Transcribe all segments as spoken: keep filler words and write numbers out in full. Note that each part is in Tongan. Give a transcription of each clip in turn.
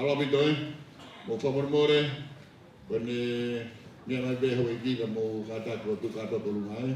Mālō ʻaupito, ē. Mou fakamolemole, ko ʻene meʻa mai pē houʻeiki ka mou kātaki ʻo tuʻu kātoa ki ʻolunga, ē.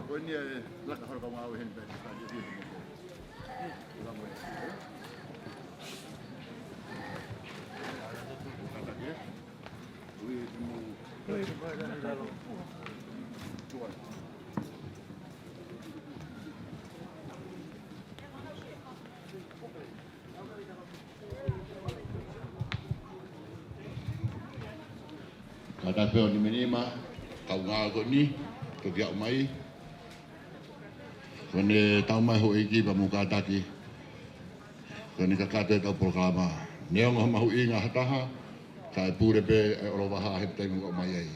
Ko eni e laka holo ka ngāue heni pē. Kātaki pē ʻo nimanima, kaungā ko eni, toki aʻu mai. Ko ʻene tau mai houʻeiki pea mou kātaki. Ko ʻene kakato ʻetau polokalama. Neongo ha mahuʻinga ha taha, ka ʻe pule pē ʻa e ʻOlovahā he taimi ʻoku aʻu mai ai.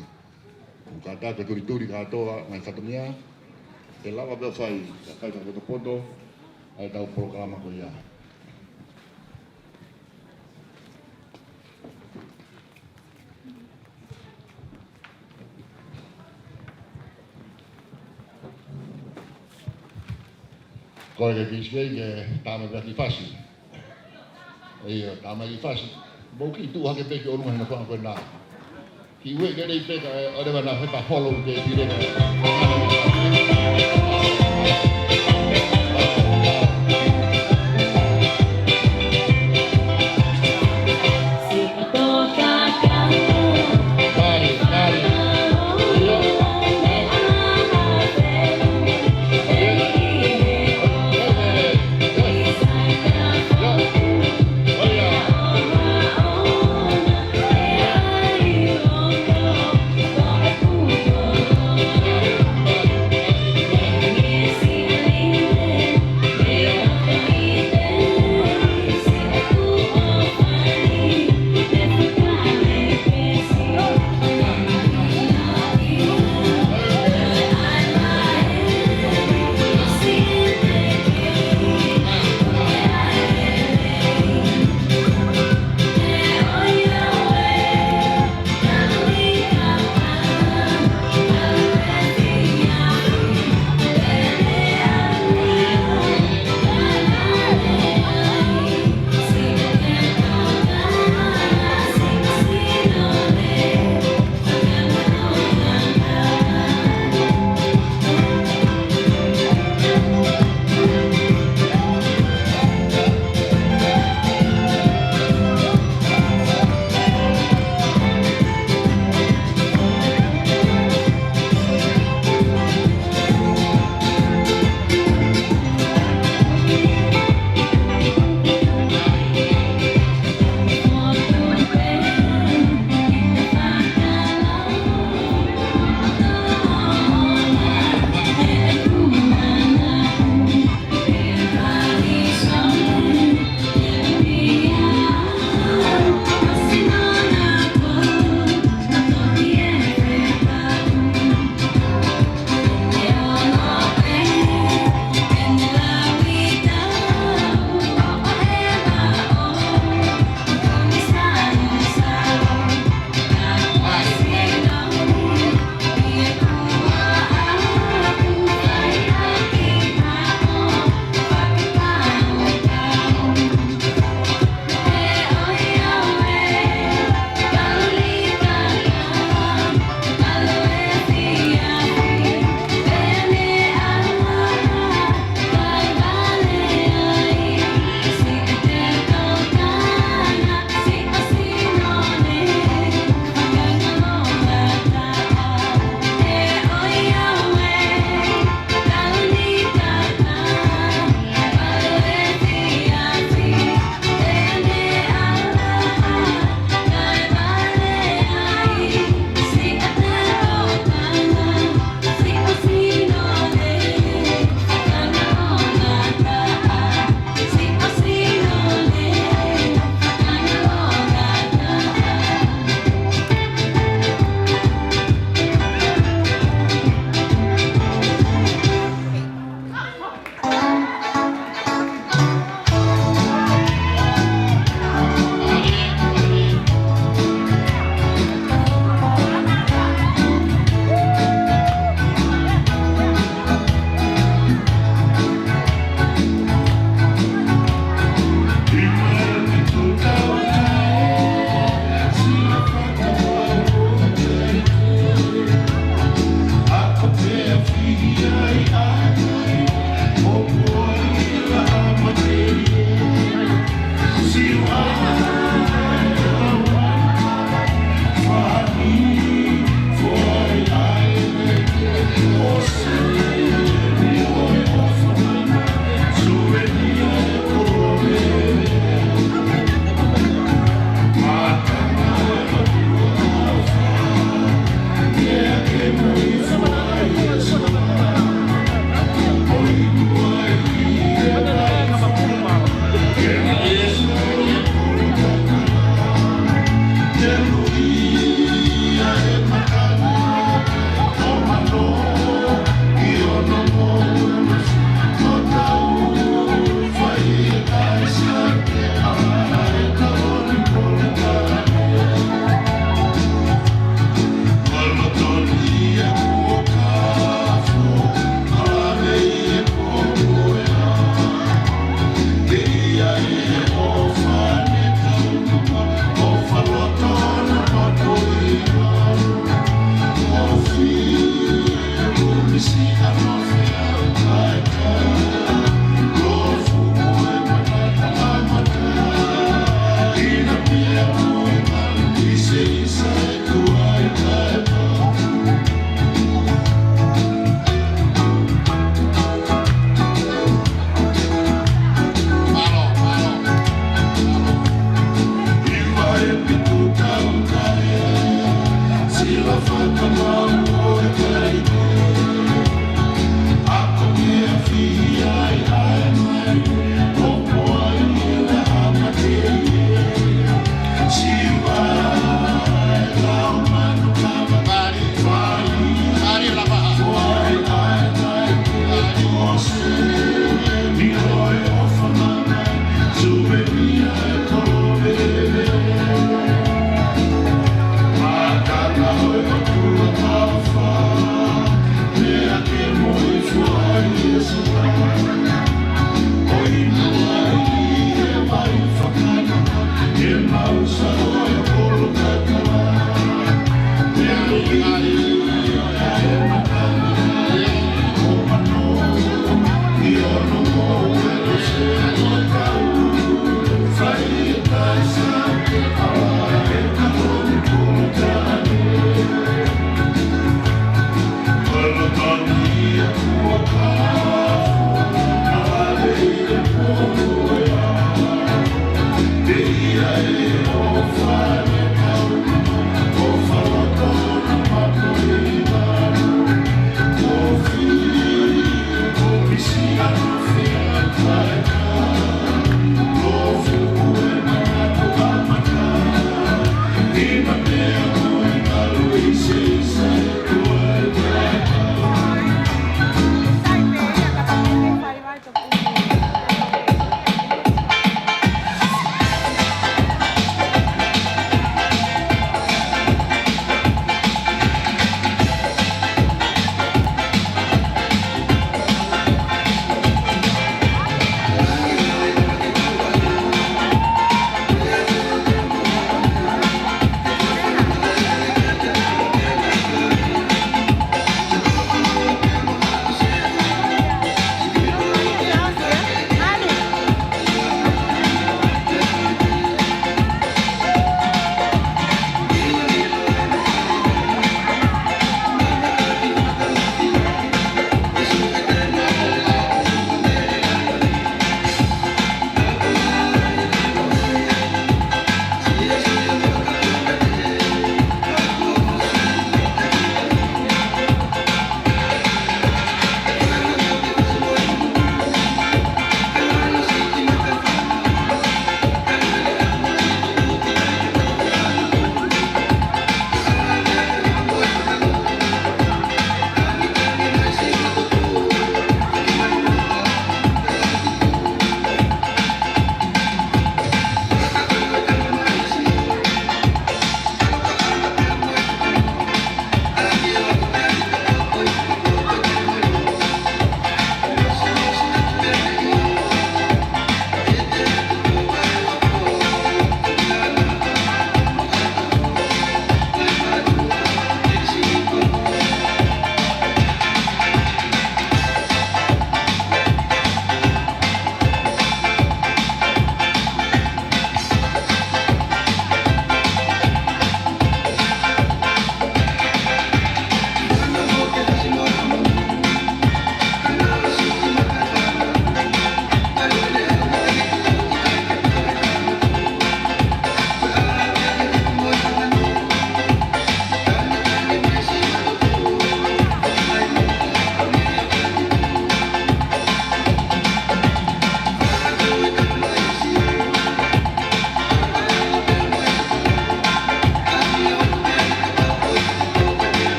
Mou kātaki ʻo tulituli kātoa ngaahi fatongia, ʻe lava pē ʻo fai, ka fai fakapotopoto ʻa ʻetau polokalama ko ia. Ko e ke kisi kei ke tama pea ki fasi. ʻIo, tama ki fasi. Mou kiʻi tuʻu hake pē ki ʻolunga he naʻa fanga ko ena. Kiʻi ueʻi ke lei pē ka, ʻe, ʻoua naʻa heka holo ke pile ka.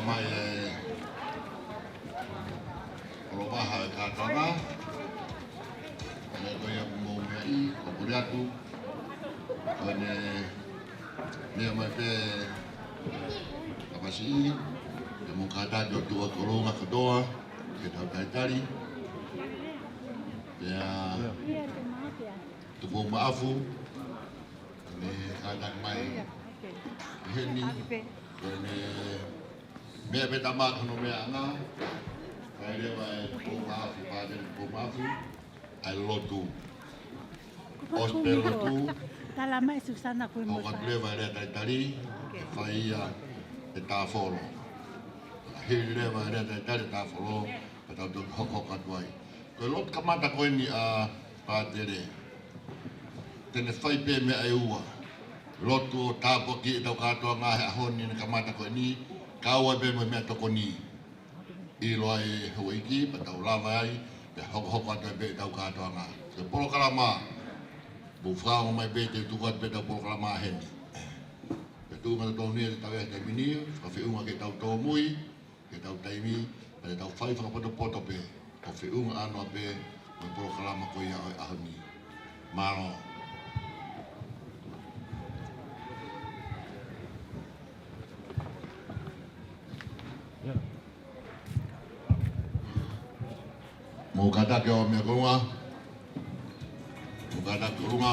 Mai e kolovaha e kātoanga. Ko ia ko ia ʻoku mou meaʻi, ʻoku ou kole atu ko ʻene meʻa mai pē ʻa Pasi, ke mou kātaki ʻo tuʻu ʻi he koloa kātoa, ke tau talitali. Pea Tupou Maʻafu, ʻene kātaki mai heni, ko ʻene meʻa pē tama ko hono meʻaʻanga, fai leva ʻe Tupou Maʻafu, Pātele Tupou Maʻafu, ʻa e lotu. ʻOsi pē lotu, Tala mai Susana ko e ʻoku ʻoatu leva e lea talitali, ke fai ia e tāfolo. Hili leva e lea talitali e tāfolo, ka tau toki hokohoko atu ai. Ko e lotu kamata ko eni ʻa Pātele, te ne fai pē meʻa ʻe ua. Lotu ʻo tāpuakiʻi ʻetau kātoanga he ʻaho ni, ʻene kamata ko eni, kau ai pē mo e meʻatokoni. ʻIlo ai e houʻeiki, pea tau lava ai, pea hokohoko atu ai pē ʻetau kātoanga. Ko e polokalama, mou fakaongo mai pē, te u tuku atu pē ʻetau polokalama heni. Pea tuʻunga totonu ia te tau ʻi he taimi ni, fakafeʻunga ke tau tōmui, ke tau taimi, pea te tau fai fakapotopoto pē, ʻo feʻunga ʻānoa pē mo e polokalama ko ia ʻo e ʻaho ni. Mālō. Mou kātaki ʻo meʻa ko ʻolunga. Mou kātaki ʻolunga.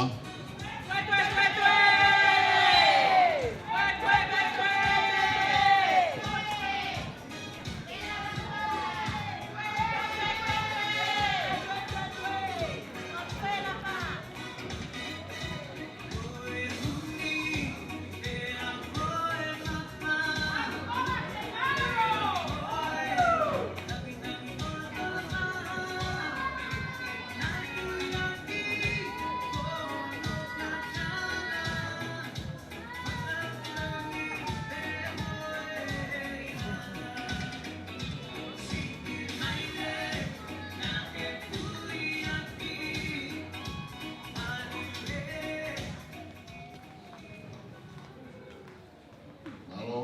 Mālō.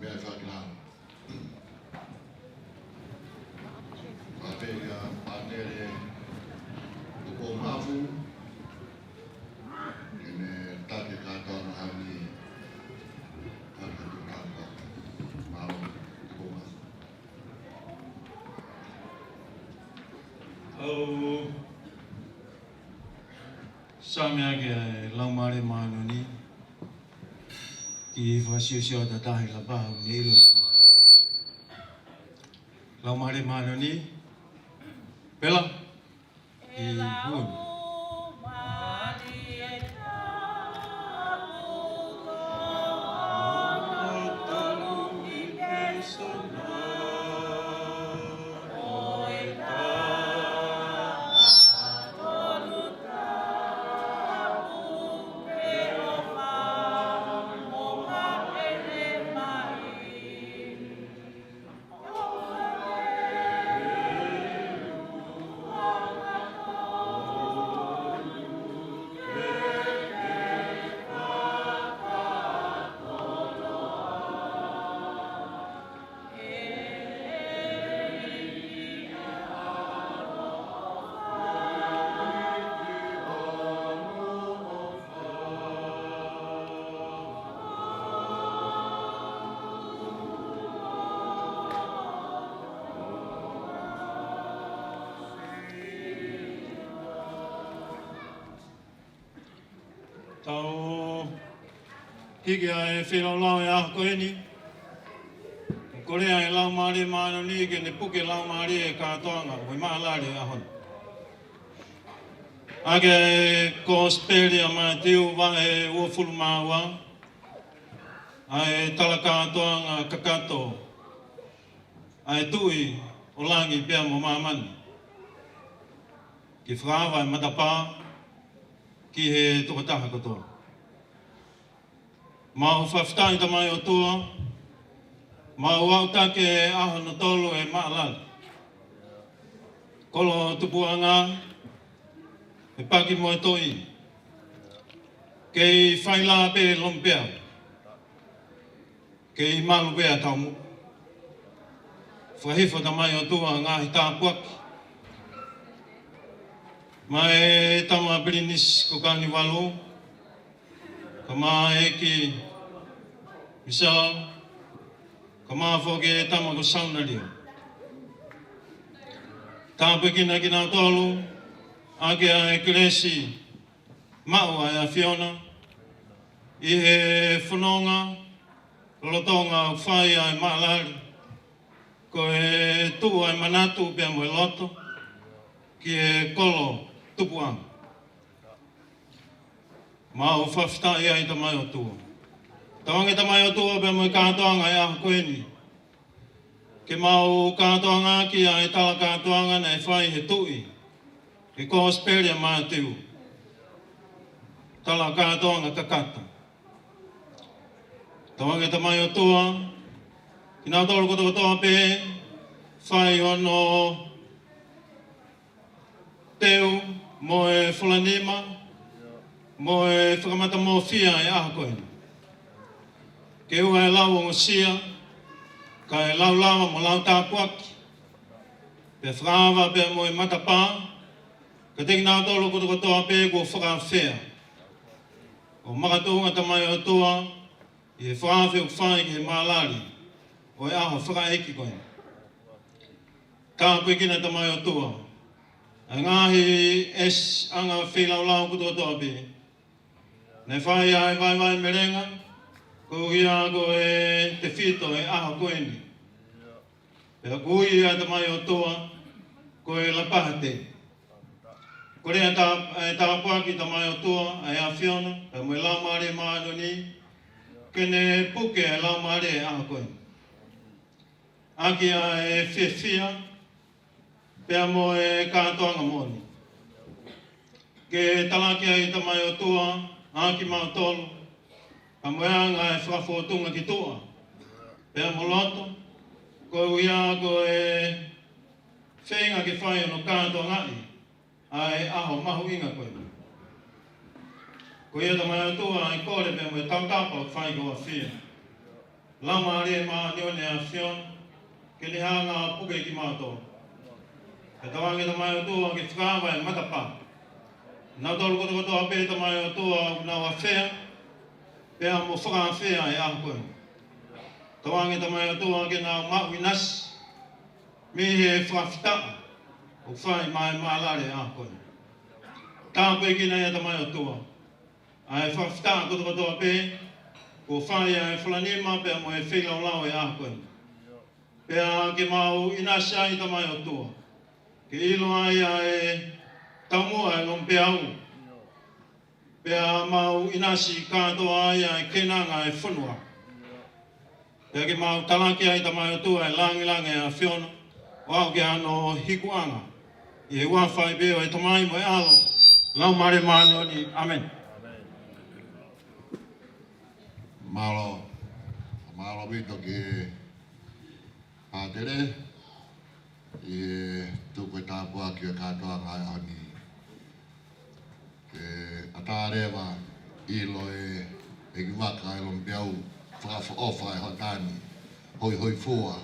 Meʻa fakakātoa. Pātele, Pātele Tupou Maʻafu, ke ne taki e kātoanga heni, kātoanga. Mālō, Tupou Maʻafu. ʻOku ou sāme ʻaki e Laumālie Māʻoniʻoni, kiʻi fakasiosio atu ʻa Tahi Lapaha, ʻoku ne ʻilo ʻi he Laumālie Māʻoniʻoni. Pela. ʻI huni. Tau hiki ʻa e feilaulau ʻo e ʻaho ko eni. Kole ʻa e Laumālie Māʻoniʻoni ke ne puke laumālie e kātoanga ʻo e maʻalale ʻo e ʻaho ni. ʻAki e Kosipeli ʻa Mātiu vahe uofulu mā ua, ʻa e tala kātoanga kakato ʻa e Tuʻi ʻo langi pea mo māmani, ke fakaava e matapā ki he tokotaha kotoa. Mau fakafetaʻi Tamai ʻOtua, mau aʻutaki e ʻaho hono tolu e maʻalale. Kolo tupuʻanga, e paki mo e toʻi, kei fai lā pē lomi peau. kei malu pē ʻa e taumuʻa. Fakahifo Tamai ʻOtua ngaahi tāpuaki maʻa e tama pilinisi ko Kanivalu, kae ʻumaʻā ʻEiki Misela, kae ʻumaʻā foki e tama ko Saunalio. Tāpuekina kinautolu ʻaki ʻa e kelesi maʻu ʻa e ʻAfiona ʻi he fononga lolotonga ʻoku fai ʻa e maʻalali, ko e tuʻu ʻa e manatu pea mo e loto ki he kolo tupuʻanga. Mau fakafetaʻi ai Tamai ʻOtua. Tauange Tamai ʻOtua pea mo e kātoanga ʻo e ʻaho ko eni, ke mau kātoanga ʻaki ʻa e tala kātoanga naʻe fai he tuʻi he Kosipeli ʻa Mātiu. Tala kātoanga kakata. Tauange Tamai ʻOtua, kinautolu kotokotoa pē fai hono teu mo e fulanima mo e fakamatamofia ʻo e ʻaho ko eni. Ke ʻoua ʻe lau ongosia, kae lau lava mo lau tāpuaki, pea fakaava pea mo e matapā kiate kinautolu kotokotoa pē kuo fakaafeʻi. ʻO makatuʻunga Tamai ʻOtua ʻi he fakaafe ʻoku fai ki he maʻalali ʻo e ʻaho fakaʻeiki ko eni. Tāpuekina Tamai ʻOtua ʻa e ngaahi ʻesiʻanga feilaulau kotokotoa pē. Naʻe fai ʻa e vaivai melenga koeʻuhi ko e tefito ʻo e ʻaho ko eni. Pea ʻoku ui ʻa Tamai ʻOtua ko e Lapaha Tei. Kole ʻa e tā-, ʻa e tāpuaki Tamai ʻOtua ʻa e ʻAfiona pea mo e Laumālie Māʻoniʻoni, ke ne puke ʻa e laumālie ʻo e ʻaho ko eni ʻaki ʻa e fiefia pea mo e kātoanga moʻoni. Ke talaki ai Tamai ʻOtua ʻa kimautolu, pea mo e anga ʻo e fakafōtunga ki tuʻa pea mo loto, koeʻuhi ko e feinga ke fai hono kātoangaʻi ʻa e ʻaho mahuʻinga ko eni. Ko ia Tamai ʻOtua ʻa e kole pea mo e tautapa ʻoku fai ki ho ʻAfio. Laumālie Māʻoniʻoni ʻo e ʻAfiona, ke ne hanga ʻo puke kimautolu. Pea tauange Tamai ʻOtua ke fakaava e matapā. Nautolu kotokotoa pē Tamai ʻOtua ʻoku nau afea pea mo fakaafea ʻa e ʻaho ko eni. Tauange Tamai ʻOtua ke nau maʻu ʻinasi mei he fakafetaʻi ʻoku fai maʻa e maʻalali ʻo e ʻaho ko eni. Tāpuekina ia Tamai ʻOtua ʻa e fakafetaʻi kotokotoa pē kuo fai ʻa e fulanima pea mo e feilaulau ʻo e ʻaho ko eni. Pea ke mau ʻinasi ai Tamai ʻOtua, ke ʻilo ai ʻa e taumuʻa ʻo e lomipeau, pea mau ʻinasi kātoa ai ʻa e keinanga ʻo e fonua. Pea ke mau talaki ai Tamai ʻOtua ʻa e langilangi ʻo e ʻAfiona, ʻo aʻu ki hono hikuʻanga. ʻI he huafa pē ʻo e Tamai mo e ʻAlo, Laumālie Māʻoniʻoni. ʻĀmeni. Mālō, mālō ʻaupito ki he pātele ʻi he tuku e tāpuaki ʻo e kātoanga ʻo e ʻaho ni. Ke ʻatā leva ʻilo ʻe he ʻEiki Vaka ʻo e Lomipeau, fakaʻofoʻofa ʻe hoʻatā ni, hoihoifua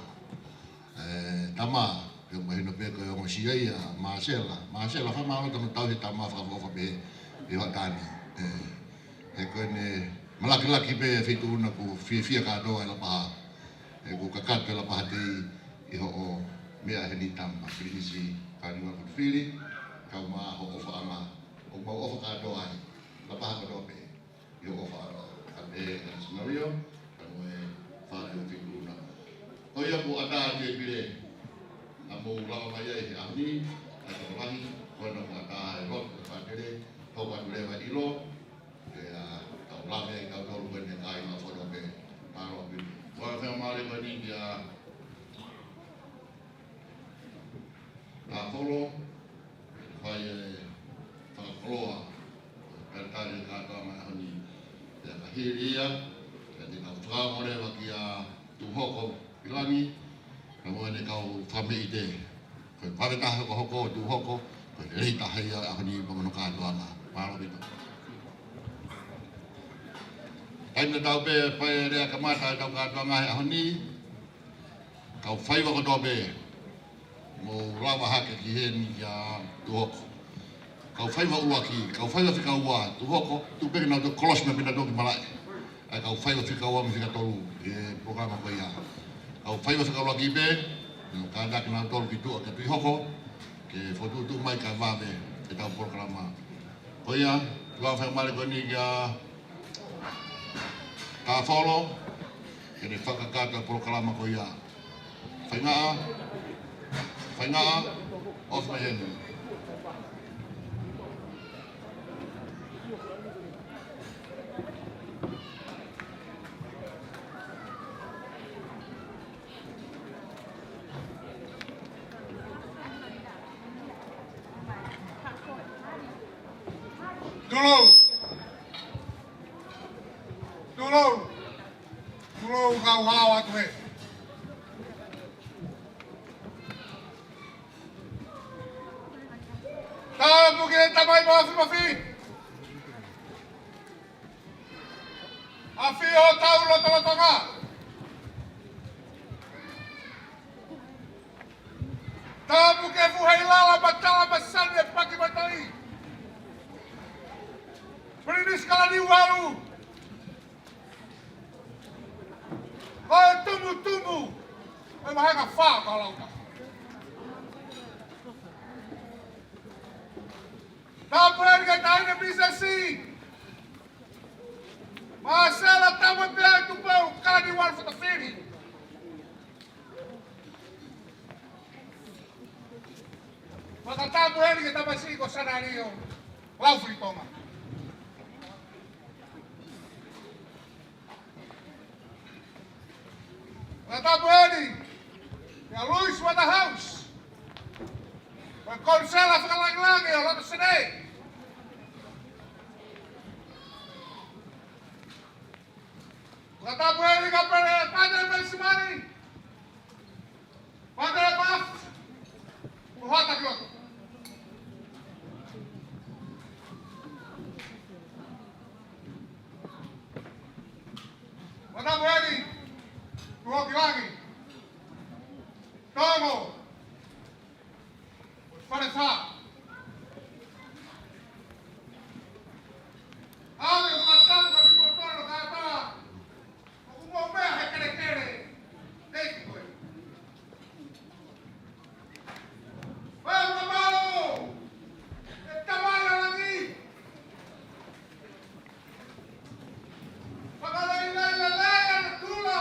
e tama, pea mahino pē ko e ongosia ia, Māsela. Māsela, fakamālō hono tauhi e tama fakaʻofoʻofa pehē ʻe hoʻatā ni. ʻE, he ko ʻene malakilaki pē e feituʻu na kuo fiefia kātoa e Lapaha. ʻE, kuo kakato e Lapaha Tei ʻi hoʻo meʻa heni tama, Pilinisi Kanivalu Fili, kae ʻumaʻā hoʻo ʻofaʻanga, ʻoku mau ʻofa kātoa ai. Lapaha kotoa pē ʻi hoʻo ʻofaʻanga, kae pehē ʻa e Sinario, kae mo e fale ʻo e feituʻu na. Ko ia kuo ʻatā ʻa e tēpile naʻa mou lava mai ai he ʻaho ni, ʻa e tokolahi, ko ena kuo ʻatā ʻa e lotu ʻa e pātele, hoko atu leva e ʻilo, pea tau lave ai kitautolu ko eni kāinga kotoa pē, mālō ʻaupito. Ko e faingamālie ko eni kia Tāfolo, fai e fakakoloa, talitali e kātoanga ʻo e ʻaho ni. Pea ka hili ia, pea te kau fakaongo leva kia Tūhoko Pilangi, kae mo ʻene kau fakameʻite. Ko e vave taha hokohoko ʻo Tūhoko, ko e lelei taha ia ʻo e ʻaho ni pea mo hono kātoanga. Mālō ʻaupito. Naʻa tau pē fai e lea kamata ʻetau kātoanga he ʻaho ni. Kau faiva kotoa pē, mou lava hake ki heni kia Tuhoko. Kau faiva ʻuluaki, kau faiva fika ua, Tuhoko, tuku pē ke nau toe kolosi mai pē nautolu ki malaʻe. ʻA e kau faiva fika ua mo e fika tolu he polokalama ko ia. Kau faiva fika ʻuluaki pē, nau kātaki nautolu ki tuʻa kia Tuhoko, ke fokotuʻutuʻu mai kae vave ʻetau polokalama. Ko ia, tuku ā e faingamālie ko eni kia Tāfolo, ke ne fakakakato e polokalama ko ia. Faingataʻa, faingataʻa, ofi mai heni. Tulou. Tulou. Tulou kau hao atu he. Tapu ki he Tamai Mafimafi. ʻAfio ʻi hotau lotolotonga. Tapu ki he fuʻu heilala matala masani ʻo e Paki Matai. Pilinisi Kalaniuvalu. Ko e tumutumu ʻo e vāhenga fā ʻo Kalauna. Tapu heni ki he Taʻahine Pilinisesi Māsela Taumaipeau Tupou Kalaniuvalu Fatafili. Fakatapu heni ki he tamasiʻi ko Sanalio Laufilitonga. Fakatapu heni kia Louis Waterhouse, ko e Konisela Fakalāngilangi ʻo Loto Senē. Fakatapu heni kia Pele Pate Maisimani, Pate Paf, Kuhata Kioto. Fakatapu heni, Tuhokilangi, Tongo, Fale Fā. ʻAve ʻo fakatapu ki he kimoutolu kātoa ʻoku mou meʻa he kelekele, ʻEiki ko e. Pea mamalu, ʻe Tamai ʻo Langi. Fakalailai, lailai ʻa natula.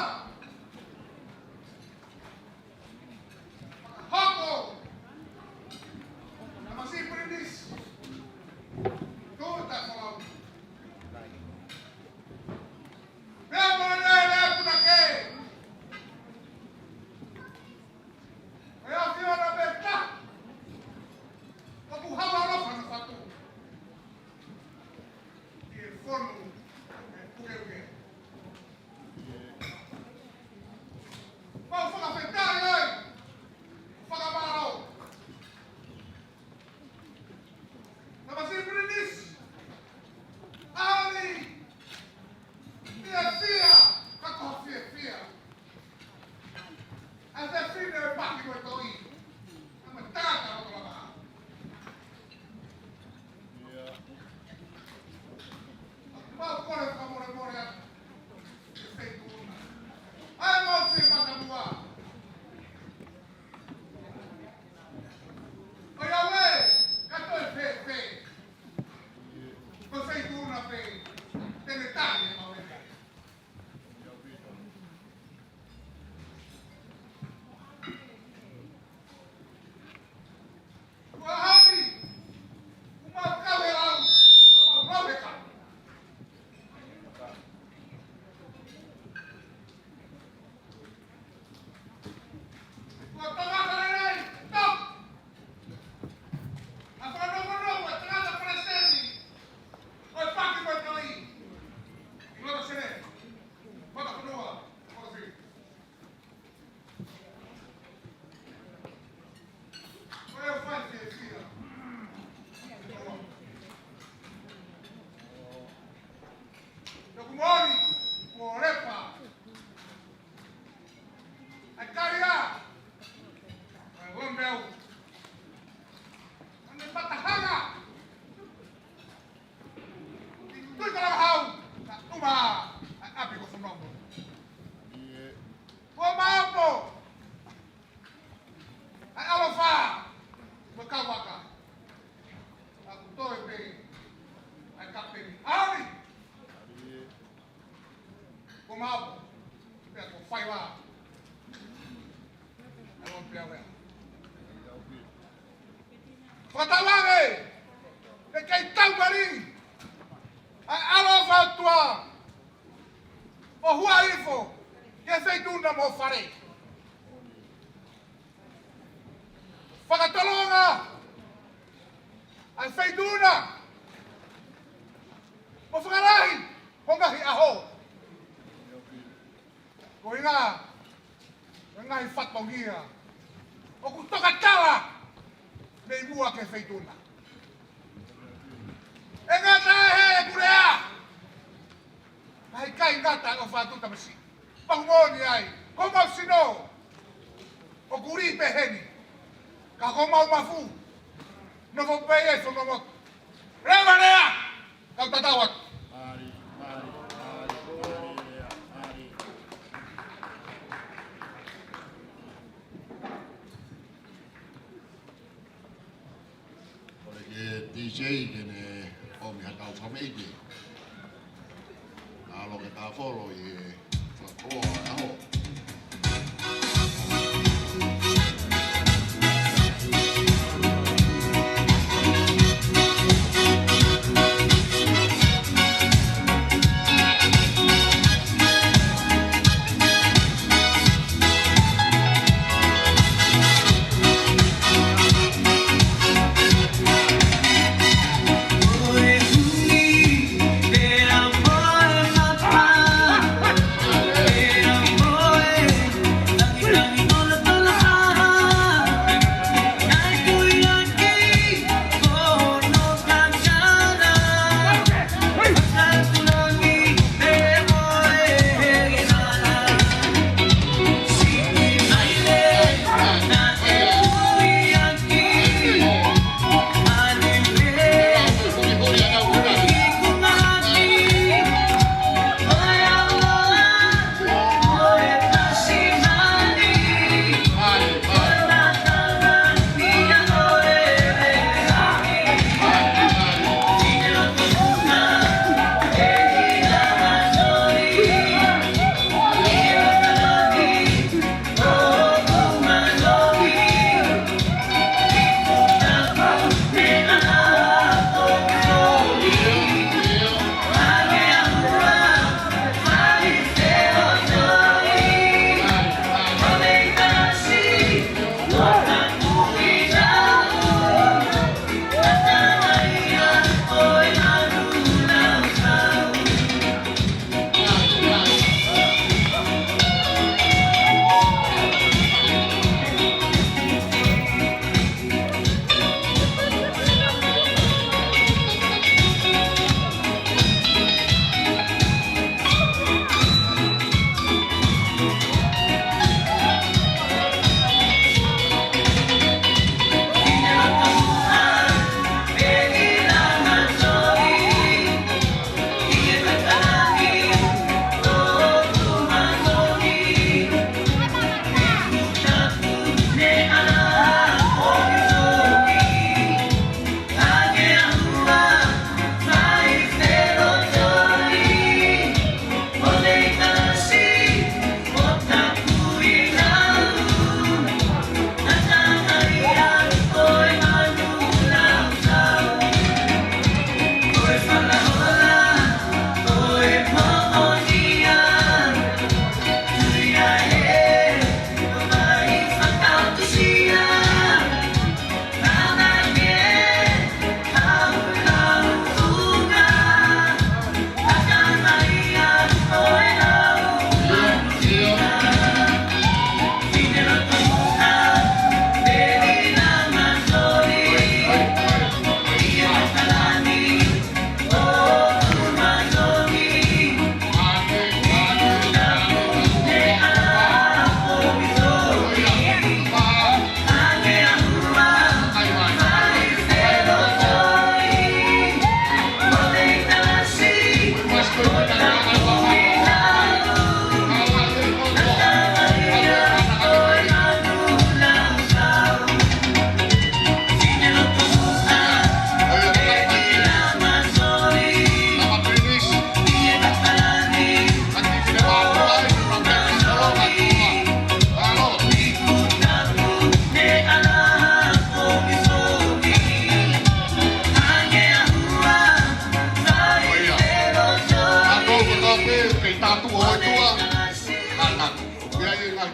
Fakatauange ke kei taumali ʻa e ʻaloʻofa ʻa e ʻOtua ʻo hua hifo ki he Feituna mo Fale. Fakatolonga ʻa e Feituna mo fakalahi ho ngaahi ʻaho. Ko e ngaahi, ngaahi fatongia ʻoku tokatala mei muʻa ki he Feituna. ʻE ngata ʻi heʻeku lea, naʻe ʻikai ngata ʻo fatu tamasiʻi. Pau moʻoni ai, ko homau sino ʻoku lī pē heni, ka ko homau mafu nofo pē ʻi he fonua motu. Leva lea, kau tatau atu. Kole ki he D J ke ne ʻomi ha kau fakamoʻoni. Ka ʻalu ke ta folo ʻi he fakakoloa ʻo e ʻaho.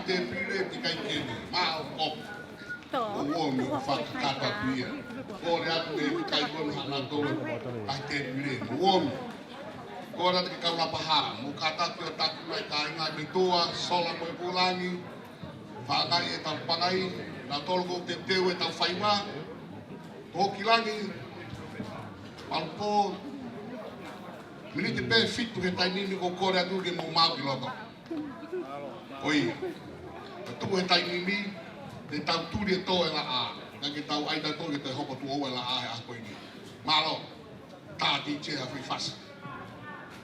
Tēpile ʻikai ke ne maʻu ʻo ʻomi ʻo fakakakato atu ia. Kole atu ke ʻikai ko ha nautolu ʻa e tēpile. ʻOmi. Kole atu ke kau Lapaha mo kātaki ʻo taku mai kāinga mei tuʻa, sola mo e pūlangi. Fāngai ʻetau pangai, nautolu ko e teuteu ʻetau faiva. Tō ki langi, Palupō, miniti pē fitu he taimi ni ʻoku kole atu ke mou maʻu ki loto. Ko ia. Ka tuku he taimi ni, te tau tuli e tō e laʻā. Ka ke tau ʻai tautolu ke toe hoko tuʻo ua e laʻā he ʻaho ko eni. Mālō, tā DJ ha fai fasi.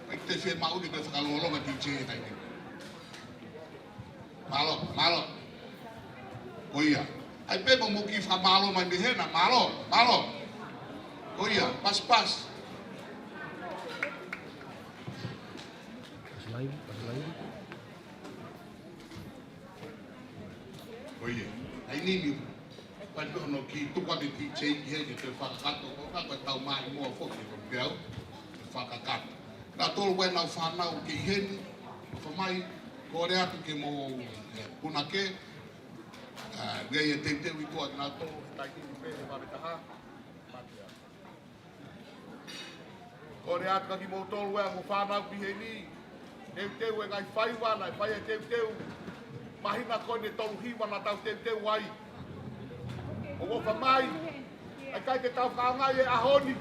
ʻIkai te fiemaʻu ke toe fakalōloa DJ he taimi ni. Mālō, mālō. Ko ia. ʻAi pē mo mou kiʻi fakamālō mai mei hena, mālō, mālō. Ko ia, pasi, pasi. Pasi laivi, pasi laivi. Ko ia. ʻAi nini. Pea ko hono kiʻi tuku atu e DJ ki heni ke fakakakato, ko ka ko e tau mai mo foki ko peau, fakakakato. Nautolu ko ē ʻenau fānau ki heni, ʻofa mai, kole atu ke mou, ē, punake, ā, ʻoku ʻi ai e teuteu ʻi tuʻa kinautolu, taimi ni pē he vave taha. Kole atu kia kimoutolu ē mo e fānau ki heni. Teuteu e ngaahi faiva naʻe fai e teuteu. Māhina ko eni ʻe tolu hiva naʻa tau teuteu ai. ʻOfa mai. ʻIkai ke tau fakaʻaongaʻi e ʻaho ni.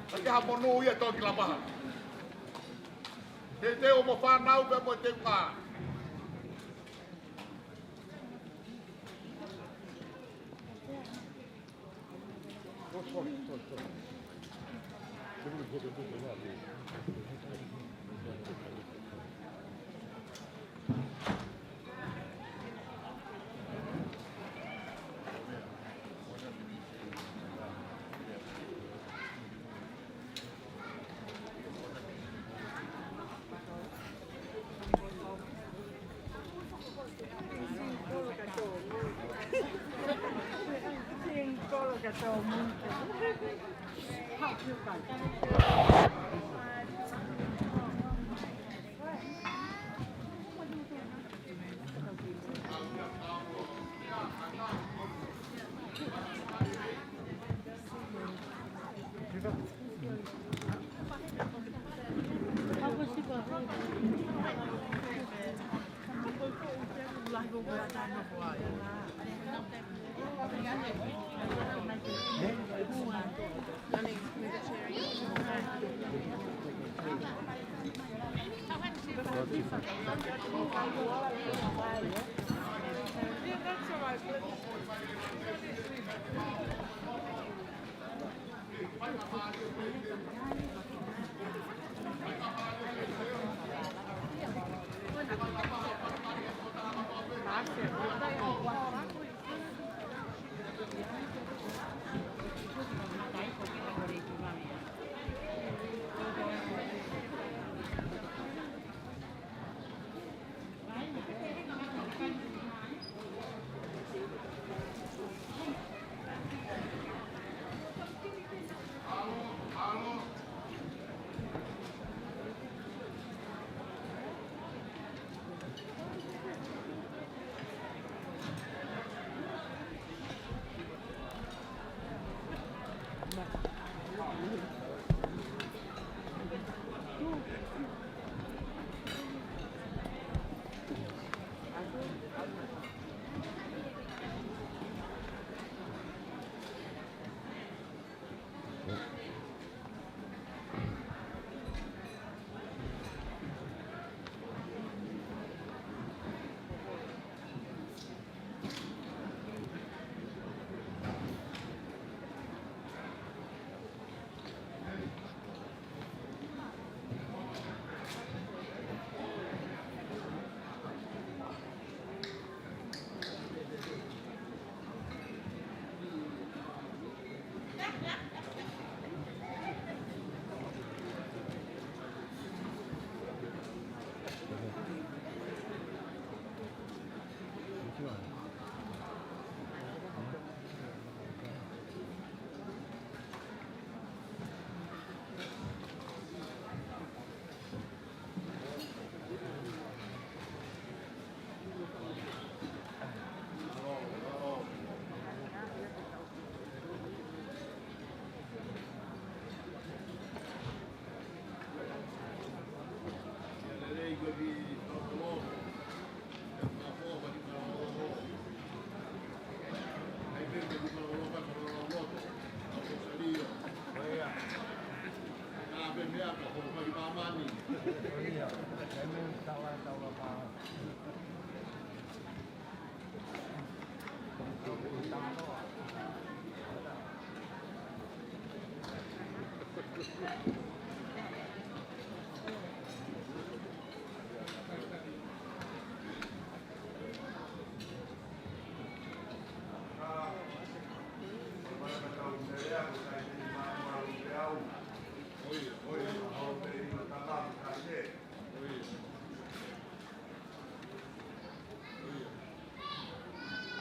ʻIkai ke ha monū ia tō ki Lapaha. Teuteu mo e fānau pea mo e teunga.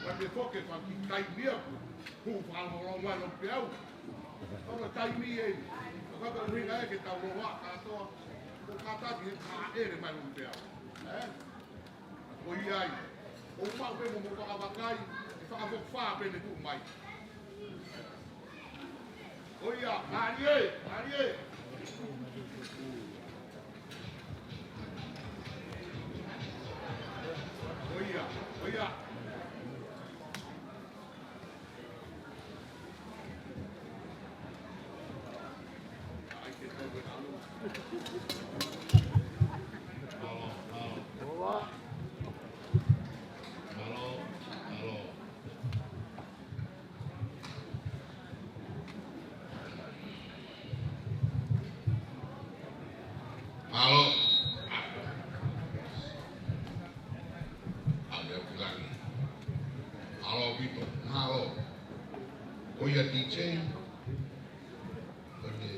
Ka ke foke faki taimi aku, ku fakalongolongo ai loto peau. Ko e taimi eni. Ka ka ringa e ke tau loa kātoa. Ko kātaki he kāʻele mai loto peau. Ē? Ko ia ai. ʻOku mau pē mo mo fakavakai, ʻe fakafokifā pē ne tuʻu mai. ʻOia, mālie, mālie. ʻOia, ʻoia. Mālō. ʻAve au ki langi. Mālō ʻaupito. Mālō. ʻOia D J. Ko e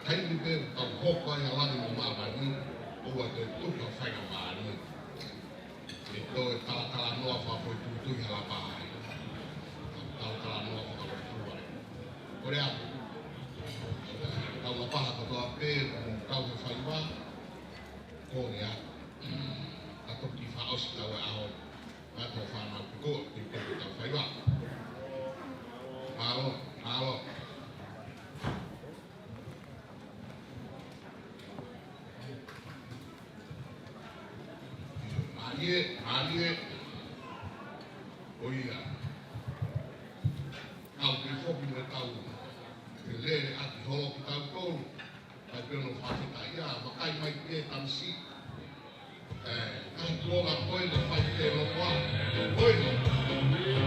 taimi pē ʻoku tau hoko ai ʻa langi mo māmani, ʻoua te tuku ha faingamālie ke toe talatalanoa fakafoʻituitui he Lapaha. Talatalanoa fakafoʻituitui. Ko e ʻaho, kau Lapaha kotoa pē, kau he faiva, ko e ʻaho, ka toki fakaʻosi ʻetau ʻaho. Mātou fānau piko, te te tau faiva. Mālō, mālō. Mālie, mālie. ʻOia. Tau ke foki mo tau. Ke lele ʻaki holo kitautolu. Kai pē ʻoku fakafetaʻi ia, vakai mai ki he tamasiʻi. Ē, kai kuo ka koe le fai te lo koa. Koe.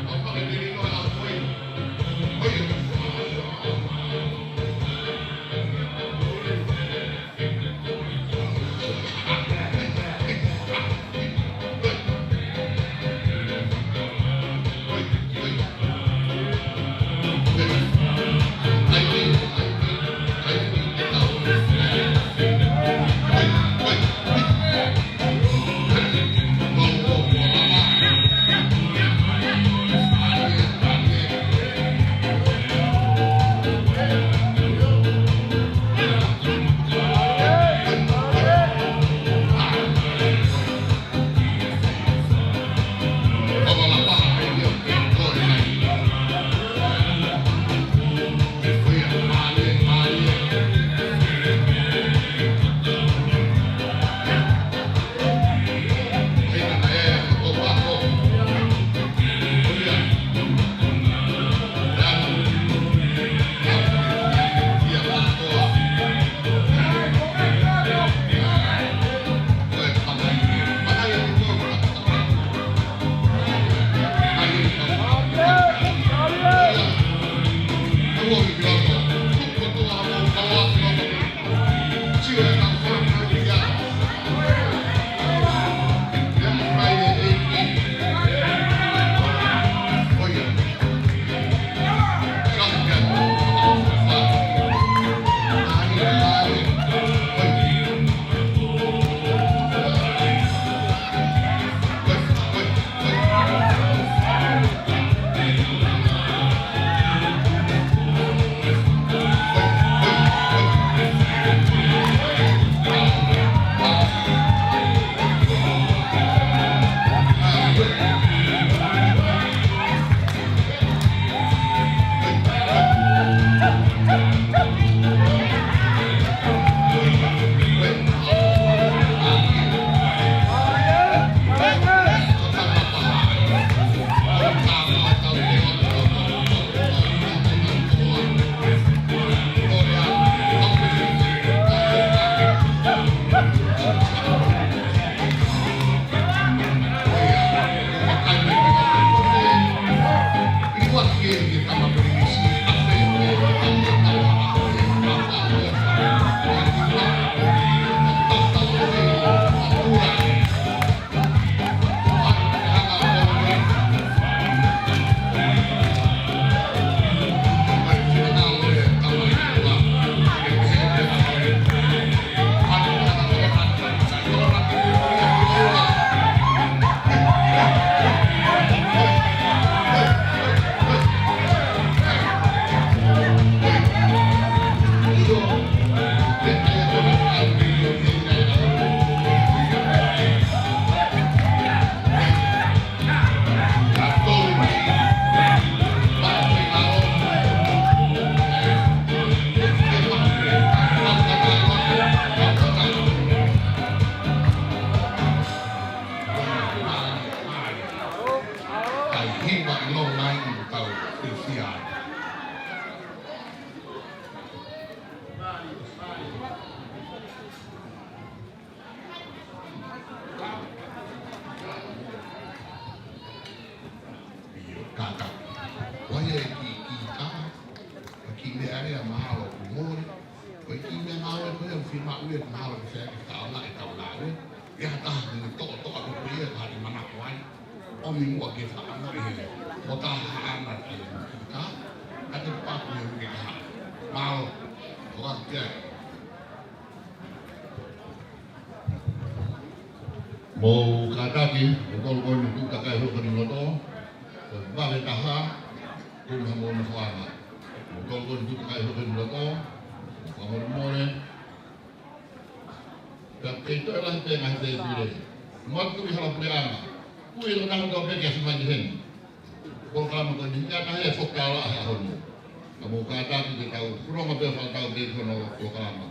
Papa ke te lino a koe. Koe. ʻI he hiva ʻi Long Island ʻoku tau fiefia ai. ʻIo, kātaki. Ko ia e kiʻi, kiʻi tā, ko e kiʻi meʻa lea mahalo ʻoku mole. Ko e kiʻi meʻangāue ko ia ʻoku fiemaʻu ia mahalo ke fai ke fakaʻaongaʻi e kau ngāue. ʻI ha taha ʻoku ne toʻotoʻo atu ko ia ka hali manako ai. ʻOmi muʻa ke fakaʻaongaʻi he mo tā haʻana ke kiʻi tā. Ka te paku he uike kahaʻu. Mālō. Ko ka kia. Mou kātaki, mou tolu ko eni tuʻu takai hoko ni loto, ko e vave taha, tuʻu ha mou na foana. Mou tolu ko eni tuʻu takai hoko ni loto, fakamolemole. Ka kei toe lahi pē ngaahi tēpile. Mou tuʻu ʻi hala puleʻanga. Kui e ngaahi tau pē ke asi mai ki heni. Polokalama ko eni, ka tahi e foki tala he ʻaho ni. Ka mou kātaki ke tau, fononga pē fakatau pē ki hono polokalama.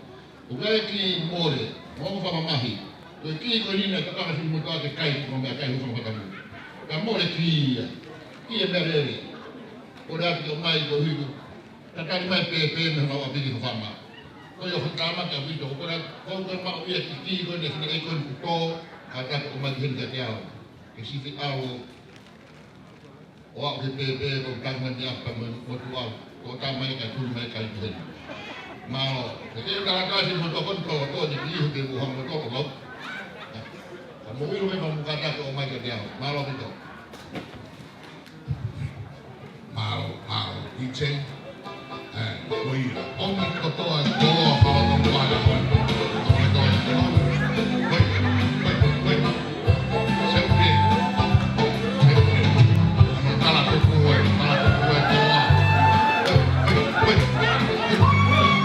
ʻOku ʻi ai e kiʻi mole, mo e fakamamahi. Ko e kiʻi ko eni naʻe tatala siʻi motuʻa ke kai, ko e meʻakai hūfanga fakatapu. Ka mole kiʻi ia. Kiʻi e meʻalele. Kole atu ke ʻomai ko hiku. Tatali mai pēpē mei honau ʻapi ki Hūfanga. Ko ia ʻoku tama ki ʻapi tō. Kole atu, ko e maʻu ia kiʻi kiʻi ko eni, siʻi ʻeikoni kuo tō, kātaki ʻomai ki heni kiate au. Ke siʻi ʻalu ʻo aʻu ki he pēpē ko e tama ni apa mo, motuʻa, ko e tama ia ka tuli mai kai ki heni. Mālō, ko e kei tala tala siʻi motuʻa ko eni tō, tō ni ki ihu ke kuo hanga motuʻa ko lau. Ka mou ʻilo mai pea mou kātaki ʻomai kiate au. Mālō ʻaupito. Mālō, mālō. ʻIte. ʻE, ko ia. ʻOmi kotoa e koloa fakatonga. ʻOmi kotoa e koloa. Koi, koi, koi. Sepe. Sepe. Ano tala tuku e, tala tuku e koloa. Koi, koi, koi.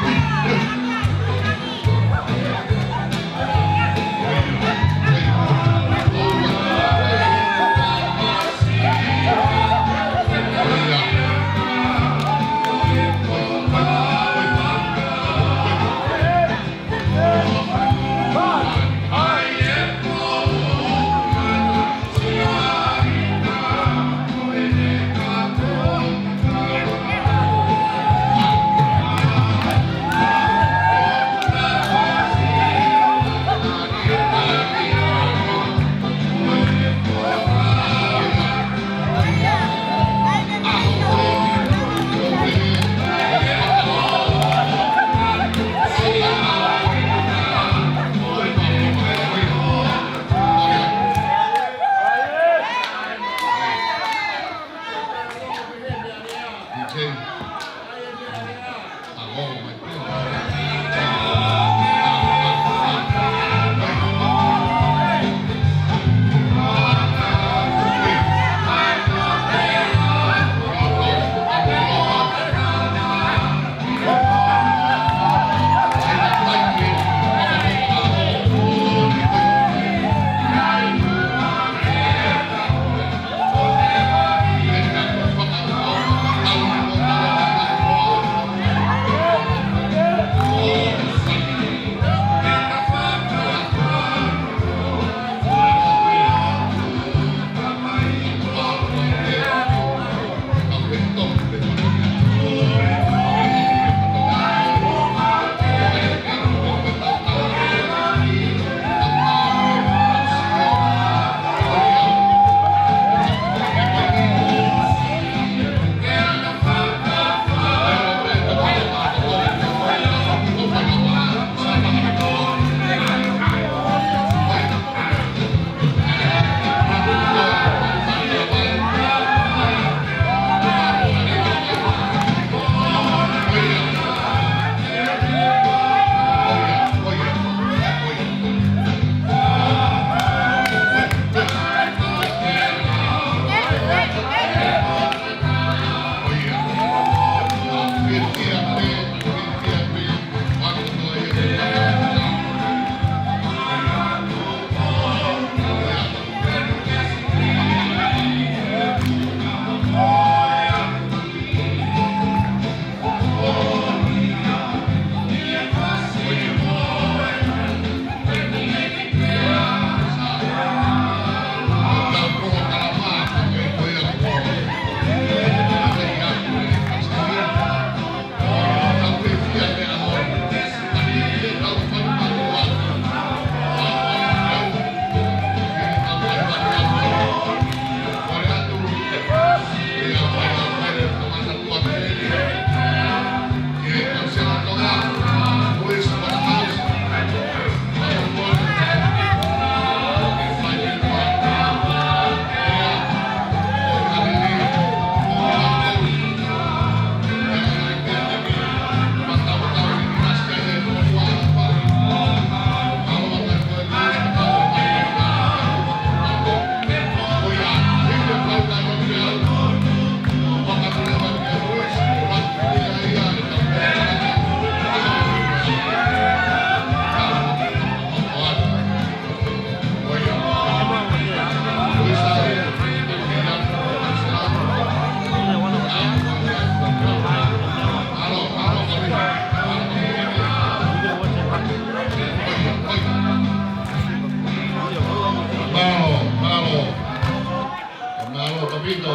Pito.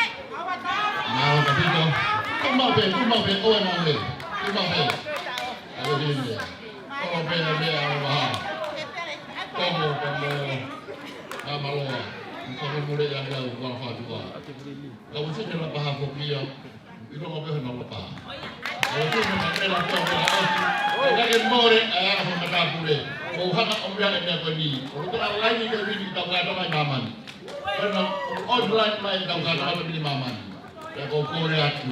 Mālō ʻaupito. Tuʻu maʻu pē, tuʻu maʻu pē, ʻoua ʻe maʻu pē. Tuʻu maʻu pē. ʻAlu hine. Olo pē, olo pē, ʻalu maha. Tomo, tomo. Mālō. Ko e mole ia ʻa e lau ʻa e fātuʻa. Ka ʻoku ʻi ai e Lapaha foki ia. ʻIlonga pē hono Lapaha. ʻOku ʻi ai e Lapaha foki ia. ʻIkai ke mole ʻa e ʻaho matāpule. ʻOku hanga ʻo meʻa e meʻa ko eni. ʻOku tau ʻalu laine ke vini tau kātoa mai māmani. Ko ena ʻoku online mai tau kātoa mai māmani. Pea ʻoku ou kole atu.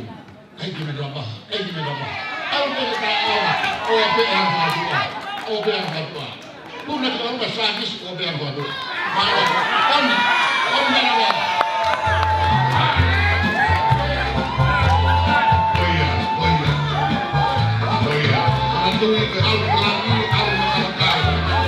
ʻIkai ke mole Lapaha, ʻikai ke mole Lapaha. ʻAlu pē ke taʻeʻaonga, ʻoua pē ʻe ʻalu fakaʻatuʻa, ʻoua pē ʻe ʻalu fakaʻatuʻa. Puna ke ʻalu ka sākisi, ʻoua pē ʻe ʻalu fakaʻatuʻa. Mālō, ʻomi, ʻomi Lapaha. ʻOia, ʻoia, ʻoia. Atu i ke ʻalu fakaʻatuʻa, ʻalu fakaʻatuʻa.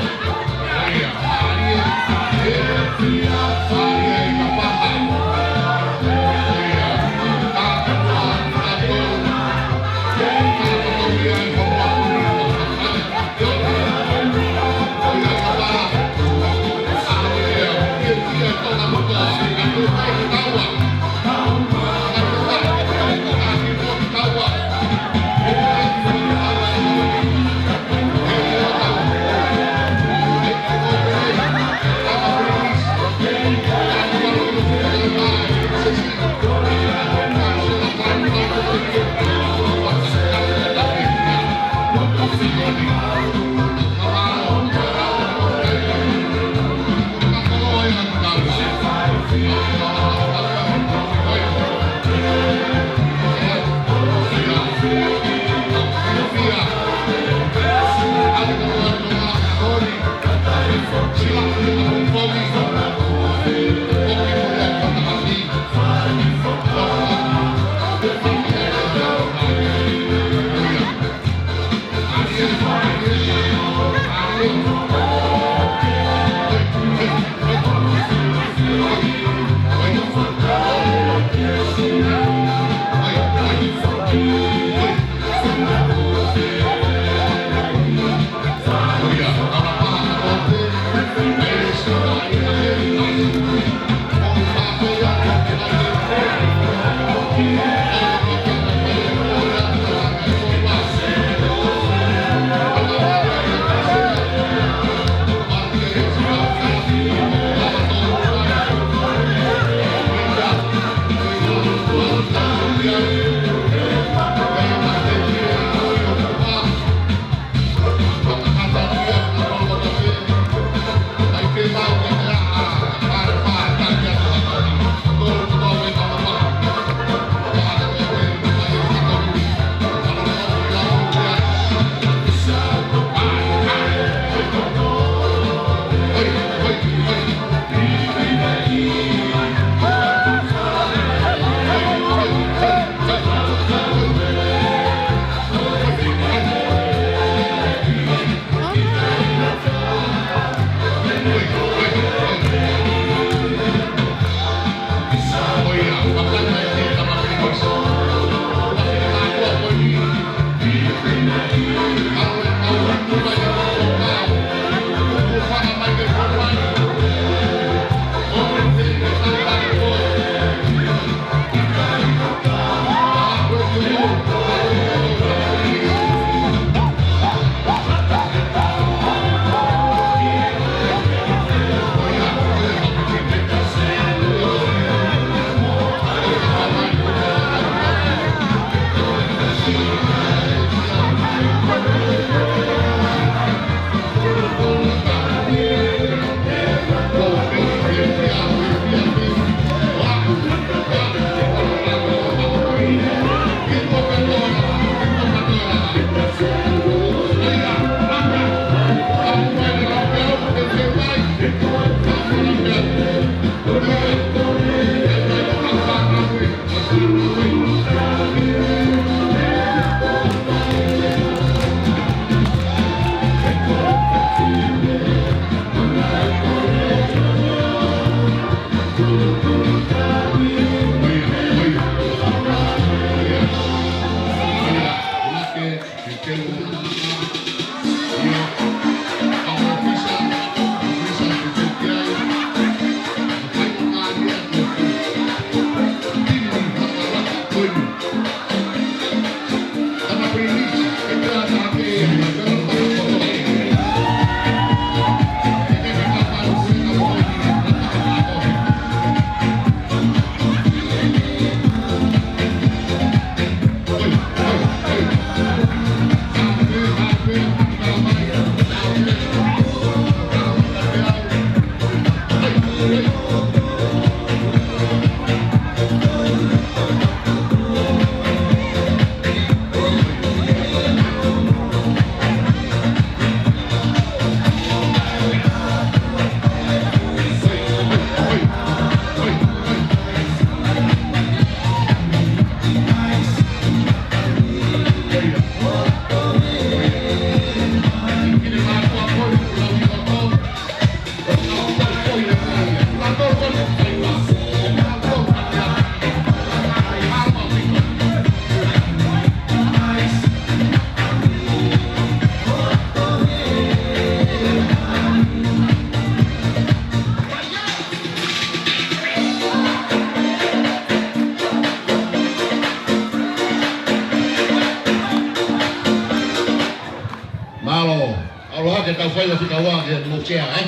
Fai ʻa fika ua ke mo sea, ē?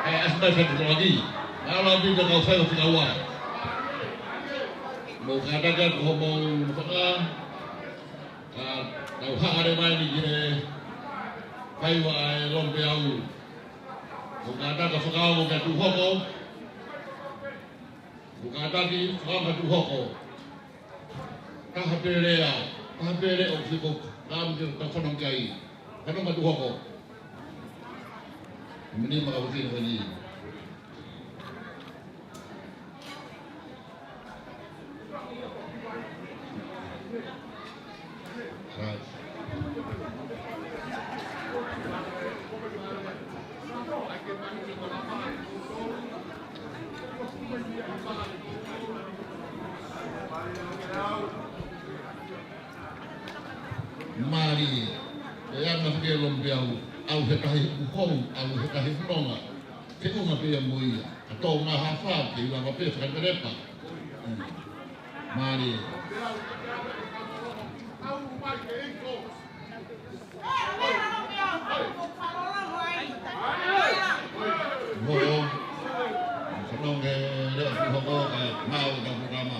ʻE, ʻasi mai fai ʻa fika ua ki. Mālō ʻaupito kau fai ʻa fika ua. Mou kātaki atu hoʻomou faka. Ka tau haʻale mai ni ki he fai ʻa e Lomipeau. Mou kātaki fakaongo ke tuʻu hoko. Mou kātaki fakaongo ke tuʻu hoko. Taha pē lea, taha pē lea ʻoku fiko, ka ʻamu ke tau fanongo ki ai. Fanongo atu hoko. Meni maka wiki ni wani. Right. Mālie, ʻe anga fike Lomipeau, ʻalu he tahi ʻuhou, ʻalu he tahi fononga, ke ʻunga pē ia mo ia, ka tō maha fā, ke ʻi lava pē fakalepa. Mālie. Mo, fanongo lea ʻoku hoko ka mau ka pukama.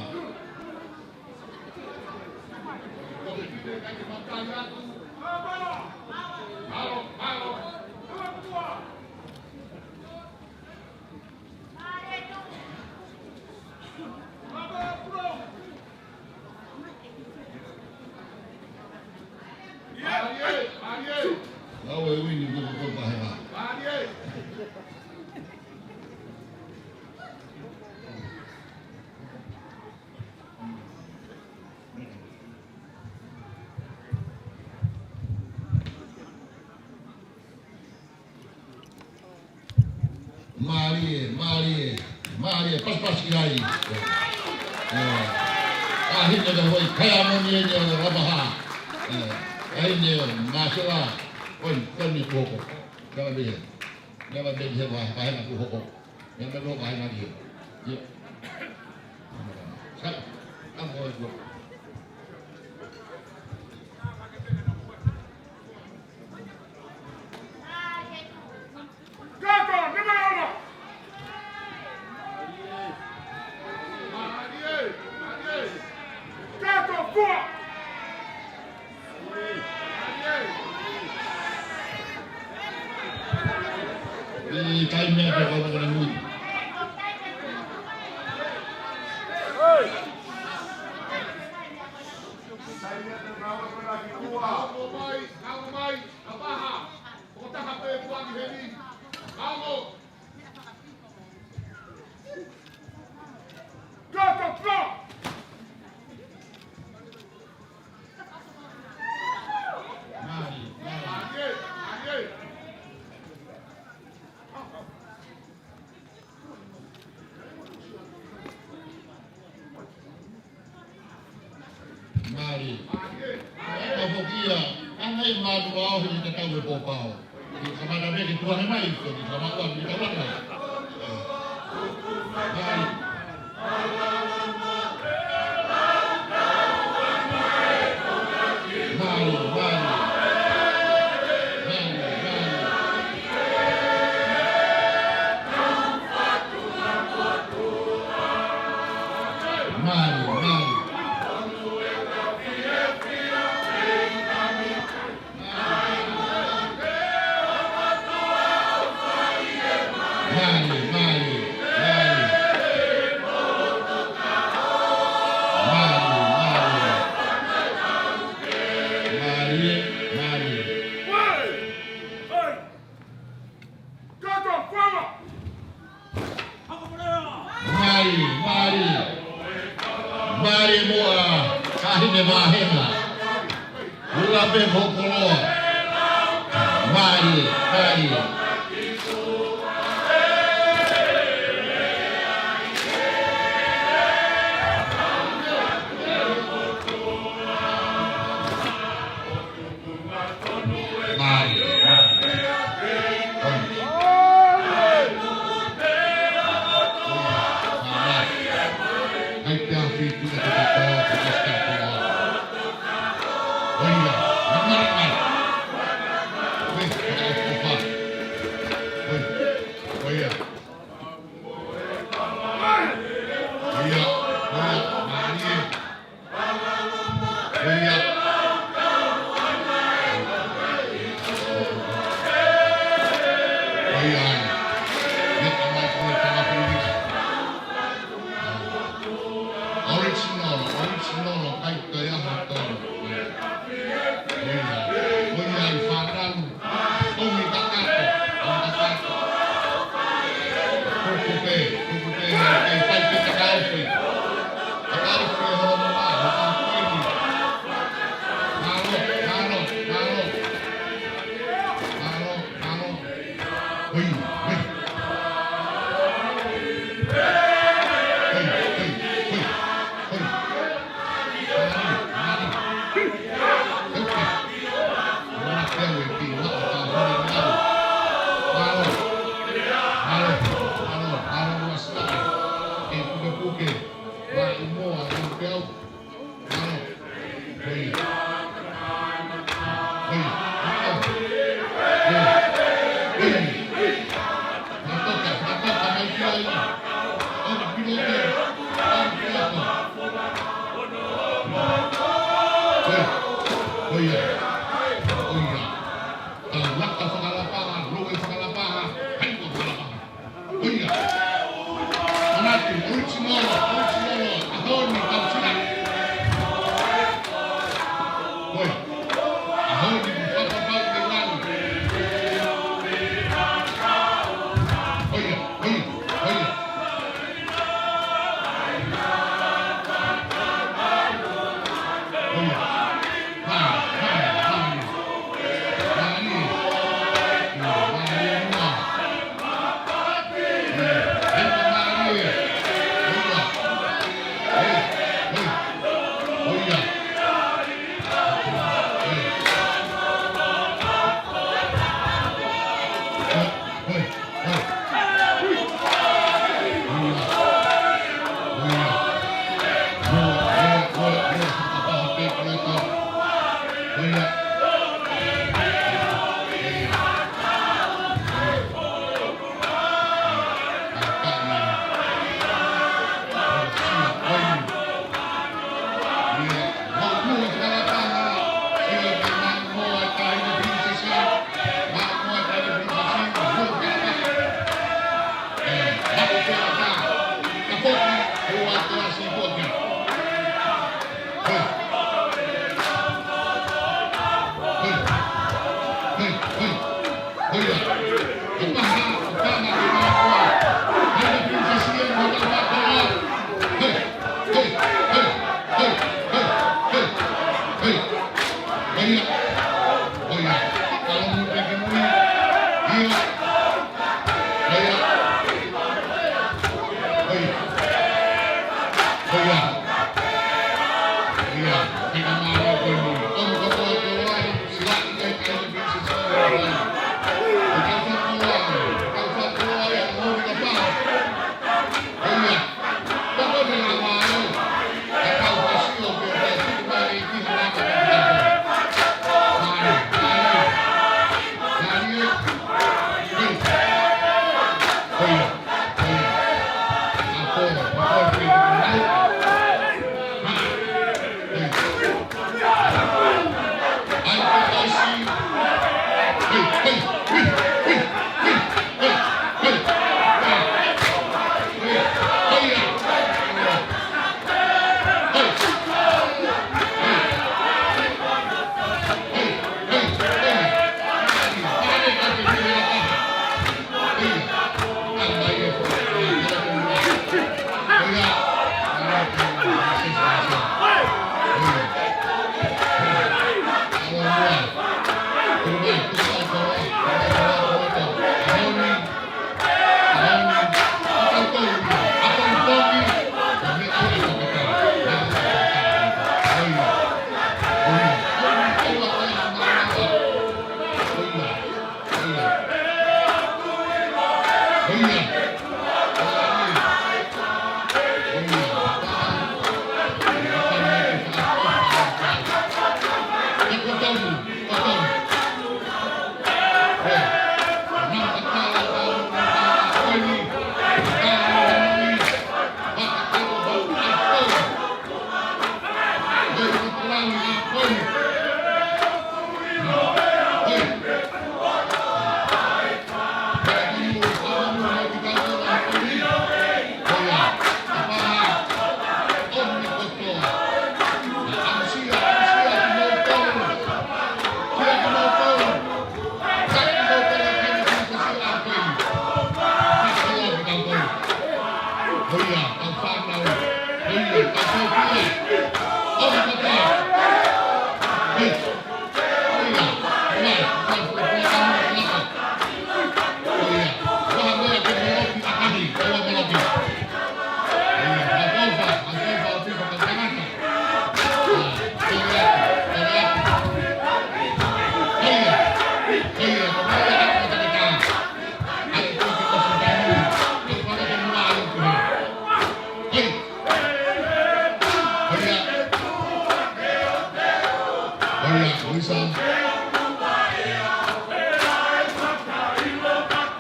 Lau e uini ko ko pahenga. Mālie, mālie, mālie, pasipasi ai. ʻE. ʻA hine ka hoi, kai a moni ʻeni ʻo Lamaha. ʻE. ʻA hine ʻo Māsela, ʻoi, koni kuoko. Kama bihe. Never been here, why, why not you hoko? Never know why not you. Yeah. Sa, I'm going to. Kato, never over. Kato, fua. ʻI kai meʻa pē kau maka nui. Hei! Kai meʻa pē kau maka nui. Kau mai, kau mai, ka paha. Ko taha pē kuangi heni. Kau mo. Go, go, go! Mālie. Ka foki ia, ʻa e ngaahi mātuʻa ʻoku ʻi he tatau e pōpao. Ki kamata me ke tuane mai, ko ki kamata me ke tuane mai. Mālie. Mālie, mālie. Mālie, mālie. Mālie, mālie. Mālie, mālie, mālie. Mālie, mālie. Mālie, mālie. Mālie, mālie. Mālie muʻa, Kāhine Vāhenga. Ula pē ko koloa. Mālie, mālie. Ia, ia, ka mai ko e tama Pilipi. Original, original, kai ko e aha tonu. Ia, ko ia ʻi fānau, ʻomi kakato, ʻomi kakato. Kuku pē, kuku pē, kei fai pē takaofi. Takaofi e holo mama, holo mama. Mālō, mālō, mālō. Mālō, mālō. Hoi, hoi. Hoi, hoi, hoi, hoi. Mālō, mālō. Hoi. Mālō, mālō, mālō, mālō, mālō, mālō, mālō. E pukepuke, maʻimoa, e peau. Ko ia. Ko ia. Ko ia. Manatu, original, original, ʻaho ni tau sila. Ko ia, ʻaho ni fakapapau ke lanu. Ko ia, ko ia, ko ia. Ko ia.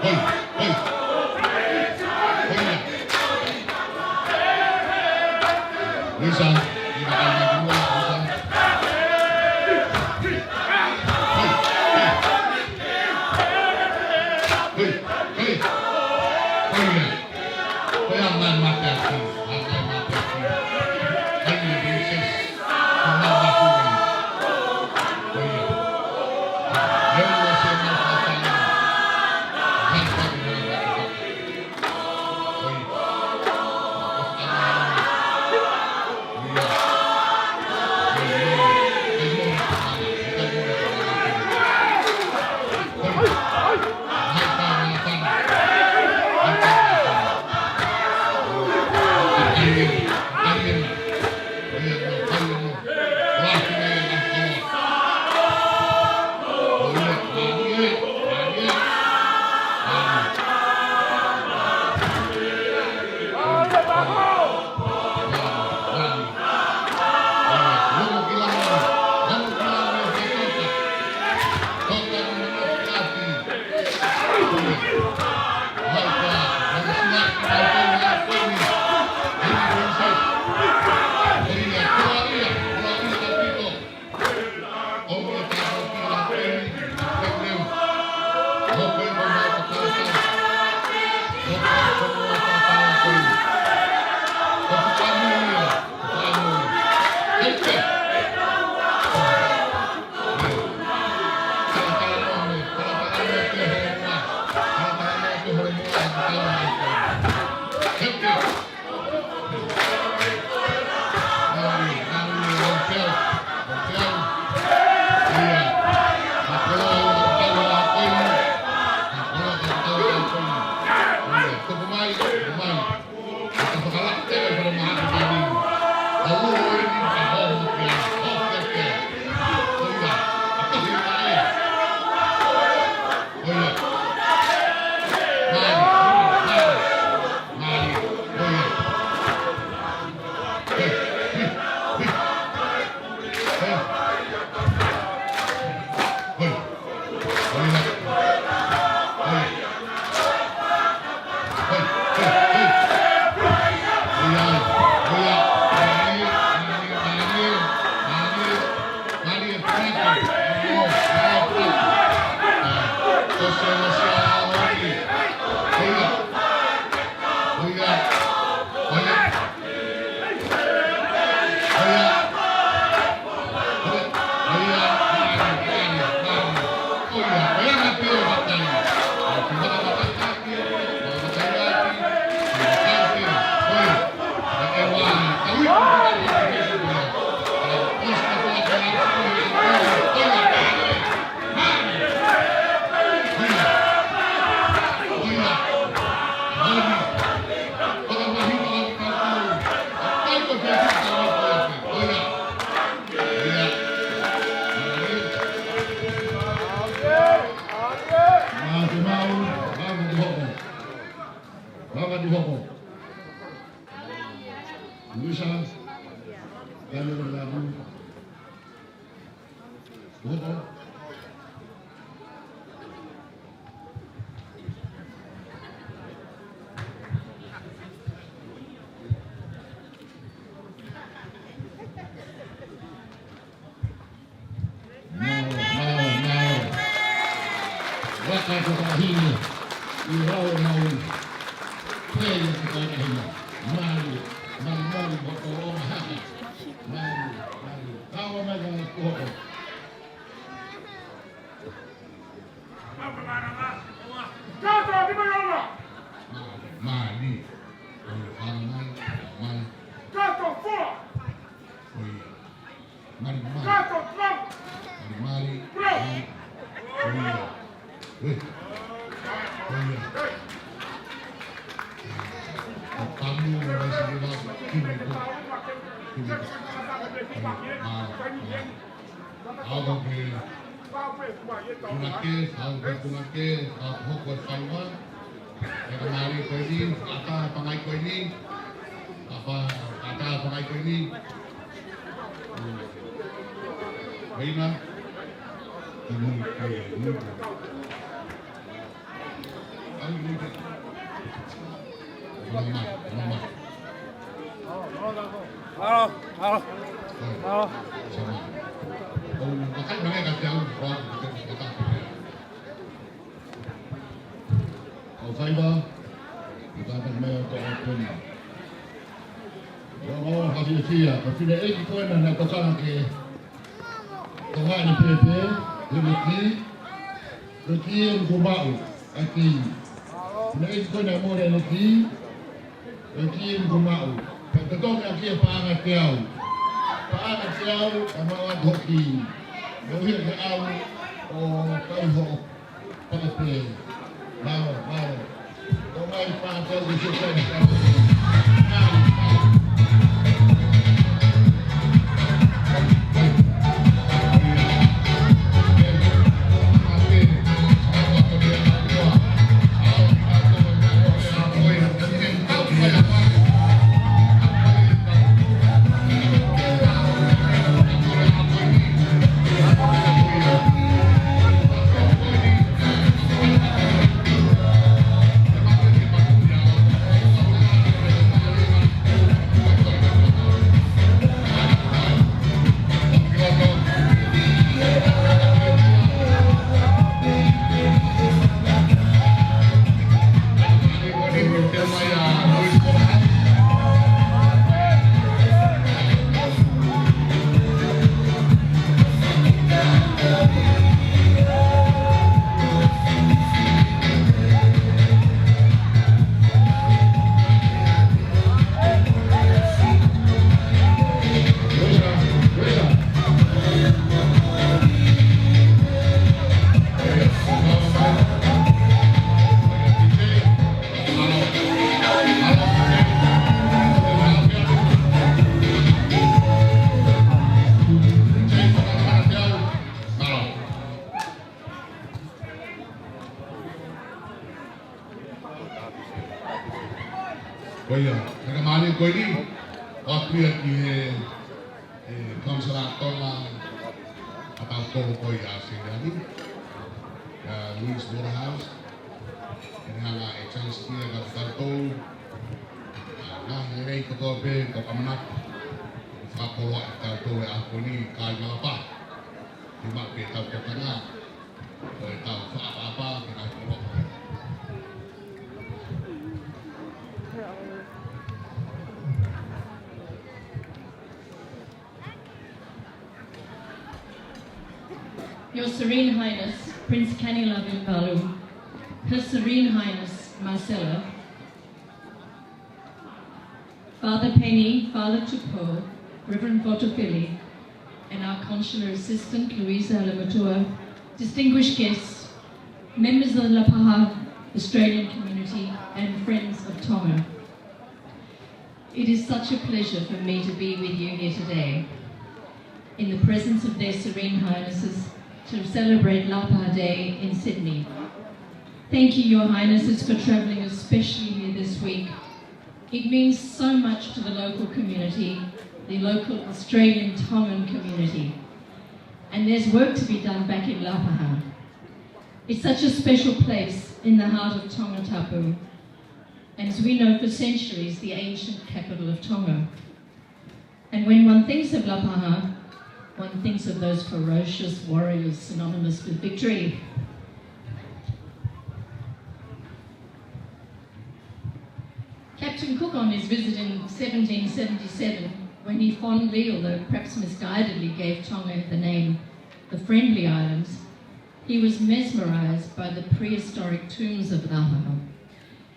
Hoi, hoi. Hoi ia. Lisa, ina kai mai ki muʻa, Lisa. Hoi, hoi. Hoi, hoi. Hoi ia. Hoi ia, mai mate aki, mai mate aki. Hoi ia, Princess. Mālō, mālō, mālō. Vaka ko ka hine, i rau mau. Pea ia ki ka hine. Mālō, mālō, mālō, mālō, mālō, mālō. Kawa mai ka ko. Mālō, mālō. Mālō, mālō. Mari, mari. Mari, mari. Mari. Oi. Oi. Oi. Tamu, mari, mari. Kimi ko. Kimi ko. Mari, mari. Au ko ke. Kuna ke, au ko kuna ke, au hoko e faiva. E ka mali ko eni, ata pangai ko eni. Apa, ata pangai ko eni. Reina. Ini ke, ini. Mālō, mālō. Mālō. ʻOku faiva, ʻoku tātā mai ʻo tō ʻo tōna. ʻIo, mālō, ka fiefia, ko e fineʻeiki ko ena naʻe tokanga ke tokanga ni pēpē, ʻi he ki, ko e ki eni kuo maʻu, ʻa e ki. Fineʻeiki ko ena mole ʻene ki, ko e ki eni kuo maʻu. Pea totongi ʻaki e paʻanga teau. Paʻanga teau, ʻe maʻu atu hoʻo ki. Mou hia ke ʻalu ʻo kai hoʻo Pāpē. Mālō, mālō. Tō mai pātau ki he kai. Ko ia, naʻe mālie ko eni, ʻoatu ia ki he, e, Kamisela Tonga, ʻa tautolu ko ia ʻa Seiani, ʻa Louise Waterhouse, ʻene hanga ʻe Celestia kia tautolu, ʻa, ngaahi lelei kotoa pē, ko e ʻamanaki, fakapoloaʻi kia tautolu he ʻaho ko eni, kāinga Lapaha, ke maʻu pē ʻetau tokanga, ko ʻetau fakaʻapaʻapa ki he ngaahi koloa. Your Serene Highness, Prince Kanilovimvalu, Her Serene Highness Marcella, Father Penny, Father Tupou, Reverend Votofili, and our Consular Assistant, Louisa Alamatua, distinguished guests, members of the Lapaha Australian community, and friends of Tonga. It is such a pleasure for me to be with you here today, in the presence of Their Serene Highnesses, to celebrate Lapaha Day in Sydney. Thank you, Your Highnesses, for travelling especially here this week. It means so much to the local community, the local Australian Tongan community. And there's work to be done back in Lapaha. It's such a special place in the heart of Tongatapu, and as we know, for centuries, the ancient capital of Tonga. And when one thinks of Lapaha, one thinks of those ferocious warriors synonymous with victory. Captain Cook, on his visit in seventeen seventy-seven, when he fondly, although perhaps misguidedly, gave Tonga the name the Friendly Islands, he was mesmerised by the prehistoric tombs of Lapaha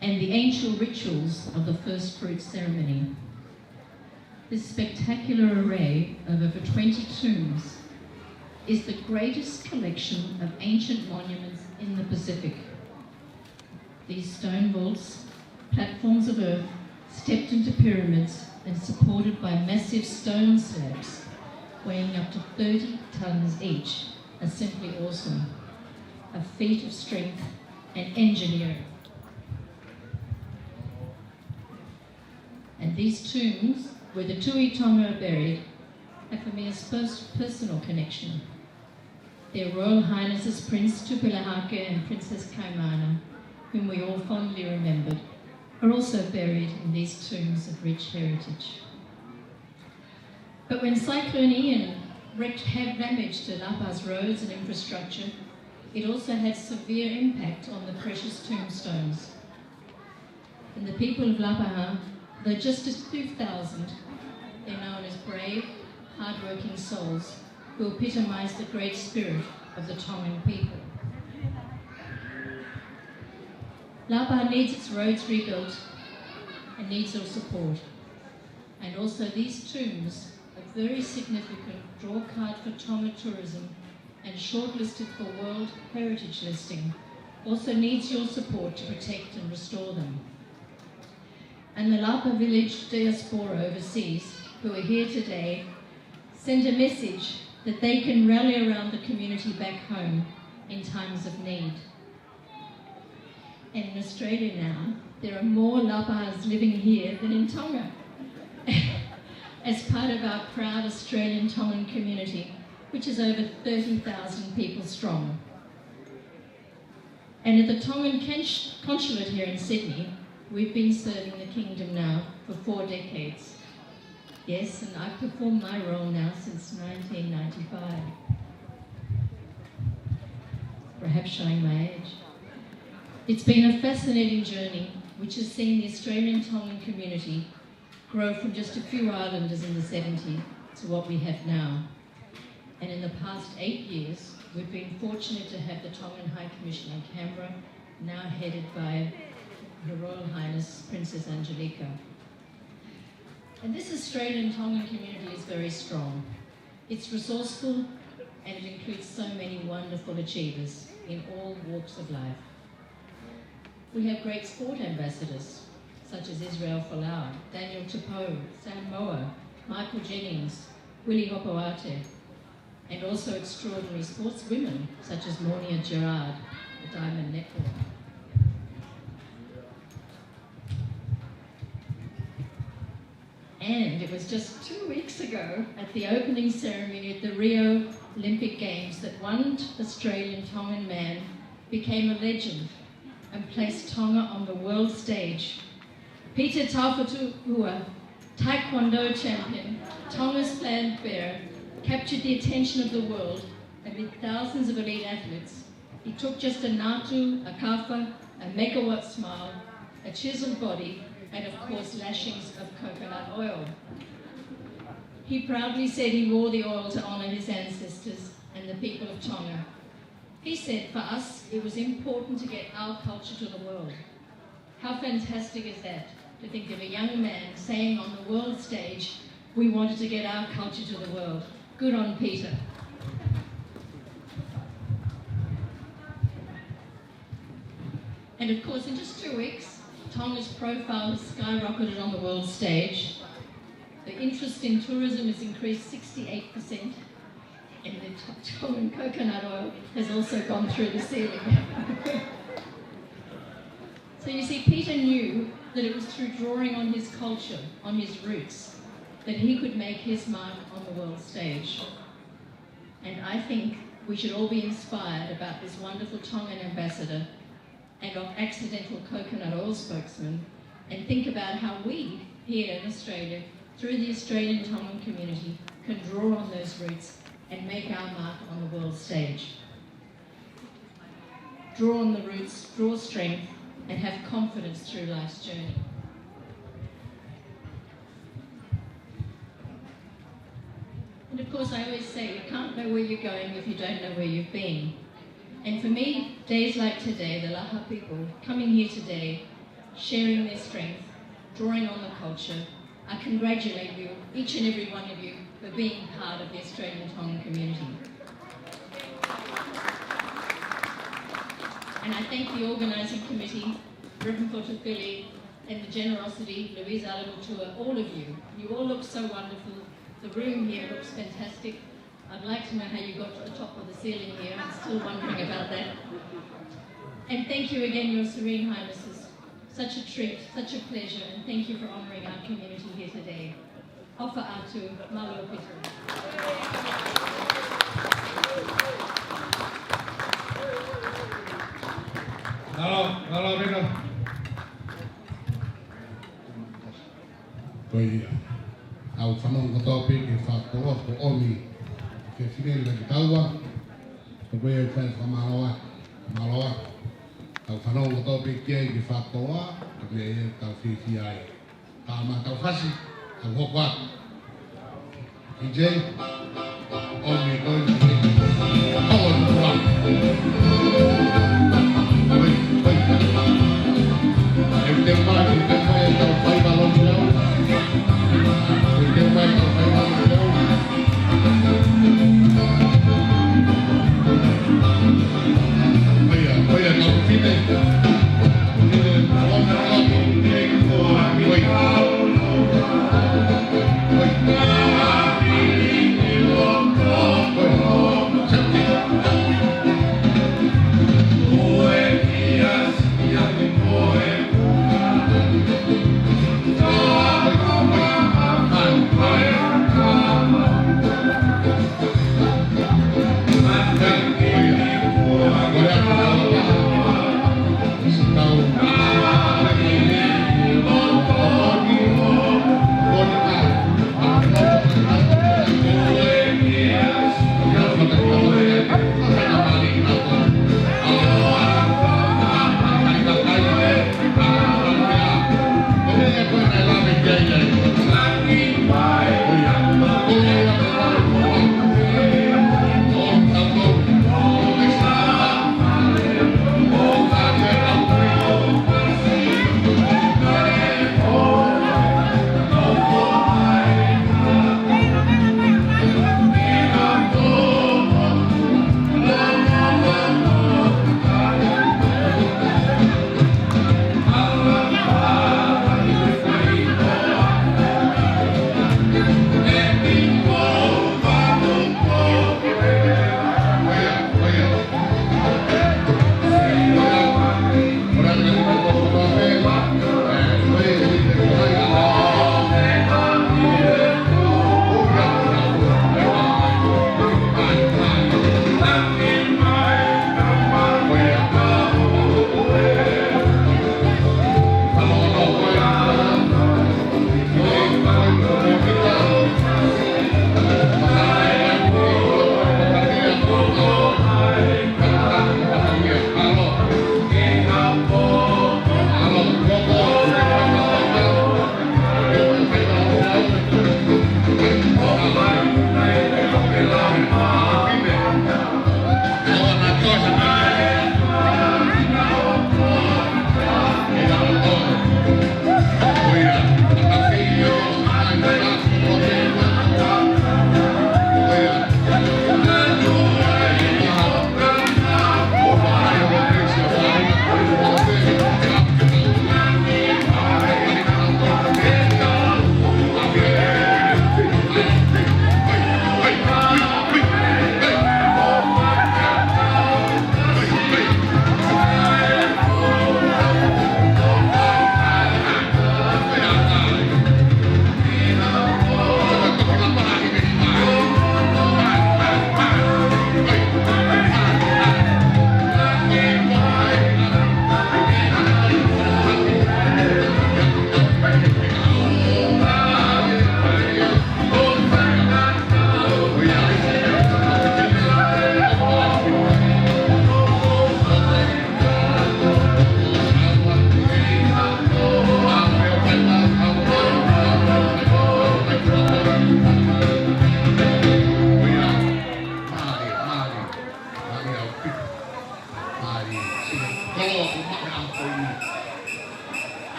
and the ancient rituals of the first fruit ceremony. This spectacular array of over twenty tombs is the greatest collection of ancient monuments in the Pacific. These stone vaults, platforms of earth, stepped into pyramids and supported by massive stone slabs weighing up to thirty tons each, are simply awesome. A feat of strength and engineering. And these tombs, where the Tuʻi Tonga are buried, have for me a pers-, personal connection. Their Royal Highnesses Prince Tupilehake and Princess Kaimana whom we all fondly remembered, are also buried in these tombs of rich heritage. But when Cyclone Ian wreaked heavy damage to Lapaha's roads and infrastructure, it also had severe impact on the precious tombstones. And the people of Lapaha, though just a few thousand, they're known as brave, hard-working souls who epitomize the great spirit of the Tongan people. Lapaha needs its roads rebuilt and needs your support. And also, these tombs, a very significant draw card for Tonga tourism and shortlisted for World Heritage listing, also needs your support to protect and restore them. And the Lapa Village diaspora overseas, who are here today, send a message that they can rally around the community back home in times of need. And in Australia now, there are more Lapahas living here than in Tonga. As part of our proud Australian Tongan community, which is over thirty thousand people strong. And at the Tongan cons-, consulate here in Sydney, we've been serving the kingdom now for four decades. Yes, and I've performed my role now since nineteen ninety-five. Perhaps showing my age. It's been a fascinating journey, which has seen the Australian Tongan community grow from just a few islanders in the seventies to what we have now. And in the past eight years, we've been fortunate to have the Tongan High Commission in Canberra, now headed by Her Royal Highness Princess Angelika. And this Australian Tongan community is very strong. It's resourceful, and it includes so many wonderful achievers in all walks of life. We have great sport ambassadors, such as Israel Folau, Daniel Tupou, Sam Moa, Michael Jennings, Willie Hopoate, and also extraordinary sportswomen, such as Mornia Gerard, the diamond netballer. And it was just two weeks ago at the opening ceremony at the Rio Olympic Games that one Australian Tongan man became a legend and placed Tonga on the world stage. Peter Taufatua, Taekwondo champion, Tonga's flag bearer, captured the attention of the world amid thousands of elite athletes. He took just a ngatu, a kava, a megawatt smile, a chiseled body, and of course lashings of coconut oil. He proudly said he wore the oil to honour his ancestors and the people of Tonga. He said, "For us, it was important to get our culture to the world." How fantastic is that, to think of a young man saying on the world stage, "We wanted to get our culture to the world." Good on Peter. And of course, in just two weeks, Tonga's profile has skyrocketed on the world stage. The interest in tourism has increased sixty-eight percent, and the Tongan coconut oil has also gone through the ceiling. So you see, Peter knew that it was through drawing on his culture, on his roots, that he could make his mark on the world stage. And I think we should all be inspired about this wonderful Tongan ambassador and of accidental coconut oil spokesman, and think about how we, here in Australia, through the Australian Tongan community, can draw on those roots and make our mark on the world stage. Draw on the roots, draw strength, and have confidence through life's journey. And of course, I always say, you can't know where you're going if you don't know where you've been. And for me, days like today, the Laha people coming here today, sharing their strength, drawing on the culture, I congratulate you, each and every one of you, for being part of the Australian Tongan community. And I thank the organising committee, Reverend Fotofili, and the generosity, Louise Alabautua, all of you. You all look so wonderful. The room here looks fantastic. I'd like to know how you got to the top of the ceiling here. I'm still wondering about that. And thank you again, Your Serene Highnesses. Such a treat, such a pleasure, and thank you for honouring our community here today. ʻOfa atu, mālō ʻaupito. Mālō, mālō, Vino. Ko ia. Tau fanongo kotoa pē ki he fakatouʻosi ko ʻeni. Ke fine la ki taua. Ko ia fai fakamālō atu. Mālō atu. Tau fanongo kotoa pē ki he fakatouʻosi. Ko ia tau fiefia ai. Tama tau fasi, tau hoko atu. D J, ʻomi ko eni, ʻomi ko eni. Oi, oi. E te mai, e te mai, tau fai mālō ki au. E te mai, tau fai mālō ki au.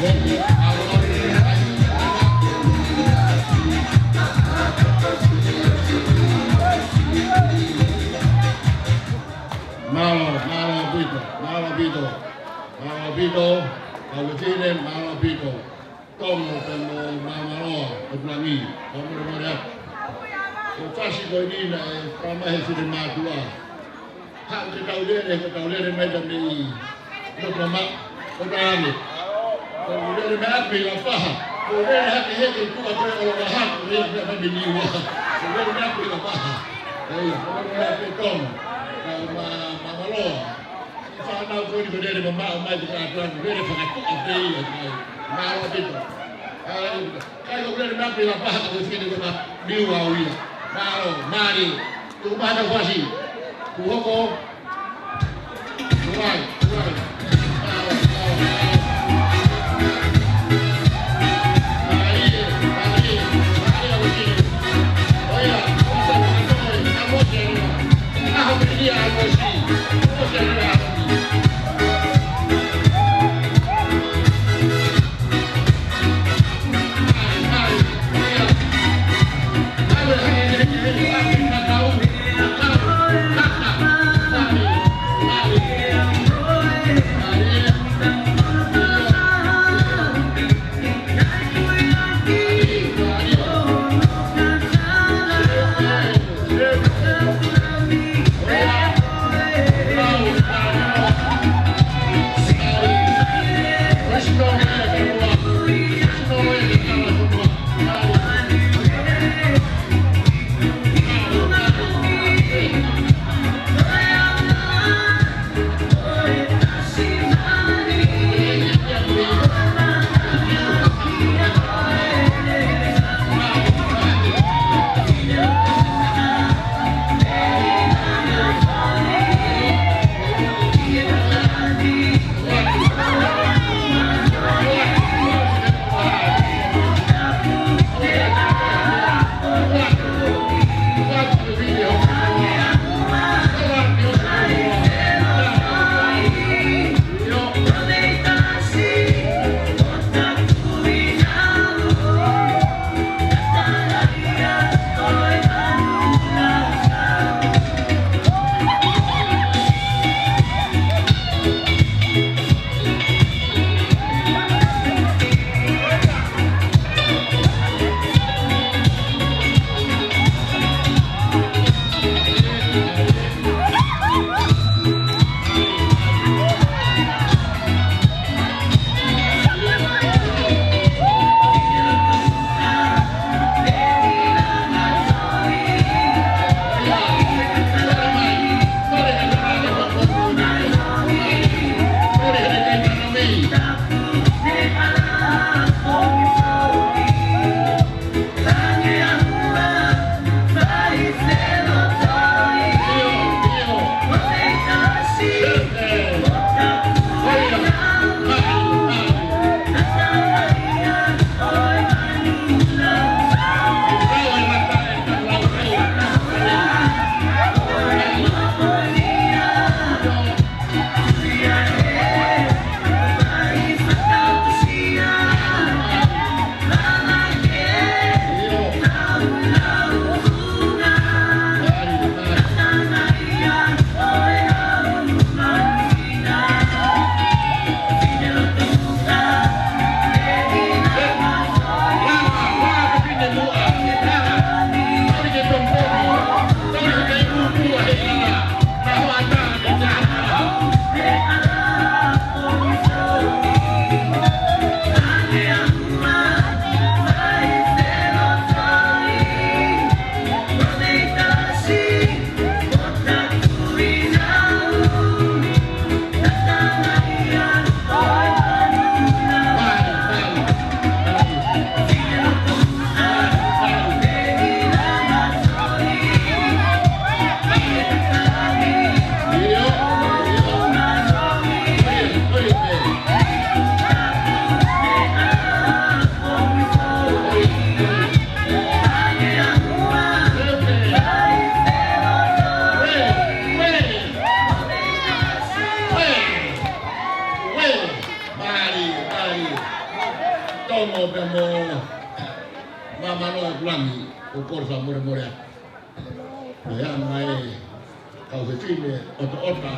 Mālō, mālō ʻaupito, mālō ʻaupito, mālō ʻaupito, kau fefine, mālō ʻaupito. Tonga pea mo Māmaloa, ʻo Tulangi, fakamolemole atu. Ko e fasi ko eni naʻe fakamamahi ʻe he finemātuʻa. Haʻu ke tau lele, ke tau lele mai ta mei loto mamaʻo, ʻo tau lele. Ko e lele mai ʻapi la paha, ko e lele hake heke tuʻa ko e ʻolovaha, ko e lele mai mei Niua. Ko e lele mai ʻapi la paha. ʻEi, ko e lele mai ʻapi Tonga, ka Ma-, Māmaloa. Fānau ko eni ko e lele mamaʻo mai ki he kātoanga, lele fakatuʻa pē ia ki ai. Mālō ʻaupito. ʻAi, kai ko e lele mai ʻapi la paha ka ko e fine ko e ma-, Niua au ia. Mālō, mālie. Tuku mai haʻatau fasi. Kuo hoko. Kuo ʻai, kuo ʻai. Mālō, mālō, mālō. Mālie, mālie, mālie ʻa e fine. ʻOia, ʻoku tau fakatokoi, ʻa Mosi ʻa Niua. ʻAho pē ia ʻa Mosi. Mosi ʻa Niua. Ongo pea mo Māmanoa ʻo Langi, ʻoku ou kole fakamolemole atu. Ko e anga e kau fefine ʻotoʻota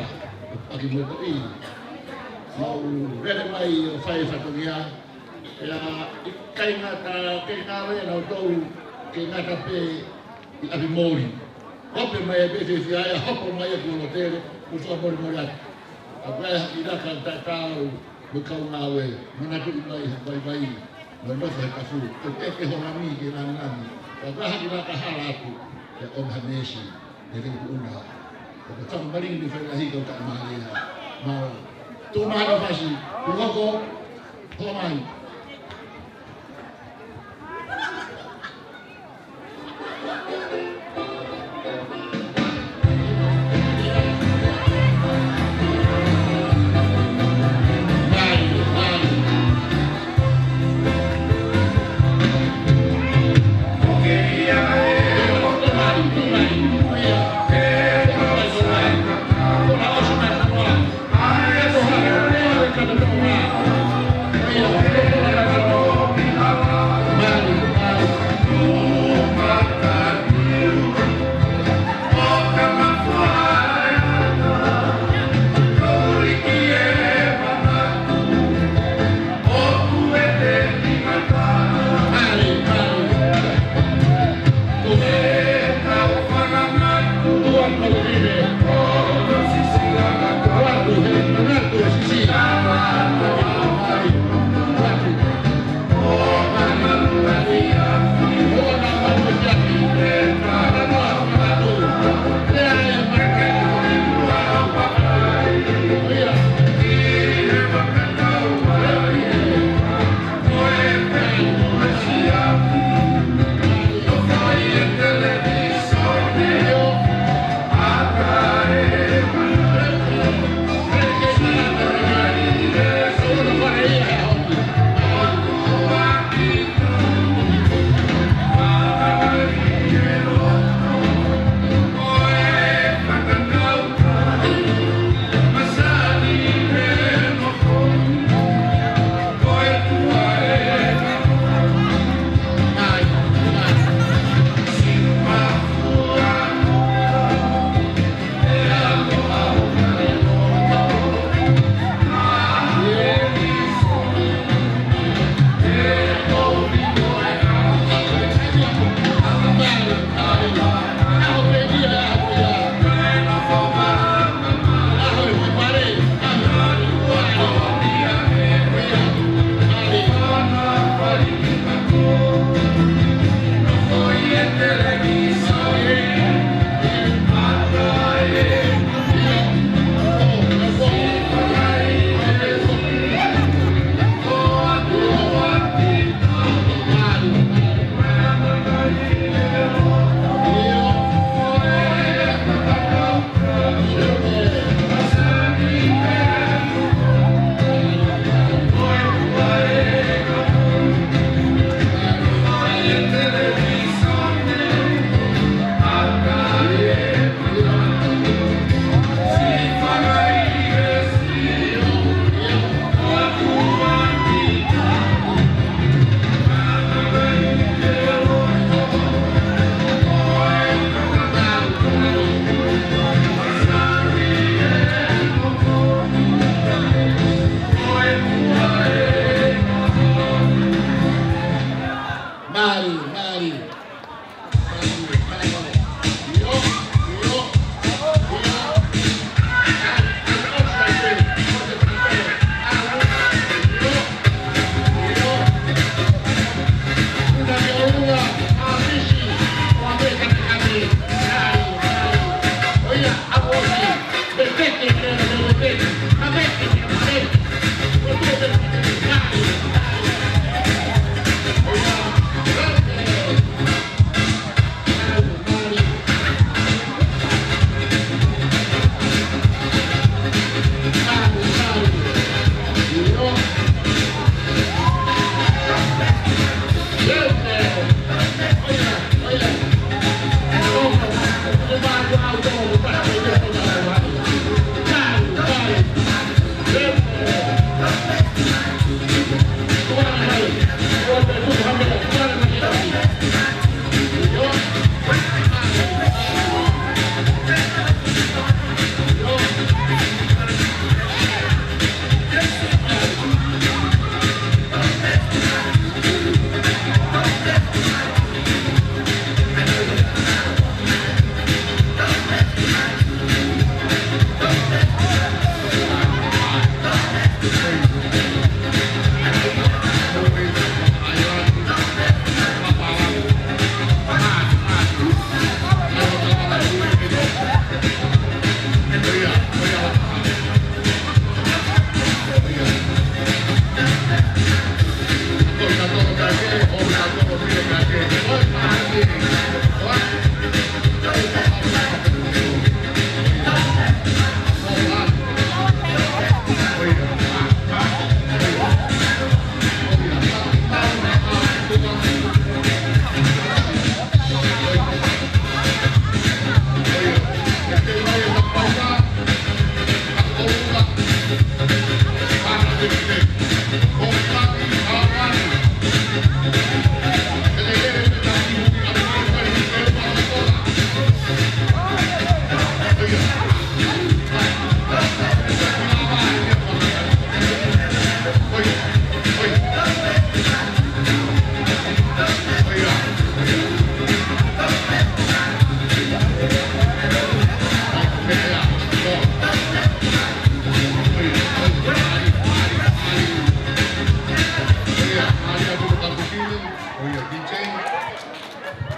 ʻo ʻaki motoʻi. Mau lele mai ʻo fai fatongia. ʻIkai ngata, ʻikai ngata pē nautolu, ʻikai ngata pē ʻi ʻapi moli. Hopo mai e pese sia ʻe hopo mai e kuo lotele, ʻoku ou fakamolemole atu. ʻA ko e haʻi laka taʻetaau mo e kau ngāue, manatuʻi mai ha vaivai, mo e nofo he kafu, ʻo ʻeke ho lami ke langilangi. ʻA ko e haʻi laka hala atu, ʻe ʻomi ha meesi, ʻe te kuʻuna. ʻOku tau malingi ni fai lahi kau taʻamālie. Mau, tuʻu mai ʻo fasi, tuʻu hoko, hoa mai.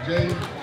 Okay.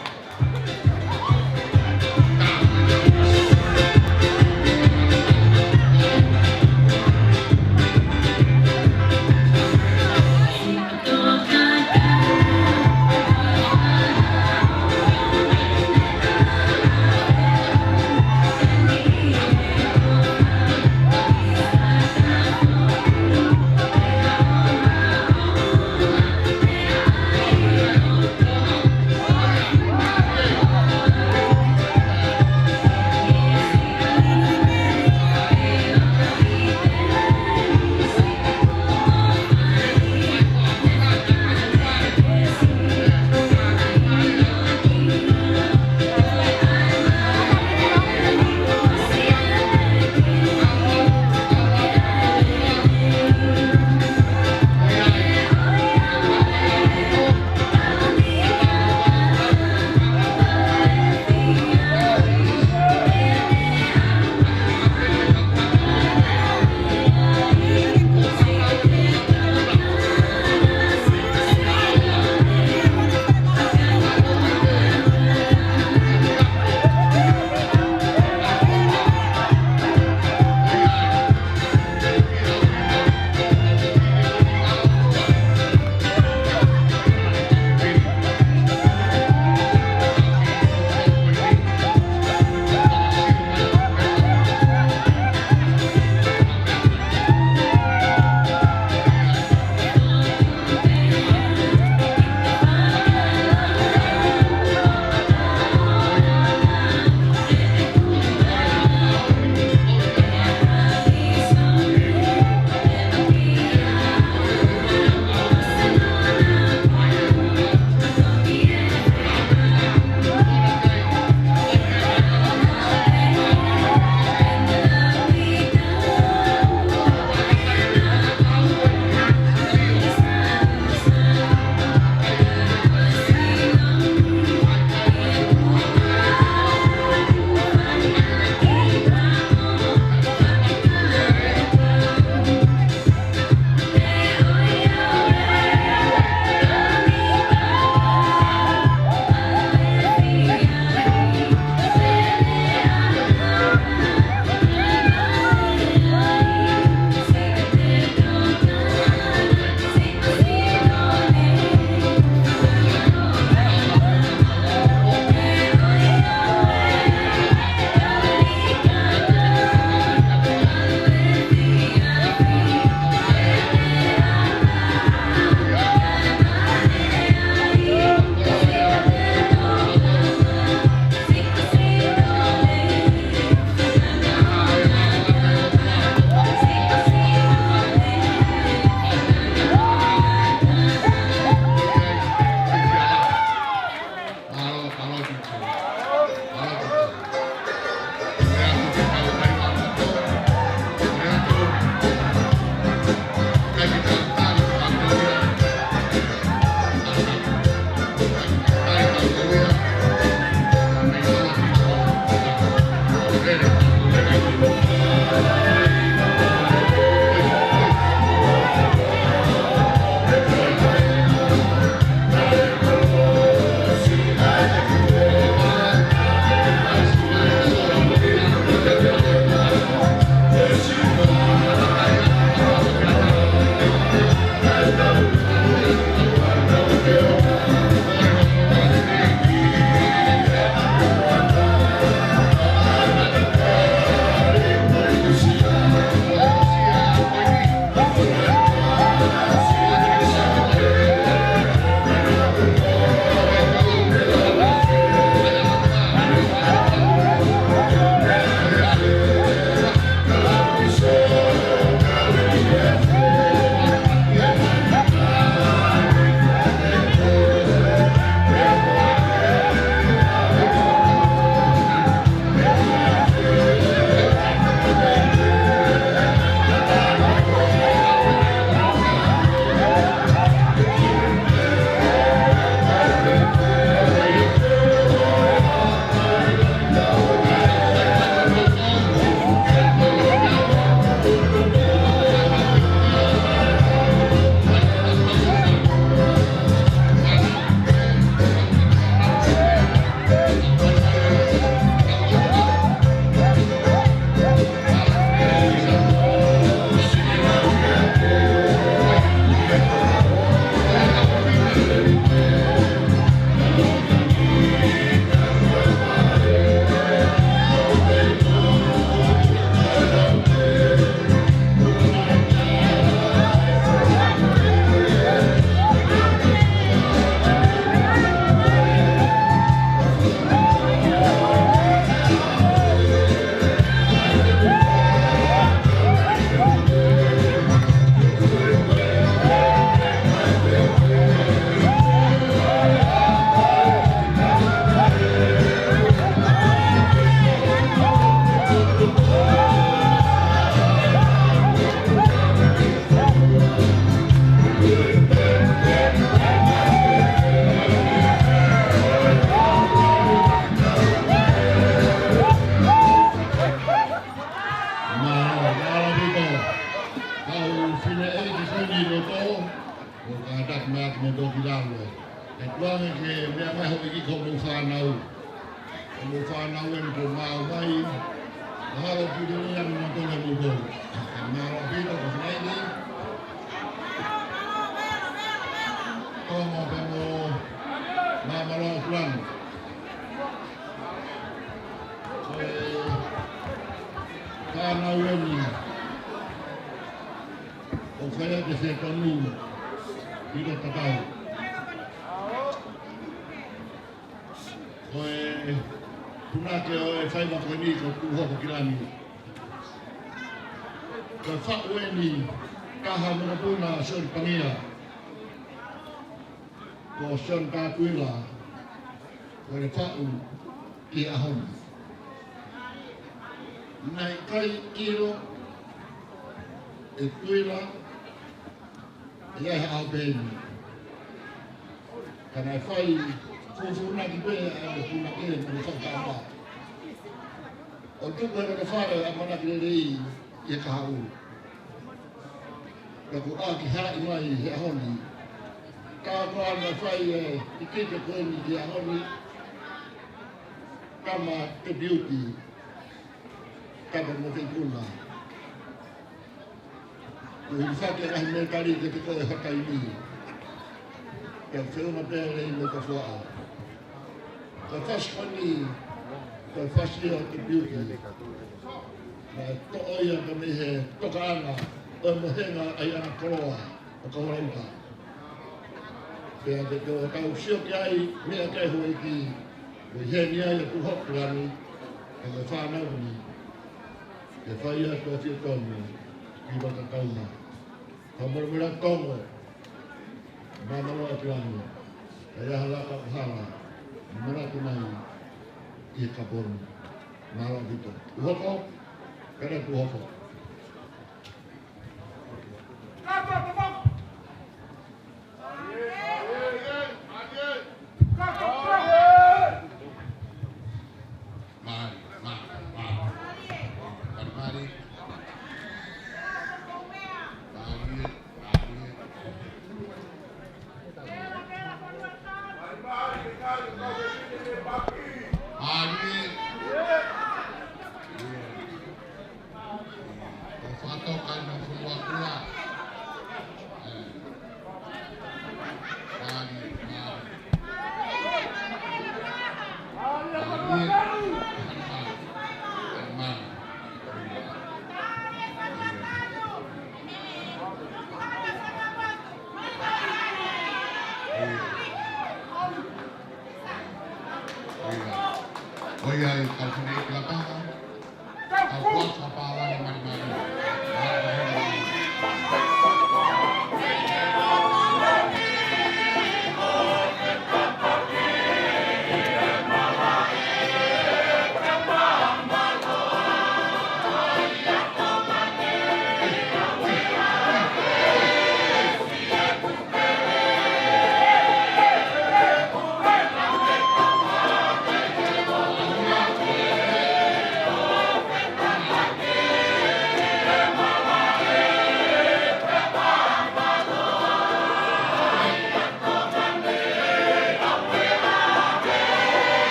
Tō, ʻo kātaki mai atu mo tō ki lalo. ʻE tuku ange ke meʻa mai houʻeiki ko hoʻomou fānau. Ko hoʻomou fānau eni kuo maʻu mai. Mahalo ki te nia mo tō le mou tō. Mālō ʻaupito ko Fanaili. Tō mo pē mo Māmaloa ʻo Tulani. Ko e fānau eni. ʻOku fai ʻaki e fetonu ʻi he tatau. Ko e punake ʻo e faiva ko eni ko Tūhoko Kilani. Ko e faʻu eni taha mokopuna Sione Pangia. Ko Sione Tatuila. Ko e faʻu ki he ʻaho ni. Naʻe ʻikai ʻilo ʻe Tuila ʻe ʻi ai ha ʻaho pehē ni. Ka naʻe fai fufūnaki pē ʻa e punake mo e fakaʻapaʻapa. ʻO tuku e loto fale ʻamanaki lelei ʻi he kahaʻu. Ka kuo ʻaki haʻi mai he ʻaho ni. Ka ko ʻene fai e tikite ko eni ki he ʻaho ni. Kama te piuti. Kama mo te ikuna. Ko e hifaki e ngaahi mētali ke te ko e hakaimi. Ke feʻunga pē lei mo ka fuaʻa. Ko e fasi ko eni, ko e fasi ʻo te piuti. Naʻe toʻo ia ka mei he tokaʻanga, ʻo e mohenga ʻa e ʻAna Koloa, ʻo Kaulauta. Pea te tau sio ki ai, meʻa ki ai houʻeiki, ʻo ʻi heni ai ʻa Tūhoko Kilani, ʻa e fānau ni. Ke fai atu ʻa e fetonu, ʻi Vakatauma. Ka mole mole tongo, Māmaloa ʻo Kilani. Ka ia hala ka hala, mole atu mai, ʻi he kaponi. Mālō ʻaupito. Tūhoko, pena Tūhoko. ʻOiauē, ka fine i kila paha. Ka kuata pālangi mani mani.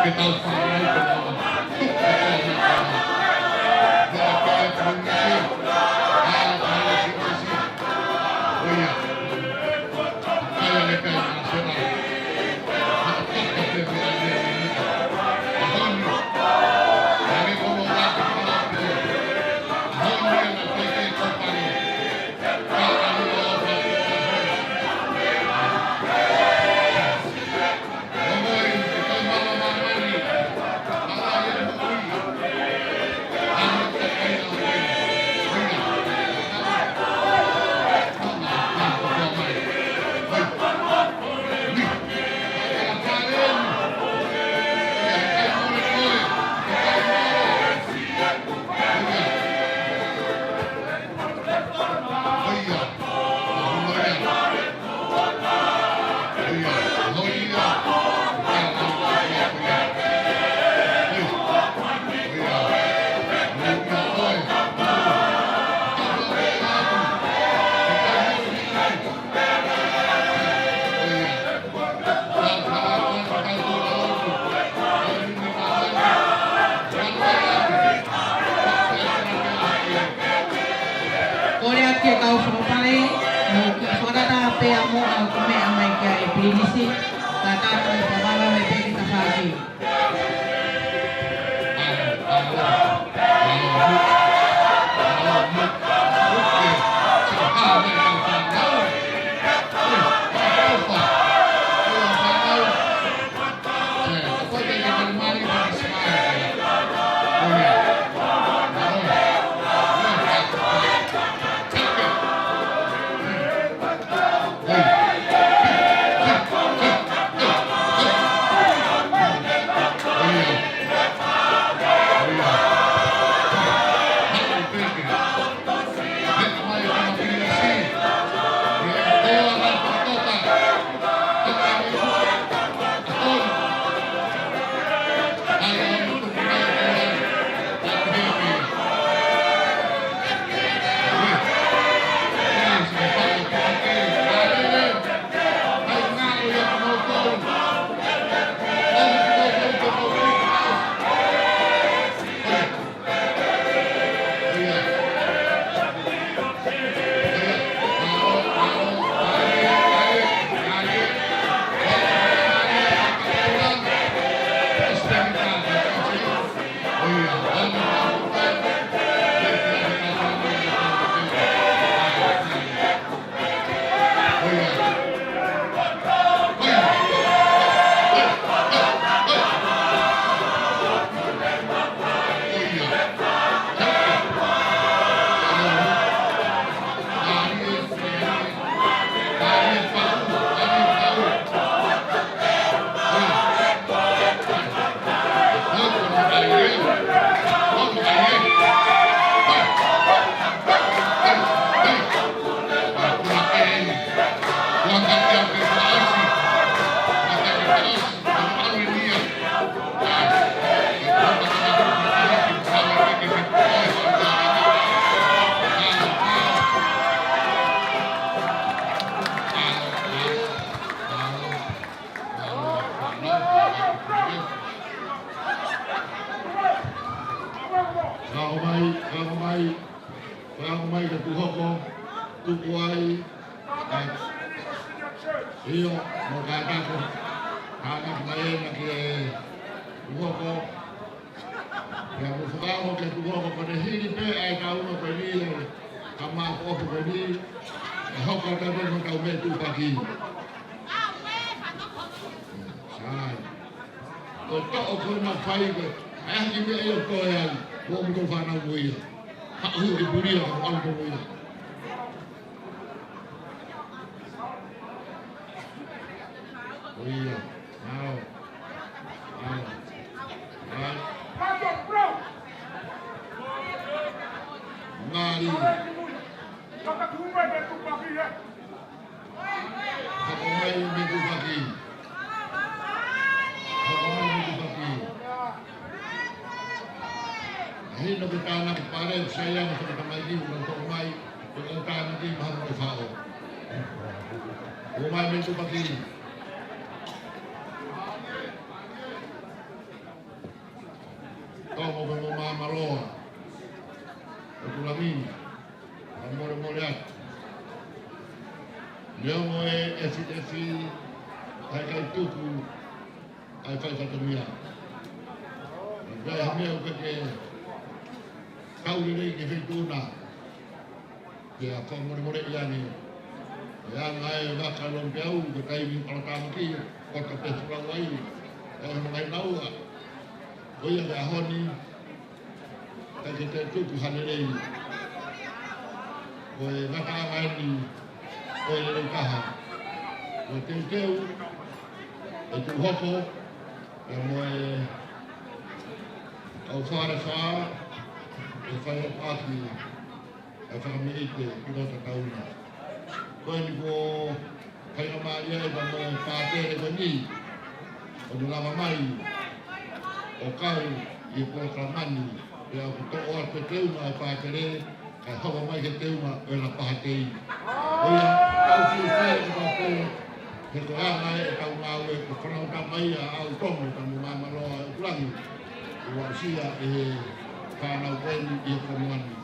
Ke tau fānau ke tau. Kole atu ki he kau fakapale, mou kiʻi fakatata pē ʻa Moʻa ʻoku meʻa mai ki ai e Pilinisi, ka tau fakamālō mai pē ki he tafaʻaki. Kau mai, kau mai, kau mai ke tuʻu hoko, tuku ai, ʻio, mo kātaki, kātaki mai ena ki he tuʻu hoko, pea mo fakaongo ke tuʻu hoko ko ʻene hili pē ʻa e taumuʻa ko eni, ka maʻu ko eni, ʻe hoko atu pē mo tau meʻa tupaki. Sai. Ko e toʻo ko ena fai ko e, ʻa e hiki meʻa ia ko e ai, mo mo tau fānau mo ia. Haʻu ki pulia, ka ʻalu mo ia. Ko ia. Ao. Ao. Ao. Ngali. Hoko mai mei tupaki. Hoko mai mei tupaki. ʻA hino ke tānaki pale, sai ange fakatamaiki, ʻo nau toko mai, ʻo nau tānaki, maha mo e faʻo. Hoko mai mei tupaki. Lami, fakamolemole atu. Neongo e efiafi, ʻikai tuku ʻa e faifatongia. Naʻe ʻi ai ha meʻa ʻoku ke kau lelei ki he feituʻu na. Pea fakamolemoleʻi ange. ʻE anga e vaka Lompeau, ko e taimi ʻoku talatāmaki, ko e tape fulau ai, ʻe he mangai naua. Ko ia ko e ʻaho ni, ʻikai ke tuku ha lelei. Ko e ngataʻanga eni, ko e lelei taha. Ko e teuteu, ʻe tuʻu hoko, pea mo e kau fale fā, ʻe fai ʻaki ʻa e fakameʻite ki loto tauna. Ko eni kuo fai ʻa Malia ʻe pea mo e pātele ko eni. ʻO ne lava mai ʻo kau ʻi he polokalama ni. Pea ʻoku toʻo atu e teunga ʻa e pātele, kae hoko mai he teunga ʻo e lapaha teine. Ko ia, kau fiefia ʻi he pātele, he ko e anga ē ʻetau ngāue, ko e fanauʻi mai ʻa ʻAutongo, ka mo Māmaloa ʻUlulangi, ʻo aʻusia ʻe he fānau ko eni ʻi he fonua ni.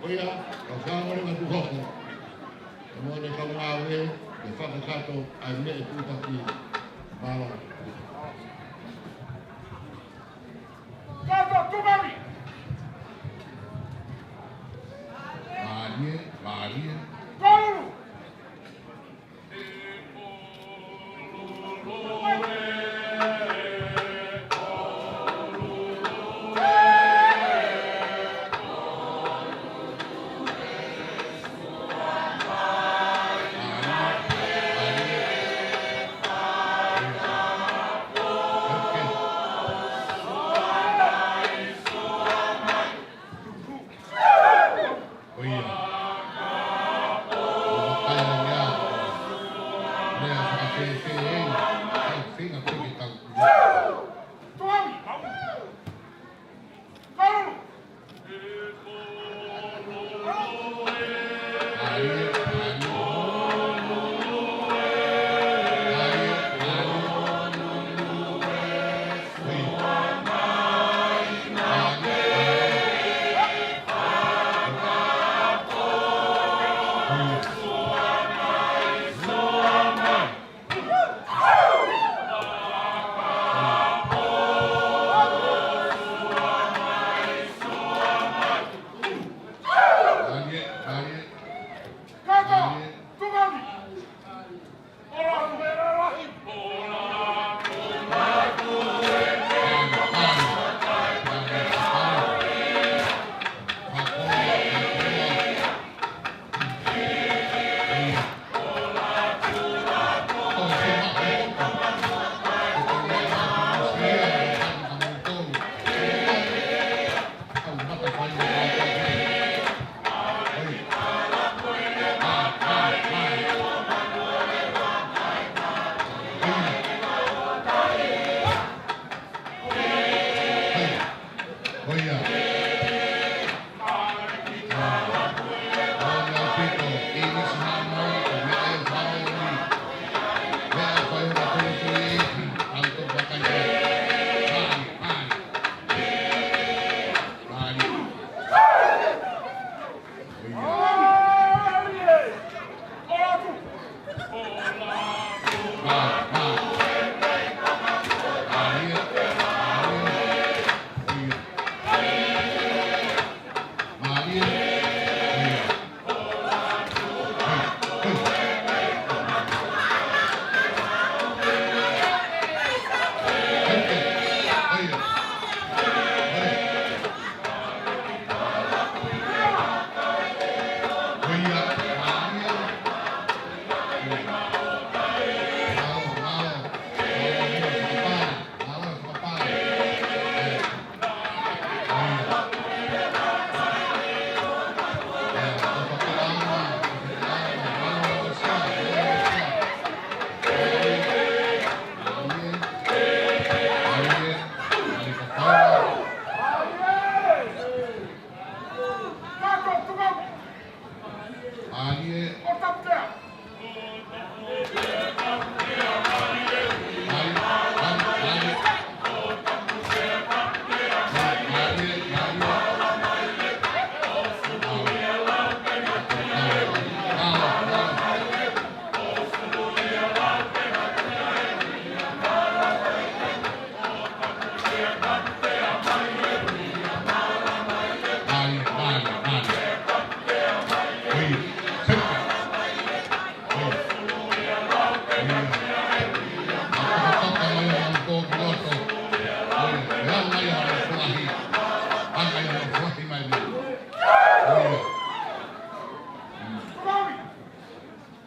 Ko ia, kau fānau ʻoku tuʻu hoko. Ko e moʻoni kau ngāue, ke fakakakato ʻa e meʻa ʻe tuʻutaki. Mālō. Kato Tuʻavave. Mālie, mālie. Kolulu. ʻO ia. ʻO ka ʻi ai ha meʻa, meʻa fakafēfē eni, ʻai feinga pē ke tau.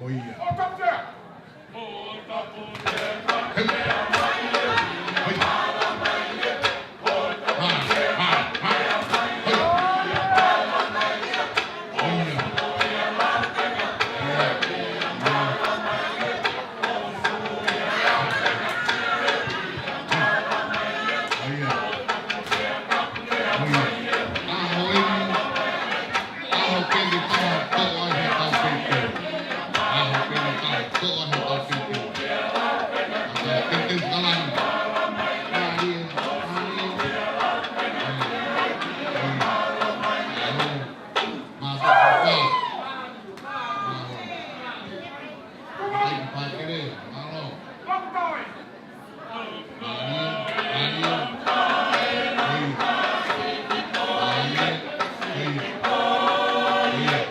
ʻIo. Hei. Hei.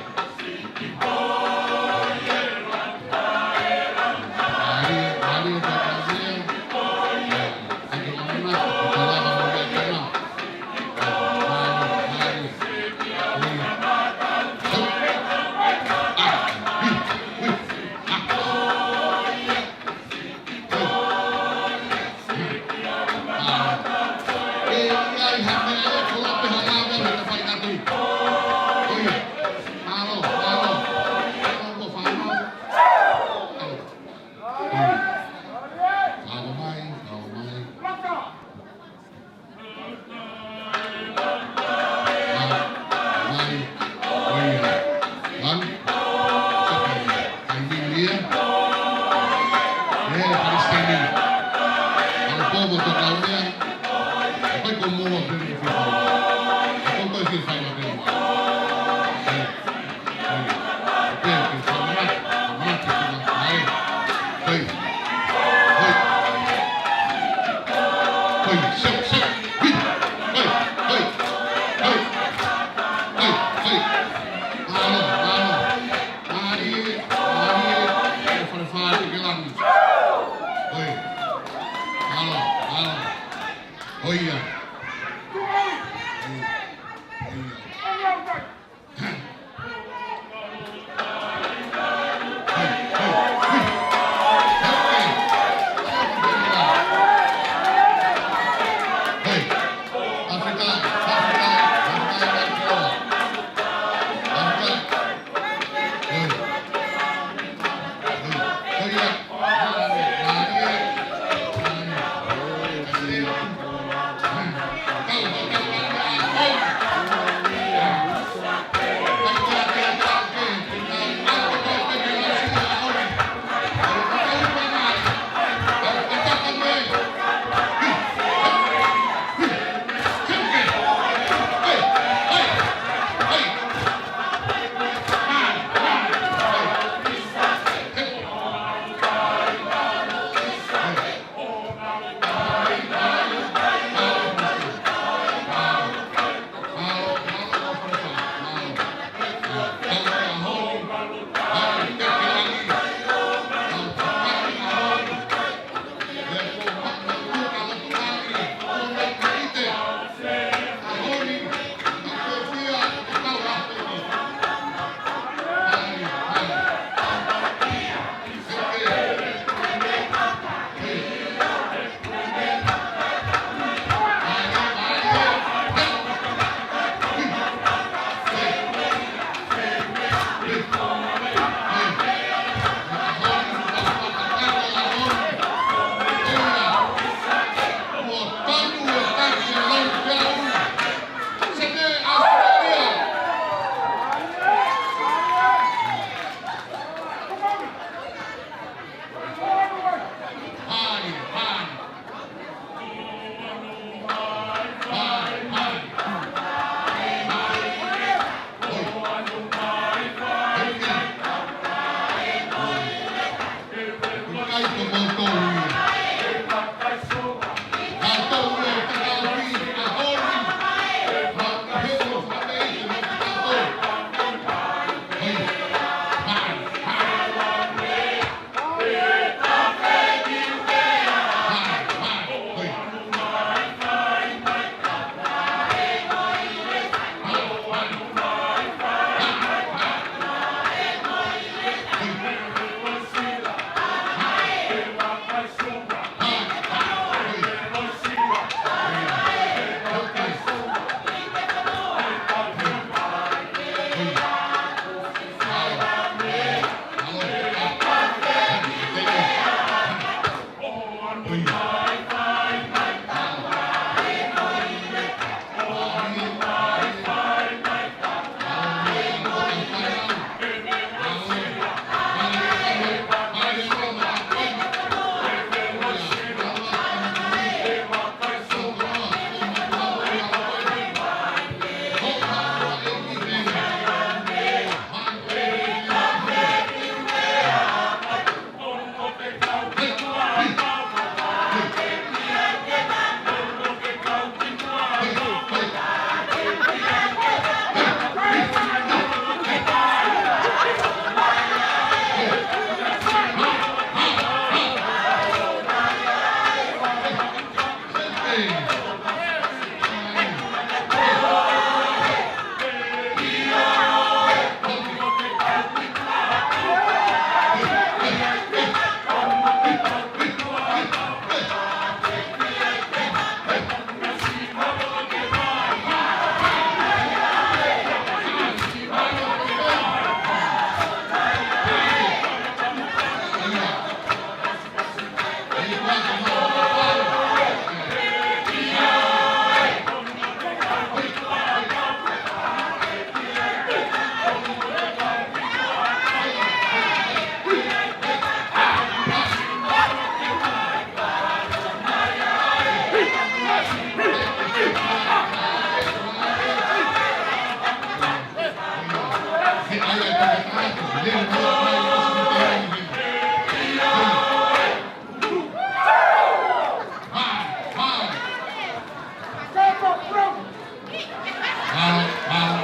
Mālō, mālō,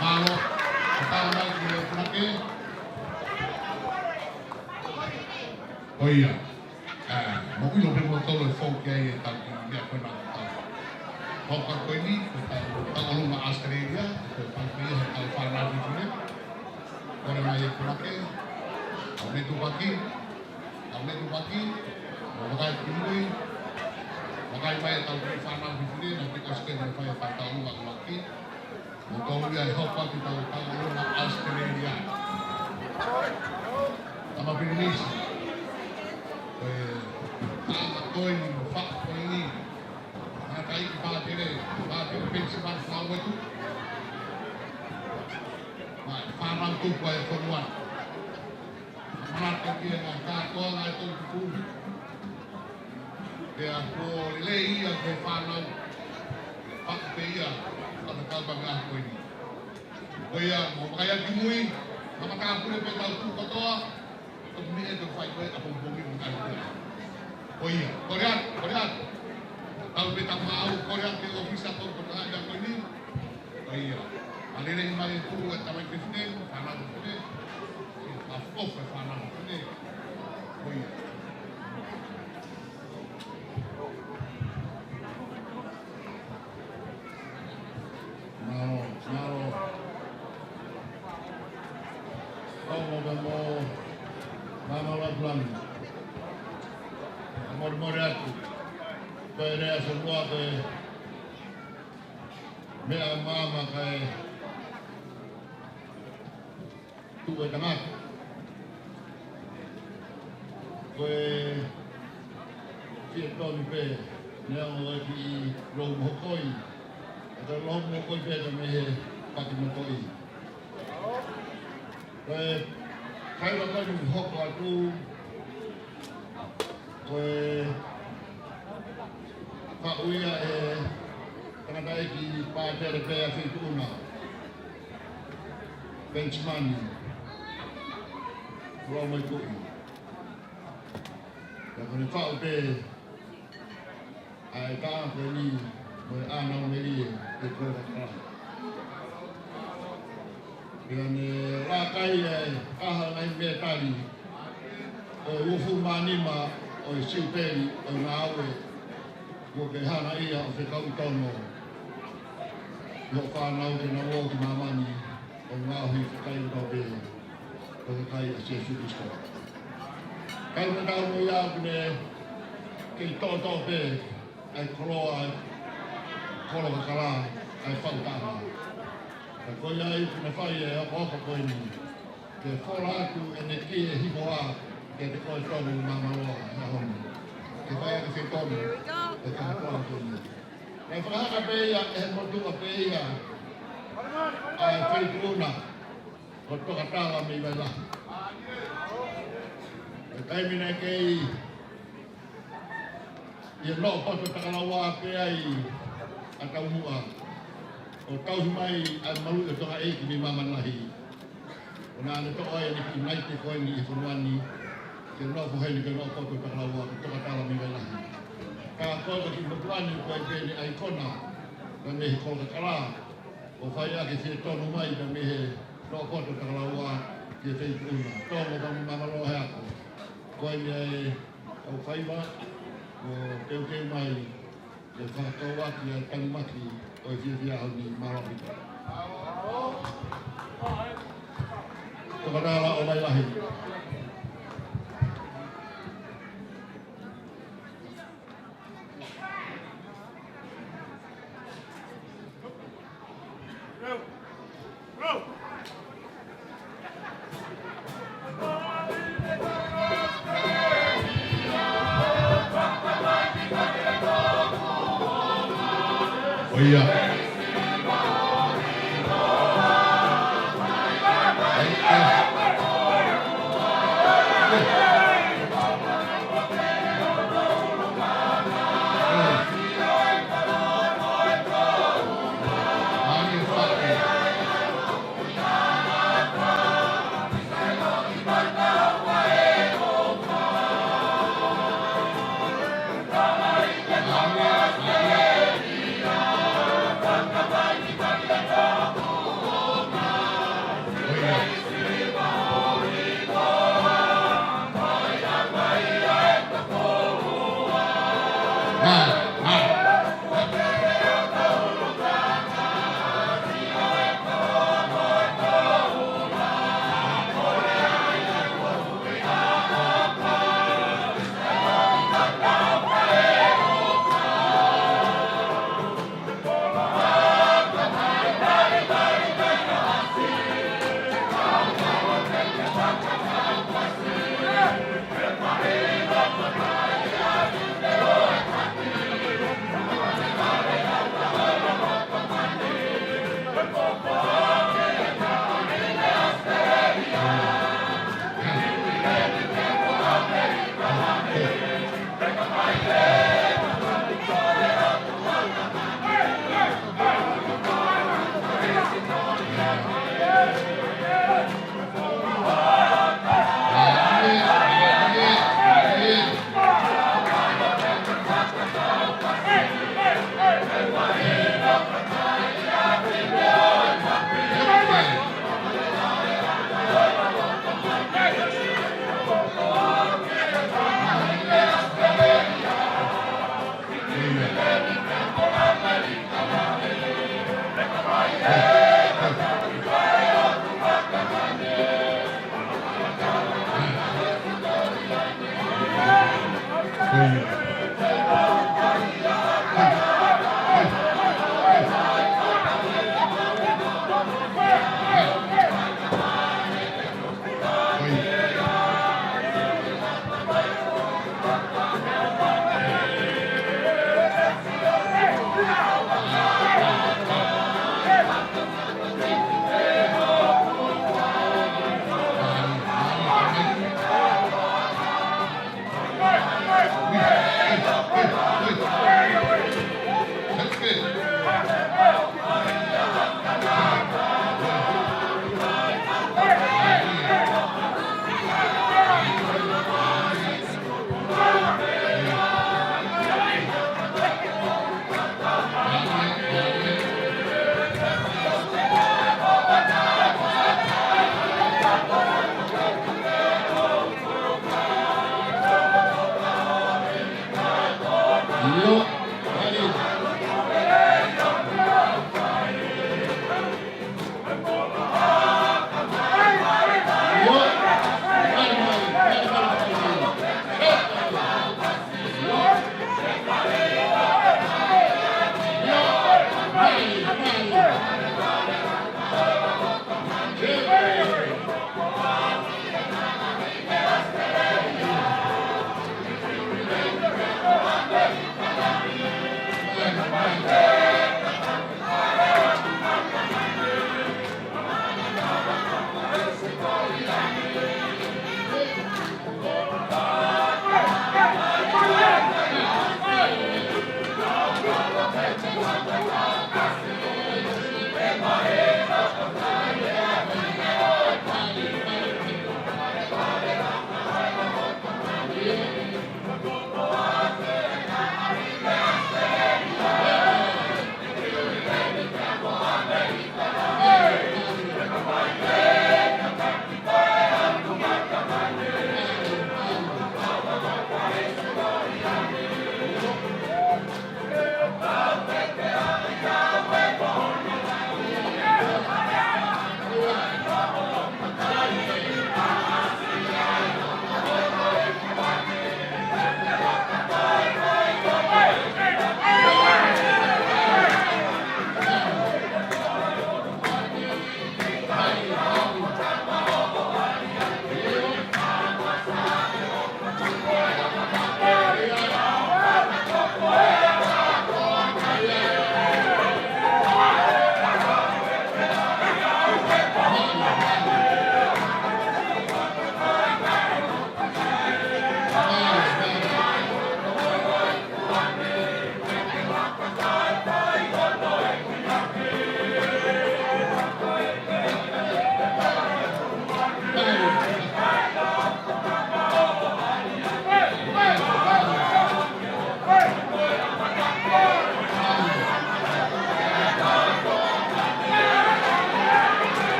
mālō. Ka tala mai ki he punake. Ko ia. ʻA, mou ʻilo pē moutolu e fou ki ai ʻetau kiʻi meʻa ko ena ʻoku tau. Ko e hoko ko eni, ko ʻetau tauʻolunga ʻAositelēlia, ko e pau pē ia he tau fānau fefine. Kole mai e punake, ʻa e meʻa tupaki, ʻa e meʻa tupaki, mo vakai ki mui, vakai mai ʻetau kiʻi fānau fefine, naʻa nau ʻosi pē naʻe fai ʻetau tauʻolunga ʻuluaki. Mo tau ia e hoko atu ʻetau tauʻolunga ʻAositelēlia. Tama Pilinisi. Ko e tama ko eni mo e faʻu ko eni. Tangataʻeiki pātele, pātele Penisimani Fuaʻuetu. Mo e fānau tupu ʻa e fonua. Manatu ki he ngaahi kātoanga ʻa e toʻutupu. Pea kuo lelei ia ki he fānau. Faʻu pē ia, fakatau ka meʻa ko eni. Ko ia, mo vakai atu ki mui, ka matāpule pē tau tuʻu kotoa, ʻoku meʻa ʻe tau fai ko e ʻapongipongi mo tau. Ko ia, kole atu, kole atu. Tau pē tau maʻu, kole atu ki he ʻōfisa ko e kotoa ia ko eni. Ko ia. Mālō e lelei mai e tuʻu e tamaiki fefine, fānau fefine. Ia, ka fofo e fānau fefine. Ko ia. Mālō, mālō. Kau mo ka mo, mālō Lapulangi. Molemole atu. Ko e lea ʻa e fonua ko e meʻa maama kae tuʻu e tangata. Ko e fie tonu pē, neongo e kiʻi lou mohokoi, ʻe ka lou mohokoi pē ka mei he paki mokoʻi. Ko e faiva ko eni hoko atu, ko e faʻu ia ʻe he tangataʻeiki pātele pē ʻa Feituʻuna, Penisimani Fuaʻuetu. Pea ko ʻene faʻu pē ʻa e taʻanga ko eni mo e ʻānaua melie ʻe Kolokakala. Pea ne laka ia ʻi he ʻaho ʻa e ngaahi mētali ʻo e uofulu mā nima ʻo e siupeli ʻo e ngāue kuo ke hanga ia ʻo fekauʻi tono ʻi hoʻo fānau ke nau ō ki māmani ʻo ngaohi e kakai kotoa pē ko e kakai ʻa Sīsū Kalaisi. Kae ʻumaʻā ʻoku ne kei toʻotoʻo pē ʻa e koloa ʻa e Kolokakala ʻa e faʻu taʻanga. Ka ko ia ai ʻoku ne fai e hokohoko ko eni ke fola atu ʻene kie hipoa ke te koe tonu māmāloa he ʻaho ni. Ke fai ʻaki e tonu e kahakoa ko eni. Naʻe fakahā pē ia ʻe he motuʻa pē ia ʻa e Feituʻuna ko Tokatala mei Vailahi. Ko e taimi naʻe kei ʻi he noʻo poto Takalaua pē ai ʻa Taumuʻa ʻo tauhi mai ʻa e maluʻi ʻo Tonga ʻEiki mei māmani lahi. ʻO naʻa ne toʻo ai ʻene kiʻi naite ko eni ʻi he fonua ni ke nofo heni ke noʻo poto Takalaua ko Tokatala mei Vailahi. Ka ko e kiʻi motuʻa ni ko e pē ne ʻaikona ka mei he Kolokakala. ʻO fai ʻaki e fie tonu mai ka mei he noʻo poto Takalaua ki he Feituʻuna. Tō mo ka māmāloa he ako. Ko eni ʻa e kau faiva ʻo teuteu mai ke fakatau ʻaki ʻa e tanumaki ʻo e fiefia ʻaho ni. Mālō ʻaupito. Tokatala ʻo Vailahi. ʻOia.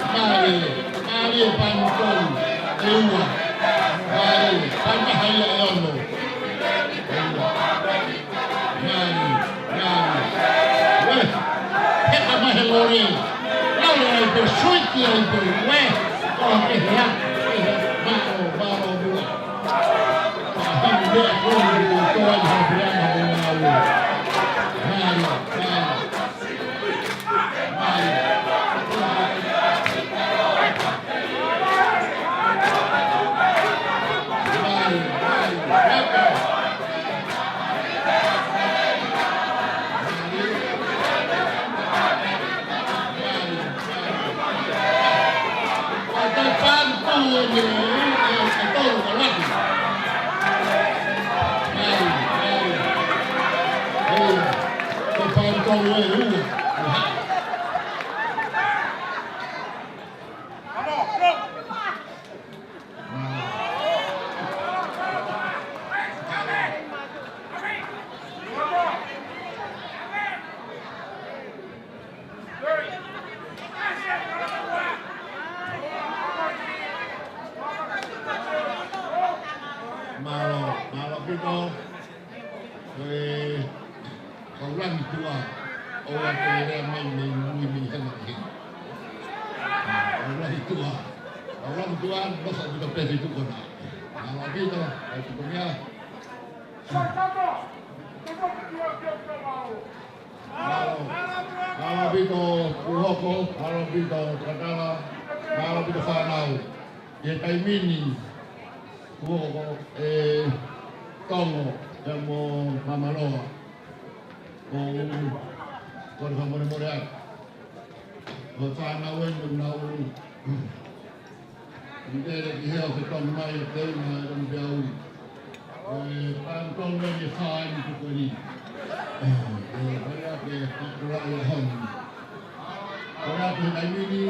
Mālie, mālie, pānga tolu, ʻe ua. Mālie, pānga taha ia ʻe ono. Mālie, mālie. Ue, heka mai he lole. Lole ai pē, suiki ai pē. Ue, ko e hea, hea, mālō, mālō muʻa. Pāhani meʻa ko eni, ko ai ha pea ma mo ngā ue. Mālie, mālie. Tua. Au laku tua, no sa bito peti tu kona. Au la bito, ai tu konia. Au la bito Kuhoko, au la bito Katala, au la bito Fanau. Ye taimi ni, Kuhoko, eh, Tongo, ya mo Mamaloa. Ko, ko le fa mole mole ai. Ko Fanau e mo nau. Mtele ki hea o ke tonu mai e teu na e tonu pea ui. E pan tonu mai e fā ni tu koni. E fai a ke pakula i a honi. Ko rea ke taimi ni,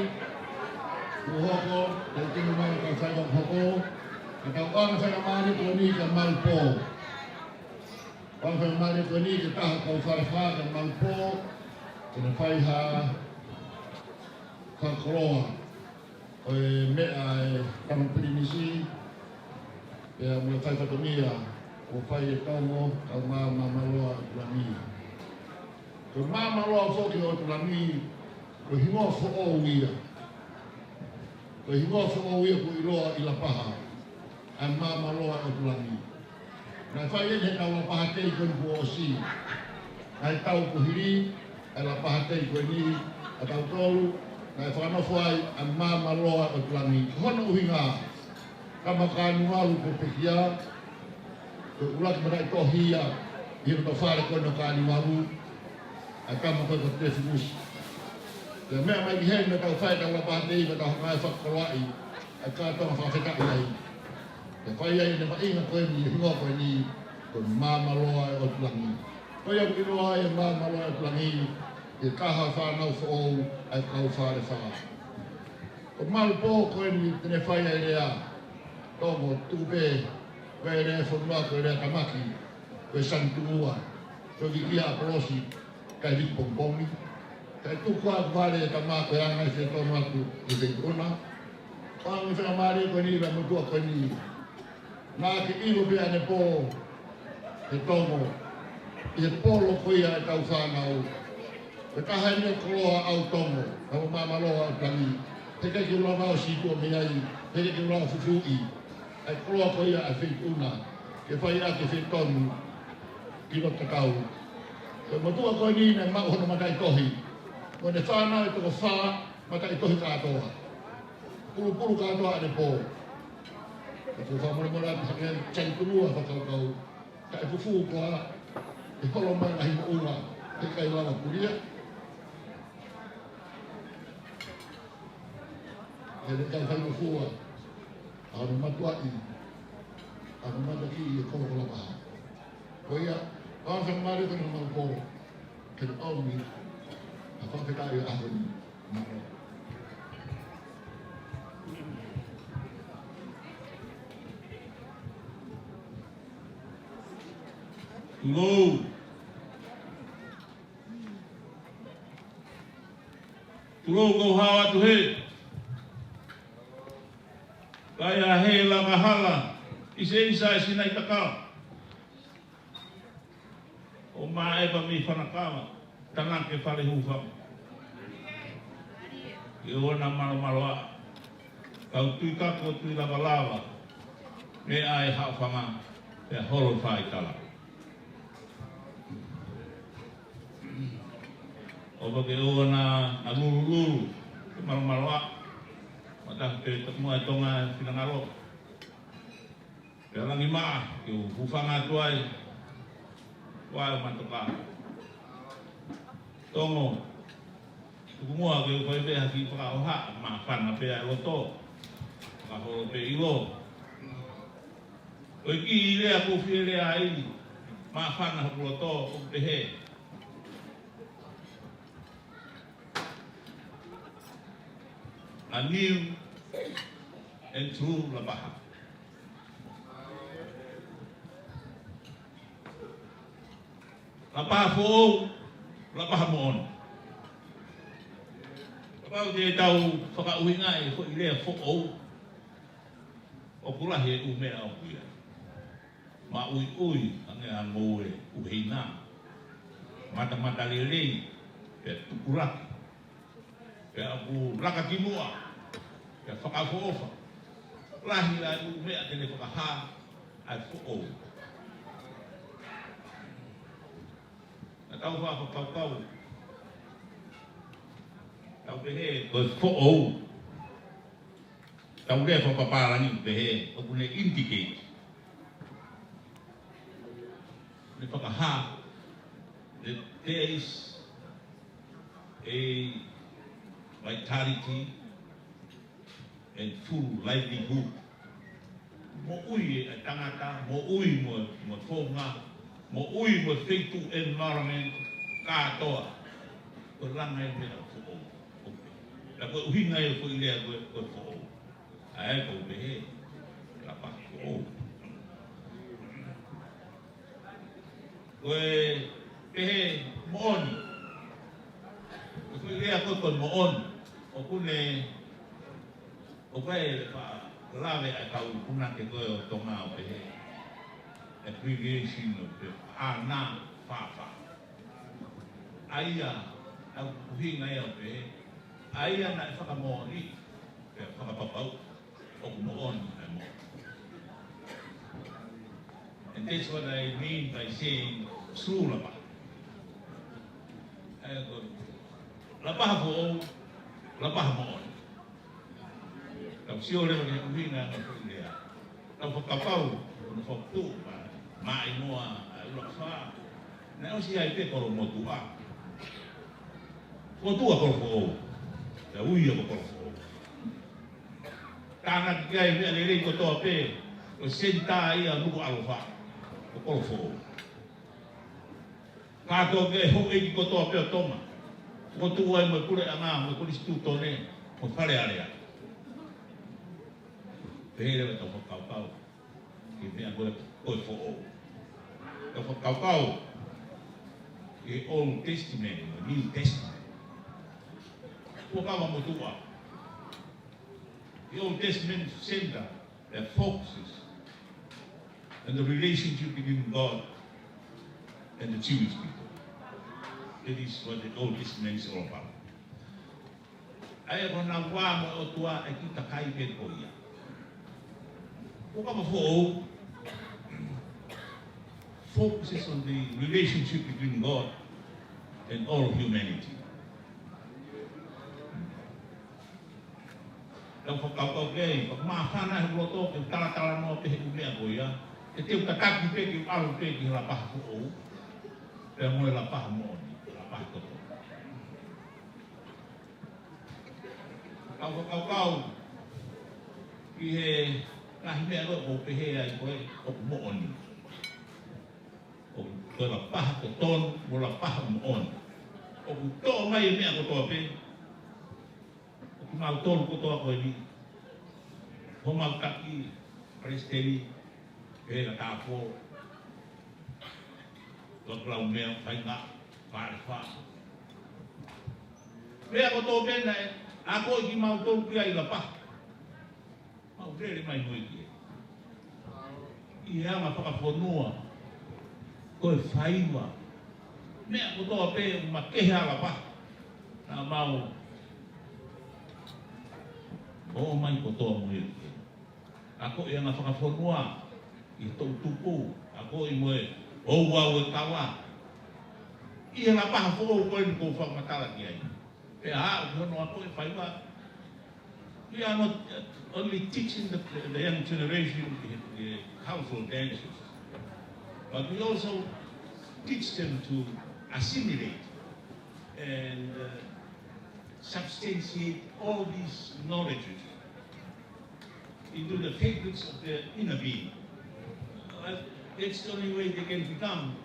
Kuhoko, te tonu mai ka fai o hoko. Ka tau anga fai a mani koni ka Malupō. Anga fai a mani koni ke taha kau fai fā ka Malupō. Ke na fai ha, ha koloa. Ko e meʻa e tama pilinisi, pea mo e fai fatongia, ʻo fai e Tongo, kae ʻumaʻā Mamaloa ʻo Tulangi. Ko Mamaloa foki ʻo Tulangi, ko e hingoa foʻou ia. Ko e hingoa foʻou ia kuo ʻiloa ʻi Lapaha. ʻA e Mamaloa ʻo Tulangi. Naʻe fai eni he tau Lapaha Tei ko eni kuo ʻosi. Naʻe tau kuo hili, ʻa e Lapaha Tei ko eni, ʻa tautolu, naʻe fakanofo ai ʻa e Mamaloa ʻo Tulangi. Ko hono ʻuhinga, tama Kānivalu ko Pekia, ko e ʻuluaki mataʻitohi ia, ʻi he tau fale ko eni ʻo Kānivalu, ʻa e tama ko ē ko Tefimusi. Pea meʻa mai ki heni naʻa tau fai tau Lapaha Tei, naʻa tau hanga ʻo fakakoloaʻi, ʻa e kātoanga fakafetaʻi ai. Pea fai ai ʻene vaʻinga ko eni, hingoa ko eni, ko Mamaloa ʻo Tulangi. Ko ia ʻoku ʻiloa ai ʻa Mamaloa ʻo Tulangi, ʻi he kaha fānau foʻou ʻa e kau Falefā. Ko Malupō ko eni te ne fai ai e lea, Tongo tuku pē, ko e lea e fonua, ko e lea tamaki, ko e Sanitungua, ko e vikia ʻApolosi, kae viki pongipongi. Kae tuku ʻa e vale e tama ko e anga e fetonu atu ʻi he feituʻuna. Pea mo e faingamālie ko eni, pea mo e motuʻa ko eni. Naʻa ke ʻilo pē ʻanepō, ʻe Tongo, ʻi he polo ko ia e tau fānau. Ko e taha eni e koloa ʻa e Tongo, ʻa e Mamaloa ʻo Tulangi. He ʻikai ke u lava ʻo sītuʻa mei ai, he ʻikai ke u lava ʻo fufuuʻi ʻa e koloa ko ia ʻa e feituʻuna, ke fai ʻaki e fetonu ki loto tatau. Ko e motuʻa ko eni naʻe maʻu hono mataʻitohi. Ko ʻene fānau ʻe toko fā, mataʻitohi kātoa. Pulupulu kātoa ʻanepō. Ka ko e fakamolemole atu hake Sanitungua fakakaukau. Kae fufū koā, ʻe holo mai ngaahi moʻunga, he ʻikai lava pulia. He ʻikai fai fufua, ʻa hono matuaʻi, ʻa hono matakiʻi e kolo ko Lapaha. Ko ia, pea faingamālie ko eni Malupō, ke ne ʻomi, ʻa e fakafetaʻi ʻa e ʻaho ni. Mālō. Tulou. Tulou, kou hao atu hē. Kai a hē laka hala, ʻi se isa e sina i takala. ʻO maʻepa mei Fanakava, tangake fale hūfanga. Ke ʻoua naʻa malomaloaʻa. Kau tui kako tui lavalava, meʻa e haʻofanga, pea holo faitala. ʻOua ke ʻoua naʻa lulululu, ke malomaloaʻa. Mataku ke takumua e Tonga e finangalo. Pea langi maʻa, ke u hūfanga atu ai. Kuo ʻai ʻo matoka. Tongo, tuku muʻa ke u fai pē ha kiʻi fakaʻoha, māfana pē ʻa e loto. Fakaholo pē ʻilo. ʻOi ki i lea ko fie lea ai, māfana hoku loto, ʻoku pehē. A new and true Lapaha. Lapaha foʻou, Lapaha moʻoni. Kapau te tau fakaʻuhingaʻi e foʻi lea foʻou, ʻoku lahi e ʻū meʻa ʻoku ʻi ai. Maʻuiʻui, hangē ha ngoue ʻuheina. Matamatalelei, pea tukulaki. Pea ʻoku laka ki muʻa, pea Fakaʻofoʻofa. Lahi ʻa e ʻū meʻa te ne fakahā ʻa e foʻou. Naʻa tau fakakaukau, tau pehē ko e foʻou. Tau lea fakapapālangi ʻo pehē ʻoku ne indicate, ne fakahā that there is a vitality and full livelihood. Moʻui e tangata, moʻui mo, mo e founga, moʻui mo e feituʻu, environment kātoa. Ko e langa e meʻa foʻou. ʻOku, ka ko e ʻuhinga e foʻi lea ko e, ko e foʻou. ʻA ia ʻoku pehē, lapa foʻou. Ko e pehē moʻoni. Ko e foʻi lea ko e, ko e moʻoni. ʻOku ne, ʻoku ʻi ai e faʻa lave ʻa e kau punake ko ē ʻo Tonga ʻo pehē abbreviation ʻo pehē ʻa na fafa. ʻA ia, ʻa e ʻuhinga ia ʻo pehē, ʻa ia naʻe fakamoʻoni, pea fakapapau ʻoku moʻoni ʻa e moʻoni. And that's what I mean by saying true lapa. ʻA ia ko e lapa foʻou, lapa moʻoni. Tau sio leva ki he ʻuhinga ʻo e foʻi lea. Tau fakapapau, ʻo ne fakapapau, ma, maʻimoa, ʻa e ʻuluaki fā. Naʻe ʻosi ʻi ai pē kolo motuʻa. Motuʻa kolo foʻou. Pea ui ia ko kolo foʻou. Tānaki ki ai e meʻa lelei kotoa pē, ʻo senitā ia Nukuʻalofa, ko kolo foʻou. Kātoa ki he houʻeiki kotoa pē ʻo Tonga. Ko e tuʻu ai mo e puleʻanga, mo e konisitūtone, mo Fale Alea. Pehē leva tau fakakaukau ki he meʻa ko e, ko e foʻou. Tau fakakaukau ki he Old Testament, mo e New Testament. Kuo kava motuʻa. The Old Testament center that focuses on the relationship between God and the Jewish people. That is what the Old Testament is all about. ʻA ia ko e nau ua mo e ʻOtua ʻa e kiʻi kakai pē ko ia. Ko e kava foʻou focuses on the relationship between God and all humanity. Tau fakakaukau ki ai, pea ʻoku māfana he loto ke u talatalanoa pē he ʻū meʻa ko ia. Ke te u tataki pē ke u ʻalu pē ki he lapa foʻou. Pea mo e lapa moʻoni, lapa toto. Tau fakakaukau ki he ngaahi meʻa ko ē ʻoku pehē ai ko ē ʻoku moʻoni. ʻOku, ko e lapa totonu, mo e lapa moʻoni. ʻOku toʻo mai e meʻa kotoa pē. ʻOku mau tolu kotoa ko eni. Homau taki, palesiteni, pehē ka tāfo. Ko e lau meʻa, fainga, pale fa. Meʻa kotoa pē naʻe akoʻi kimautolu ki ai lapa. Mau lele mai mo ia ki he ʻi he anga fakafonua, ko e faiva. Meʻa kotoa pē ʻoku makehe ʻa lapa. Naʻa mau ō mai kotoa mo ia ki he. Akoʻi anga fakafonua, ʻi he toʻutupu, akoʻi mo e ouau e kava. ʻI he lapa foʻou ko eni ʻoku ou fakamatala ki ai. Pea aʻu ki hono akoʻi faiva. We are not, uh, only teaching the, the young generation the, the cultural dances, but we also teach them to assimilate and, uh, substantiate all these knowledges into the fabrics of their inner being. Uh, it's the only way they can become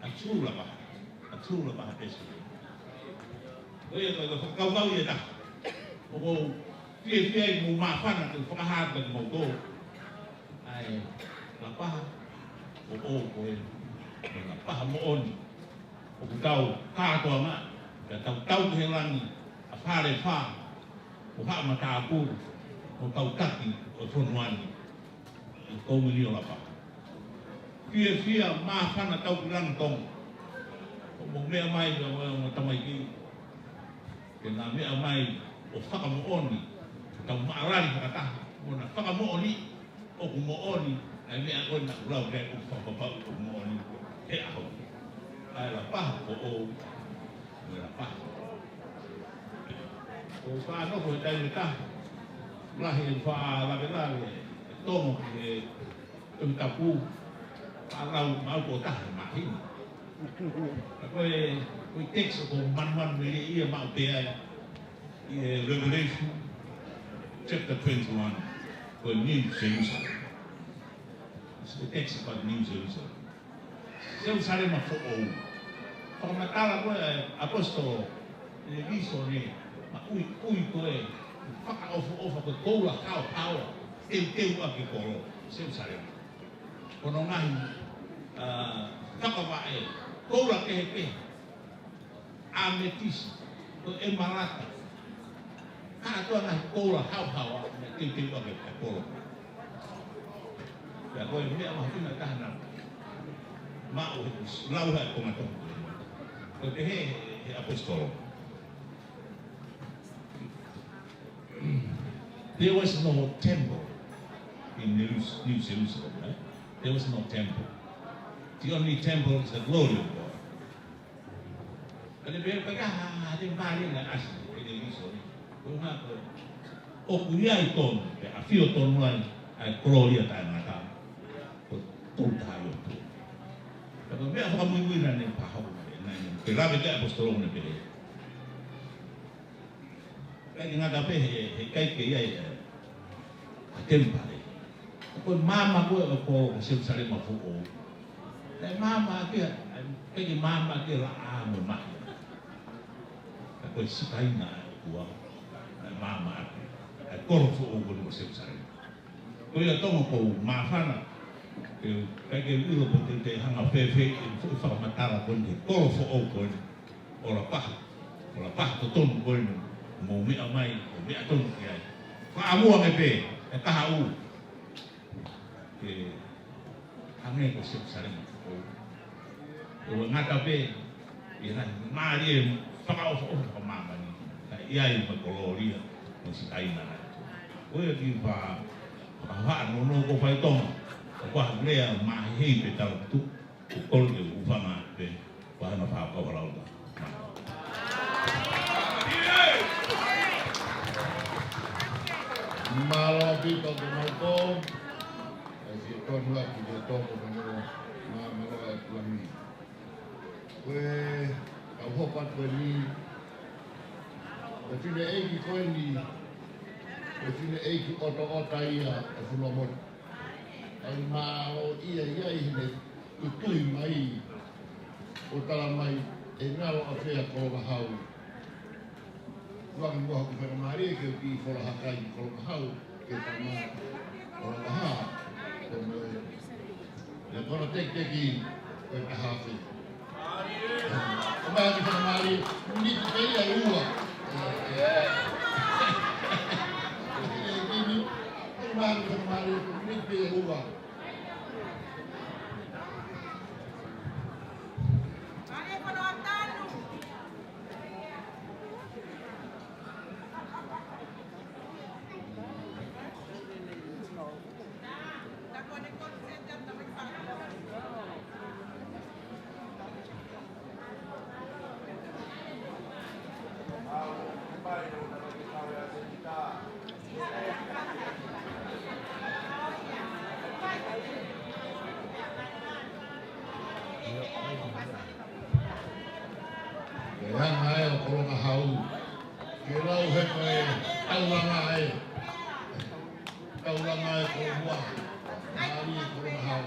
a true lapa, a true lapa person. Ko ia ko e fakakaukau ia ʻe taha. ʻOku ou fiefia ai mo māfana ke fakahā atu kiate kimoutolu ʻa e lapa foʻou ko ē, ko e lapa moʻoni. ʻOku tau kātoanga, pea tau tau ki he langi, ʻa Fale Fa, ʻo Haʻa Matāpule, ʻo tau taki ʻo e fonua ni. ʻI he kau meni ʻo lapa. Fiefia māfana tau ki langi Tonga. ʻO mou meʻa mai pea mo e ongo tamaiki. Ke na meʻa mai ʻo fakamoʻoni. tau maʻalali fakataha, mo na fakamoʻoni, ʻoku moʻoni, ʻa e meʻa ko ē naʻa ku lau ki ai ʻoku fakapapau ʻoku moʻoni, he ʻaho. ʻA e Lapaha foʻou, mo e Lapaha. ʻOku ou faʻa nofo he taimi ʻe taha, lahi e faʻa lavelave, e tomo ki he Tohi Tapu, faʻa lau maʻu ko e taha he māhina. Ka ko e, ko e text ʻoku ou manumanumelie ia maʻu pē ai, ʻi he Revelation chapter twenty-one, ko e New Jerusalem. It's the text about New Jerusalem. Selusalema foʻou. Fakamatala ko ē ʻapositolo, ʻe Vīsone, maʻuiʻui ko ē, fakaʻofoʻofa ko e koula haohaoa, teuteu ʻaki e kolo, Selusalema. Ko hono ngaahi, ā, fakavaʻe, koula kehekehe, ʻametisi, ko e ʻemalata. Kātoa ngaahi koula haohaoa, naʻe teuteu ʻaki e kolo. Pea ko e meʻa mahino taha naʻe maʻu he lau he konga tonu. Ko e pehē he, he ʻapositolo. There was no temple in New, New Jerusalem, right? There was no temple. The only temple is the glory of God. Ka te pehē ka ha, ha temipale naʻe ʻasi, ʻe Vīsone. Ko e ʻuhinga ko ē, ʻoku ʻi ai tonu, pea ʻafio tonu ai, ʻa e kolōlia taʻengata. Ko e Tolu Tahaʻi ʻOtua. Ka ko e meʻa fakamuimui naʻa ne fakahoko mai, naʻa ne, pea lave ki ai ʻapositolo ne pehē. ʻIkai ke ngata pē he, he ʻikai ke ʻi ai, ē, ha temipale. Ko e maama ko ē ʻo e kolo ko Selusalema foʻou. Naʻe maama ʻaki ia, ʻikai ke maama ʻaki ia ʻa e laʻā mo e mahi. Ka ko e Sikaina ʻa e ʻOtua, naʻe maama ʻaki, ʻa e kolo foʻou ko eni ko Selusalema. Ko ia Tonga ʻoku ou māfana, ke, ʻikai ke u ʻilo pe te u toe hanga ʻo fēfē ʻi he foʻi fakamatala ko eni ki he kolo foʻou ko eni, ʻo Lapaha, ʻo Lapaha totonu ko eni, mou meʻa mai, ʻo meʻa tonu ki ai. Faʻa muʻa ange pē, ʻe taha ʻu, ke hangē ko Selusalema foʻou. ʻOua ngata pē, ʻi he ngaahi mālie fakaʻofoʻofa fakamāmani, ka ʻi ai mo e kolōlia, mo e Sikaina ʻa e ʻOtua. Ko ia ki fa, fa, fa, no, no, ko fai Tonga, ko ha lea mahehei pē tau tu, ko kole ke u fanga pē, ko hana fa, ka fa lau ta. Mālō ʻaupito ki he mau tō, e si e tonu atu ki he tō ko Manoa, mā, mālō e Tuami. Ko e, kau hopa ko eni, ko e fineʻeiki ko eni, ko e fineʻeiki ʻotoʻota ia ʻo Funamotu. ʻAi mālō ia ia ʻi heʻene tutui mai, ʻo tala mai, ʻe ngalo ʻafea Kolongahau. Tuangi muʻa hoku faingamālie ke u kiʻi fola hake ki Kolongahau, ke tama Kolongahau, ko e, ʻe kona tekiteki, ko e taha afe. Ko e maʻu hoku faingamālie, miniti pē ia ʻe ua. Ko e maʻu hoku faingamālie, miniti pē ia ʻe ua. Ko e anga ē ʻo Kolongahau. Ke lau he ko e taulanga ē. Taulanga ē ko e ua. Mālie Kolongahau.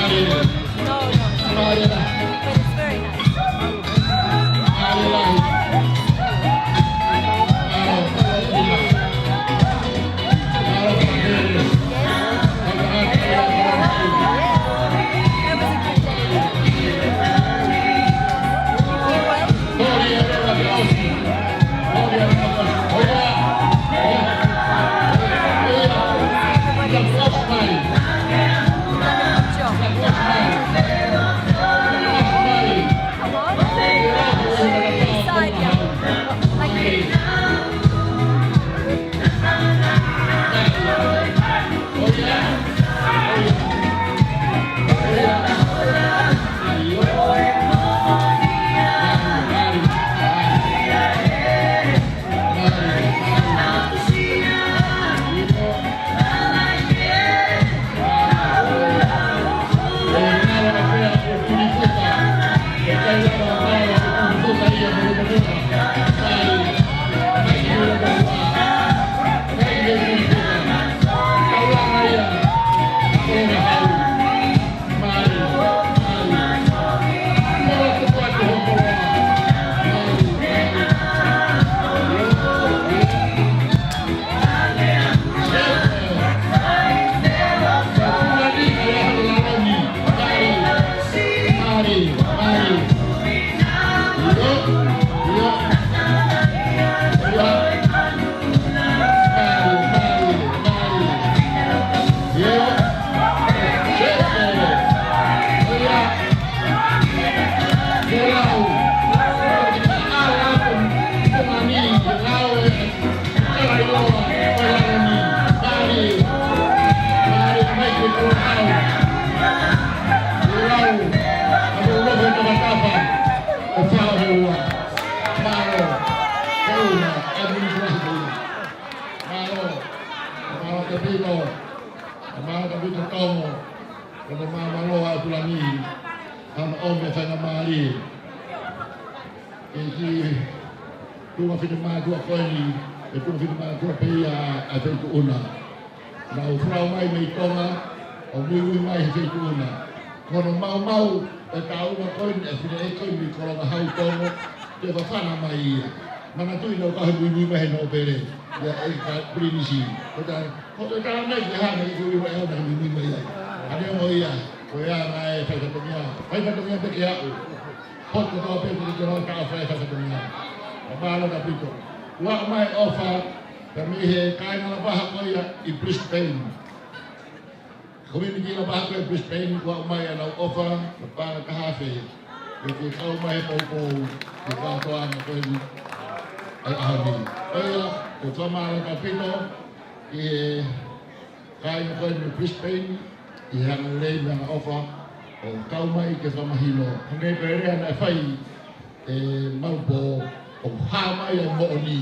No, no, it's not. But it's very nice. Yes. That was a good day. Mālō ʻaupito Tonga, ko e māmāloa ʻa ʻAokalani, ʻa e ʻomi e faingamālie ki he tuʻunga finemātuʻa ko eni, ʻa e tuʻunga finemātuʻa pē ia ʻa e feituʻu na. Naʻa nau folau mai mei Tonga, ʻo muimui mai he feituʻu na. Ko hono maumau ʻo e taʻu ko eni ʻa e fineʻeiki ko eni mei Kolongahau Tonga, ke fafana mai ia. Manatuʻi naʻa nau kau he muimui mai he nōpele, ʻa e ʻEiki Pilinisi. Ko e taʻu, ko e taʻu mai ke hanga ʻi kuli ua e ona ke muimui mai ai. ʻA ia mo ia, ko e anga e fai fatongia, fai fatongia pē ke aʻu. Poto kotoa pē ko e ke lau taʻu fai fatongia. Mālō ʻaupito. Ua mai ʻofa, pea mei he kāinga Lapaha ko ia ʻi Brisbane. Kominiti Lapaha ko ia ʻi Brisbane, ua mai ʻenau ʻofa, mo e paʻanga taha afe, ke ke kau mai he poupou, ke kātoanga ko eni ʻa e ʻaho ni. Ko ia, ko e fakamālō ʻaupito ki he kāinga ko eni Brisbane, ʻi he angalelei mo e angaʻofa, ʻo kau mai ke fakamahino. Hangē ko e lea naʻe fai ʻe Maupō, ʻoku hā mai ʻa e moʻoni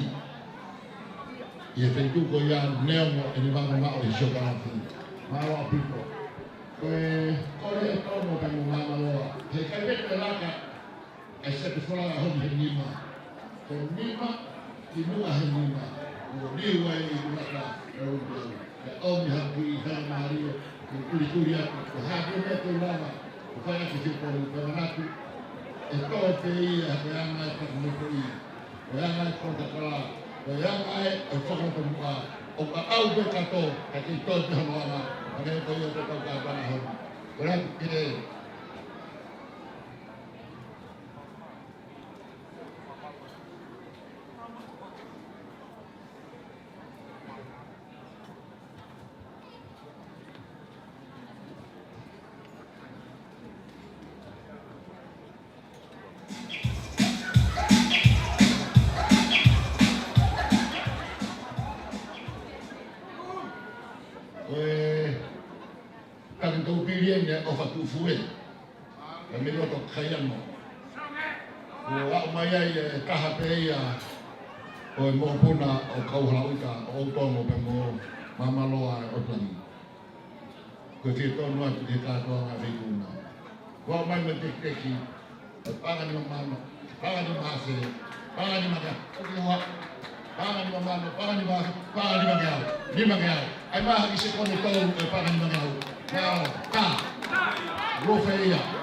ʻi he feituʻu ko ia neongo ʻene vavangau ʻi he siokalafi. Mālō ʻaupito. Ko e kole ʻe Tonga pea mo Māmaloa, he ʻikai pē ke laka ʻa e setufola ʻa hono he nima. Ko e nima, ki muʻa he nima. Kuo liu ai ʻi Kulaka, ʻe ʻomi au. ʻE ʻomi ha kiʻi faingamālie, ke kulikuli atu, ko e hā pē meʻa te u lava, ko e fai atu ke kole, ko e manatu, ʻe toe pē ia, ko e anga e paka mo e poʻi, ko e anga e porotakala, ko e anga e, e fakatomuʻa, ʻoku ʻaʻau pē kātoa, ka kei toe pē hono anga, ka mei ko ia te tau kātanga hou. Ko e atu ke Ko e taki tau pili eni ʻa e ʻofa tuʻu fue. ʻE mei loto Kaiano. Kuo aʻu mai ai e taha pē ia ʻo e mokopuna ʻo Kauhalaʻuta, ʻo ʻOutongo pea mo Māmaloa ʻo e ʻOtani. Ko e fie tonu atu ki he kātoanga feituʻu na. Kuo aʻu mai mo e tekiteki, ʻa e paʻanga nima mano, paʻanga nima afe, paʻanga nima ngeau, ʻoku hoa. Paʻanga nima mano, paʻanga nima afe, paʻanga nima ngeau, nima ngeau. ʻAi mai ha kiʻi sekone tolu ʻo e paʻanga nima ngeau. Ngeau, tā. Rofe ia.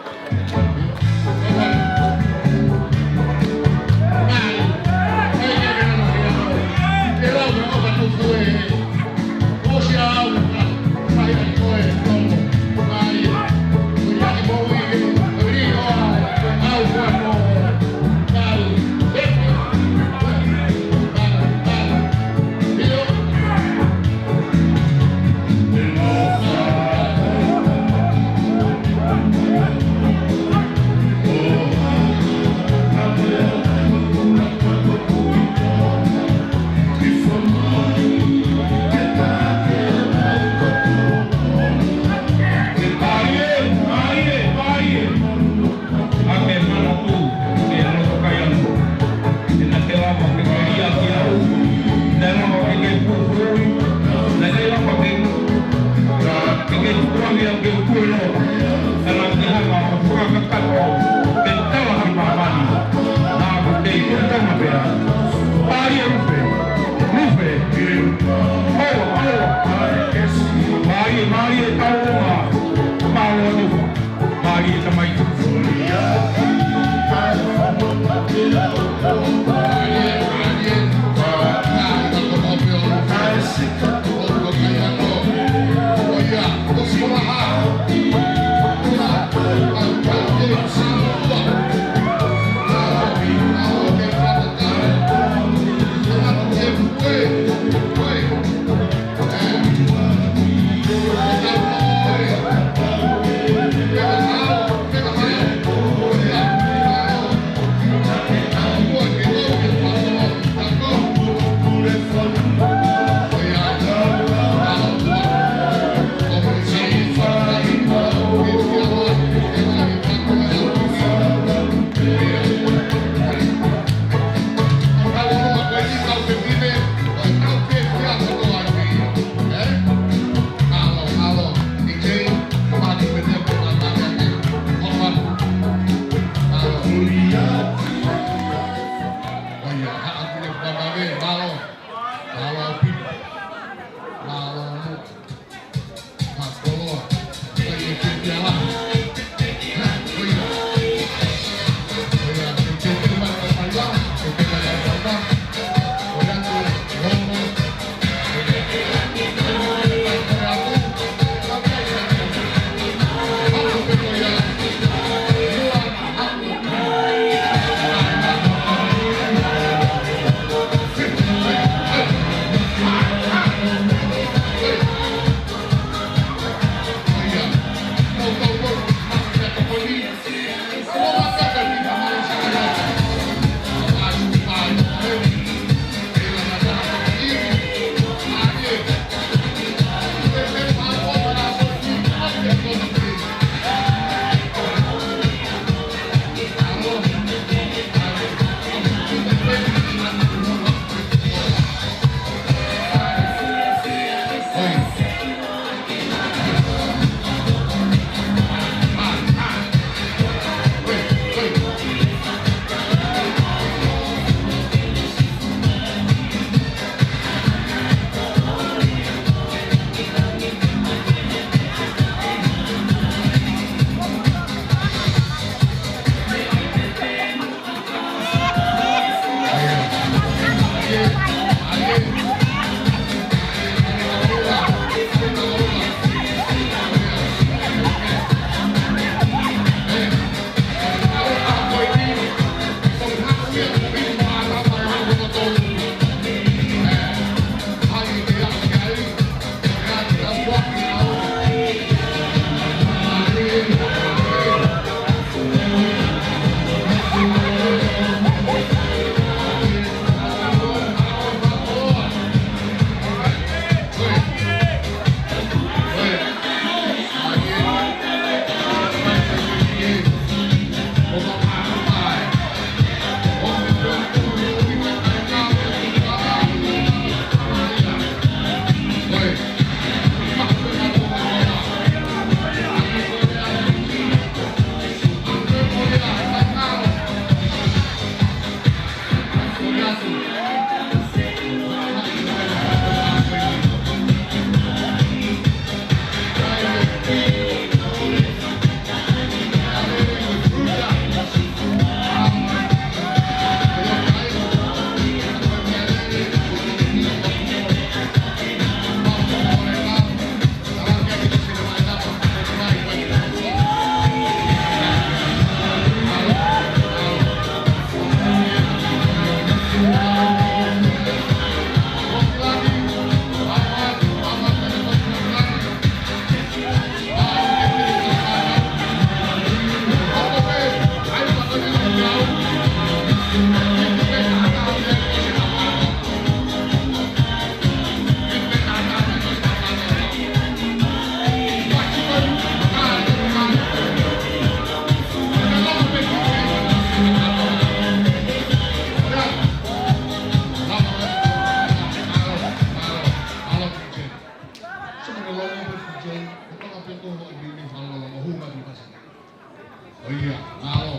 ʻIo, mālō.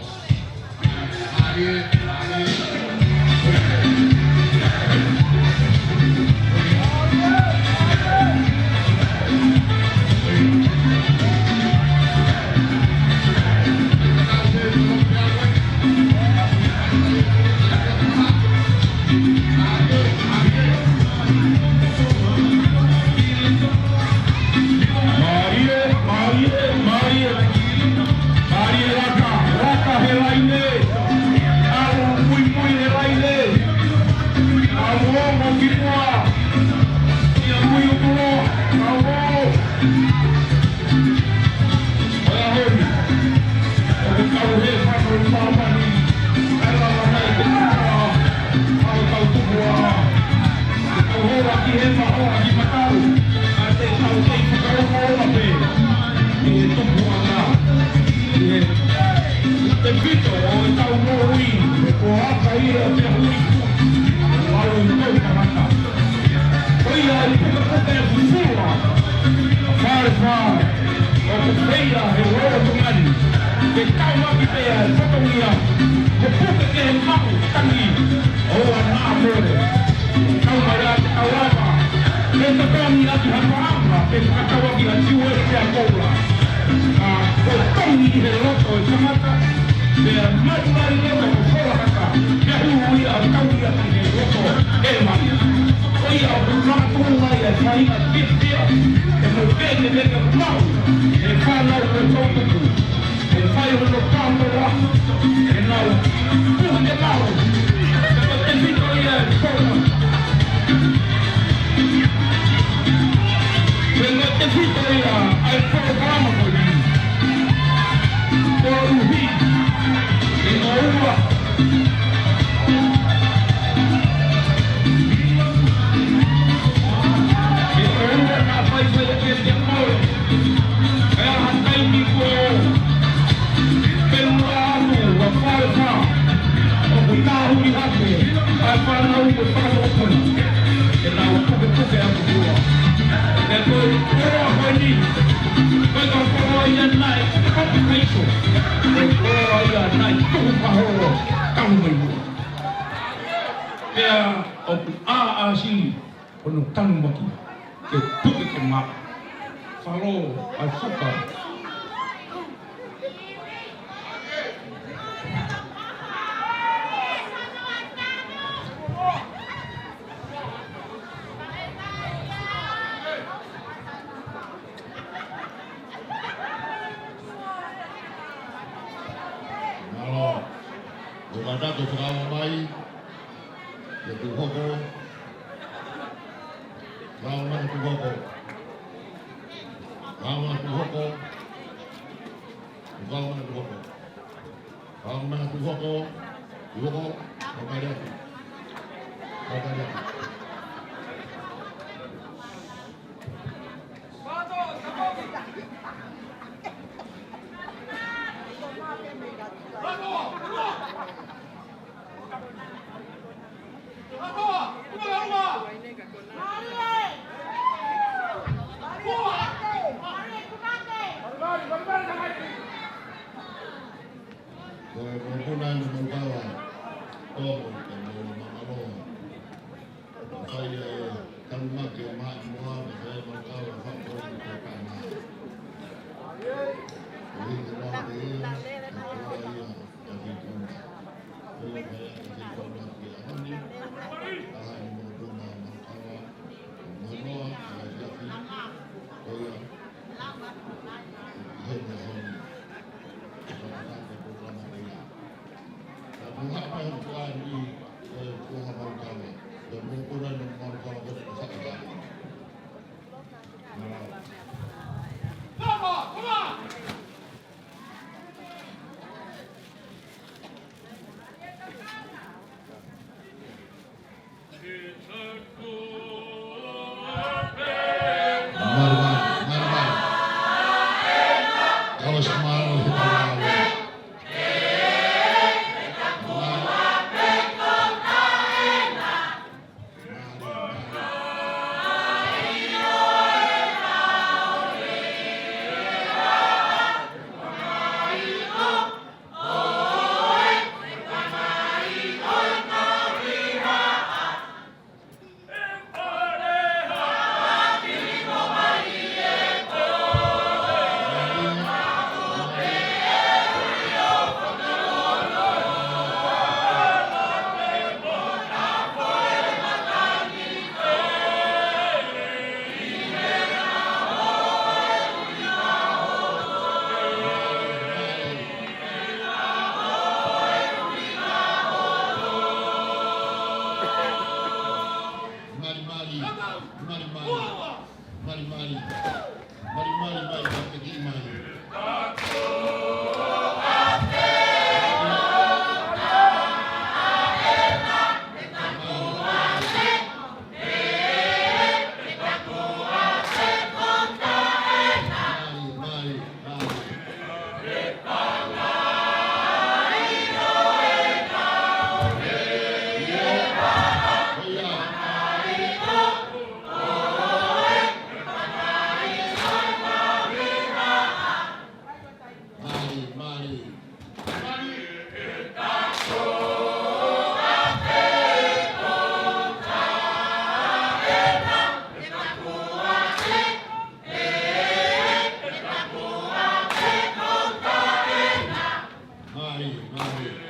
Mālie, mālie. Mālie, mālie, mālie. Mālie laka, laka he laine. ʻAlu muimui he laine. ʻAlu ongo ki muʻa. ʻIo muiutuloa, ʻalu ongo. ʻOiauē, ʻoku tau he fano i māmani, ʻe lava mai ke tuʻa, ʻa e tau tupuʻanga. Tau hola ki he mahoa ki matau, ʻa te tau kei fakaongoongo pē, ki he tupuʻanga, ki he tefito ʻo e tau moʻui, he ko e aka ia ʻo e hui, ʻalu i tau tangata. Ko ia ʻoku pukepuke fufula, Fale Fā, ʻoku feia he lolo tungani, ke tau maki pea e fatongia, ko puke ke maʻu tangi, ʻo ana mole. Tau mai ā te tau lava, ke totongi ʻaki ha paʻanga, ke fakatau ʻaki ha tiuele pea koula. Ka ko e tongi ʻi he loto e tangata, pea mai mai loto ko Fola Haka, pea hū ia ʻo tau ia ki he loto e mani. Ko ia ʻoku makatuʻunga ia e faʻahinga fiefia, ʻe mo pene meke maʻu, ʻe fānau mo tautuku. ʻE fai hono pātoa, ʻe nau puke maʻu. Ko e tefito ia e pō. Ko e tefito ia ʻa e polokalama ko eni. Koeʻuhi, ʻe ʻoua. ʻE ʻoua naʻa faifai ʻa e kiate koe. ʻE ʻi ai ha taimi kuo pelu atu ʻa Fale Fā, ʻoku tāhuli hake ʻa e fānau ko e fānau puna, ke nau pukepuke atu ki muʻa. Pea ko e koloa ko eni, ko e koloa ia naʻe kapikaiso, ko e koloa ia naʻe tuku paholo, talu mai muʻa. Pea ʻoku ʻāsili hono tanumaki ke puke ke maʻu. Falo ʻa e fuka. Mālō. Ko e kātaki fakaʻamu mai. Ke tuʻu hoko. Fakaʻamu mai ke tuʻu hoko. Fakaʻamu mai ke tuʻu hoko. Fakaʻamu mai ke tuʻu hoko. Fakaʻamu mai ke tuʻu hoko. Tuʻu hoko. Fakaʻamu mai ke tuʻu hoko. Ko e mokopuna ʻi Manukawa, tō mo te mo Mangaloa. Fai e tanumaki ʻa Maʻimoa, fai Manukawa, fai ko e kāinga. Ko e hiki lava pē ia, ko ia. Mālie. Mālie, mālie.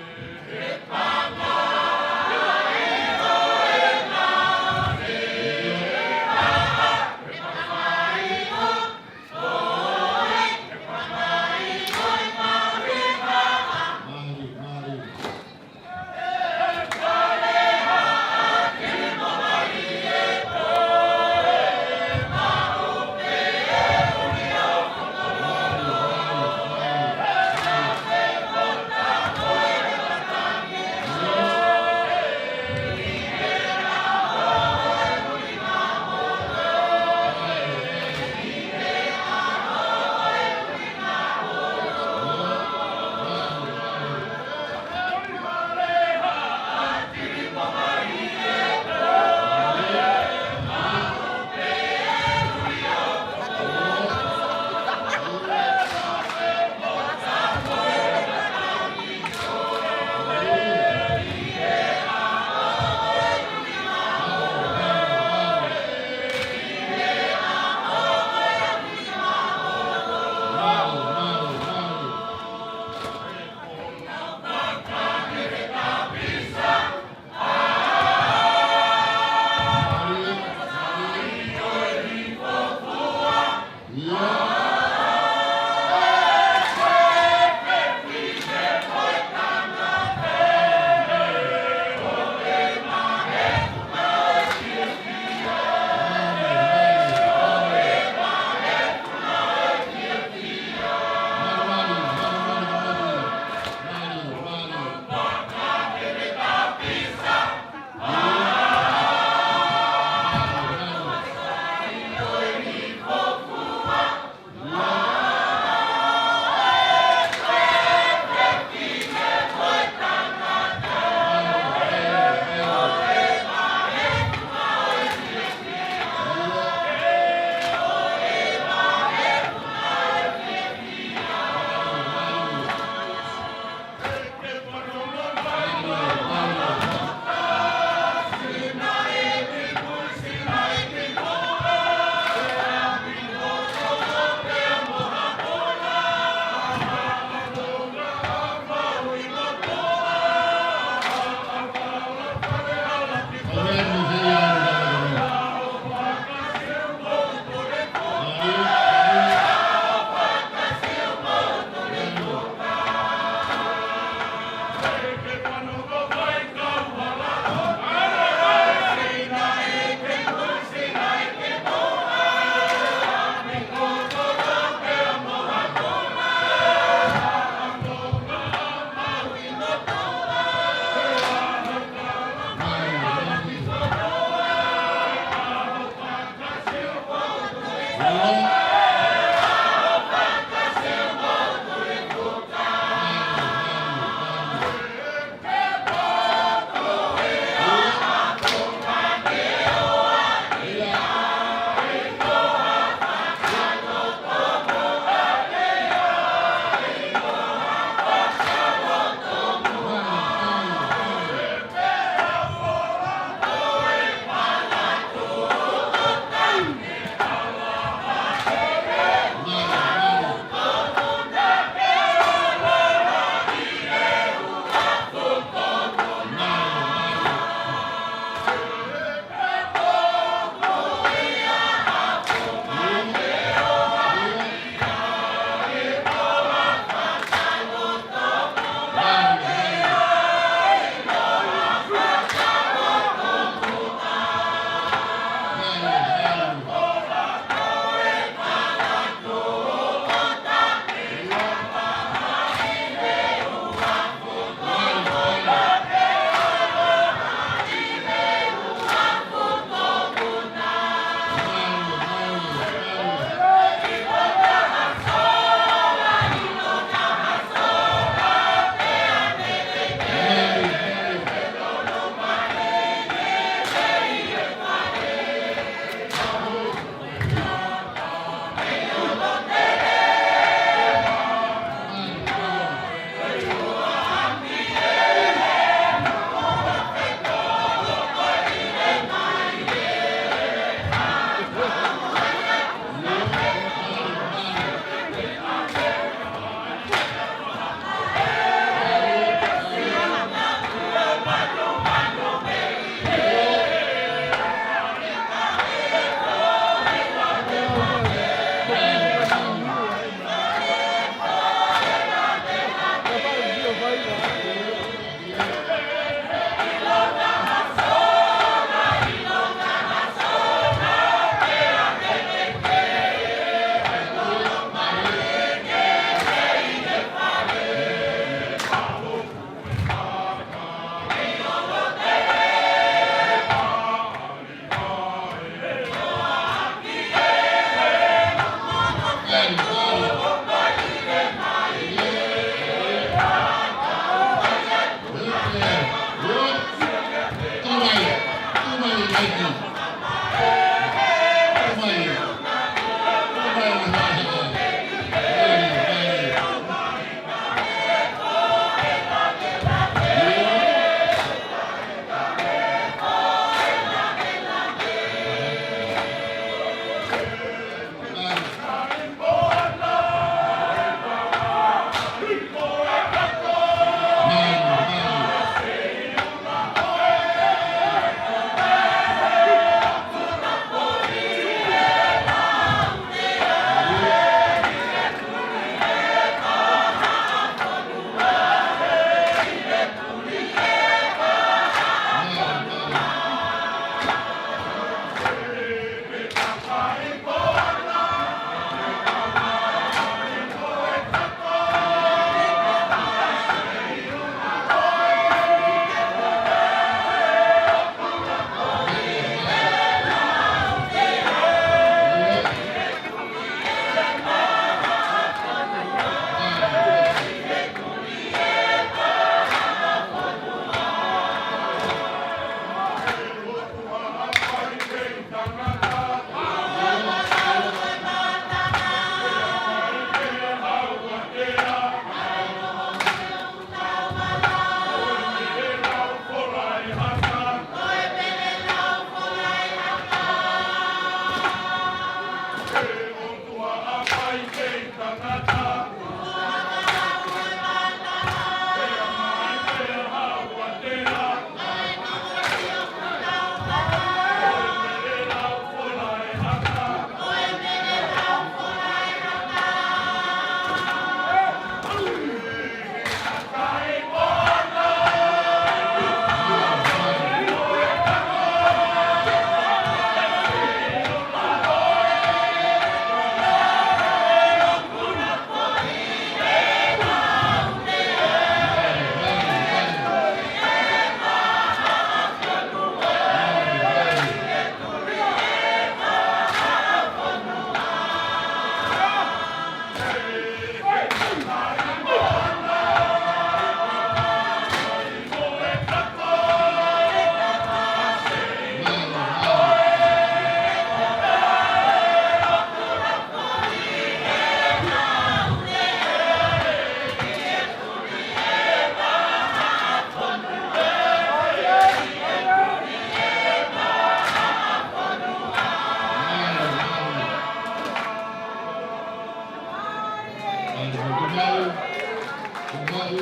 Maʻu,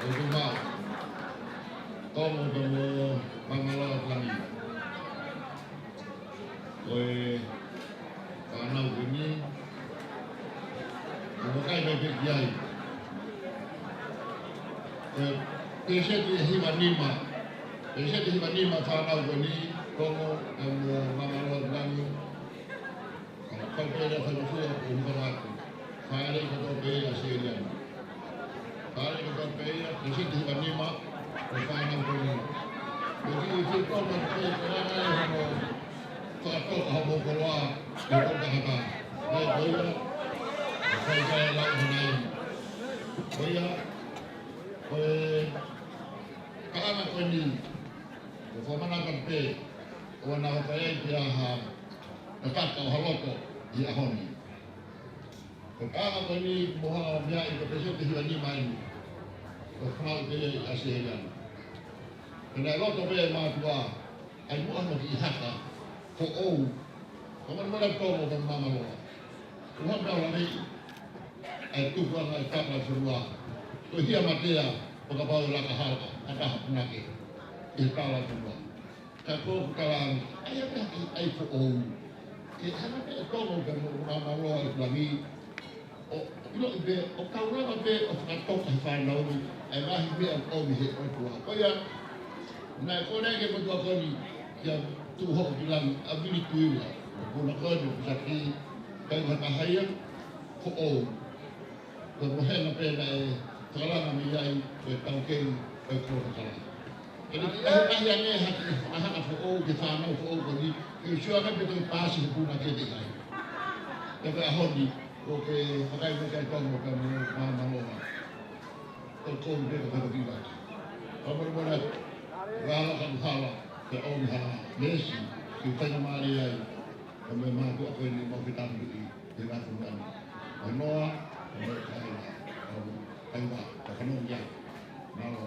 ʻoku maʻu. Tonga pea mo Māmaloa ʻo Langi. Ko e fānau ko eni, ʻoku vakai mai pē ki ai. Ko e pēseti ʻe hiva nima, pēseti hiva nima fānau ko eni, Tonga pea mo Māmaloa ʻo Langi. Ka ko e pele fai mafua ʻo hūfanga atu. Fāʻeleʻi kotoa pē ʻa Sēliana. Fāʻeleʻi kotoa pē ia, pēseti hiva nima, ʻo e fānau ko eni. Ko e kiʻi fekau mai pē, ko e anga e hono fakatoka hoʻomo koloa, ʻe ko e kakata. Ko ia, ʻoku ʻikai ke lau hona ʻi. Ko ia, ko e kalanga ko eni, ʻoku fakamanatu pē, ʻoua naʻa fai ai pē ha, ha kaka ʻo ha loto ʻi he ʻaho ni. Ko e kalanga ko eni mo ha meʻa ʻi ko e pēseti hiva nima eni. Ko e fānau pē ʻa Sēliana. Pea naʻe loto pē ʻa e mātuʻa, ʻai muʻa hono kiʻi haka foʻou. Ko e manu mala Tonga pea mo Māmaloa. Ko e hā pē ʻa e lave ʻa e tukuʻanga ʻo e tapa ʻo e fonua. Ko e hia matea, ʻo kapau ʻe laka hala ʻa ha taha punake ʻi he tapa ʻo e fonua. Ka ko ʻeku kalanga, ʻai ʻa e meʻa ke ʻai foʻou. Ke hanga pē ʻe Tonga pea mo Māmaloa ʻi Langi ʻo, ʻo ʻiloʻi pē, ʻo kau lava pē ʻo fakatoka he fānau ni ʻa e ngaahi meʻa ʻoku ʻomi ʻe he ʻOtua. Ko ia, naʻe kole ke motuʻa ko eni, kia Tuʻuhoʻo ki Langi, ʻa Vili Tuʻiula, ʻo puna ko eni, ʻo pisaki, kai matahaia, foʻou. Ko e mohenga pē naʻe fakalanga mei ai, ko e taukei, ko e kolo kala. Ke ne kiʻi ʻahiʻahi ange ha kiʻi fakahanga foʻou ki he fānau foʻou ko eni, ke sio ange pe toe paasi he punake te ʻi ai. Pea ko e ʻaho ni, ʻoku ke vakai mai ki ai Tonga pea mo Māmaloa. Ko e kovi pē ka ko e kiʻi laki. Ka mole mole atu, hala ka hala, ke ʻomi ha meesi, ke faingamālie ai, ka mo e mātuʻa ko eni mau fetangatuʻi, te vatu mani. Ko Noa, ko Noa, kai wa, kai wa, ka fanongo ki ai. Mālō.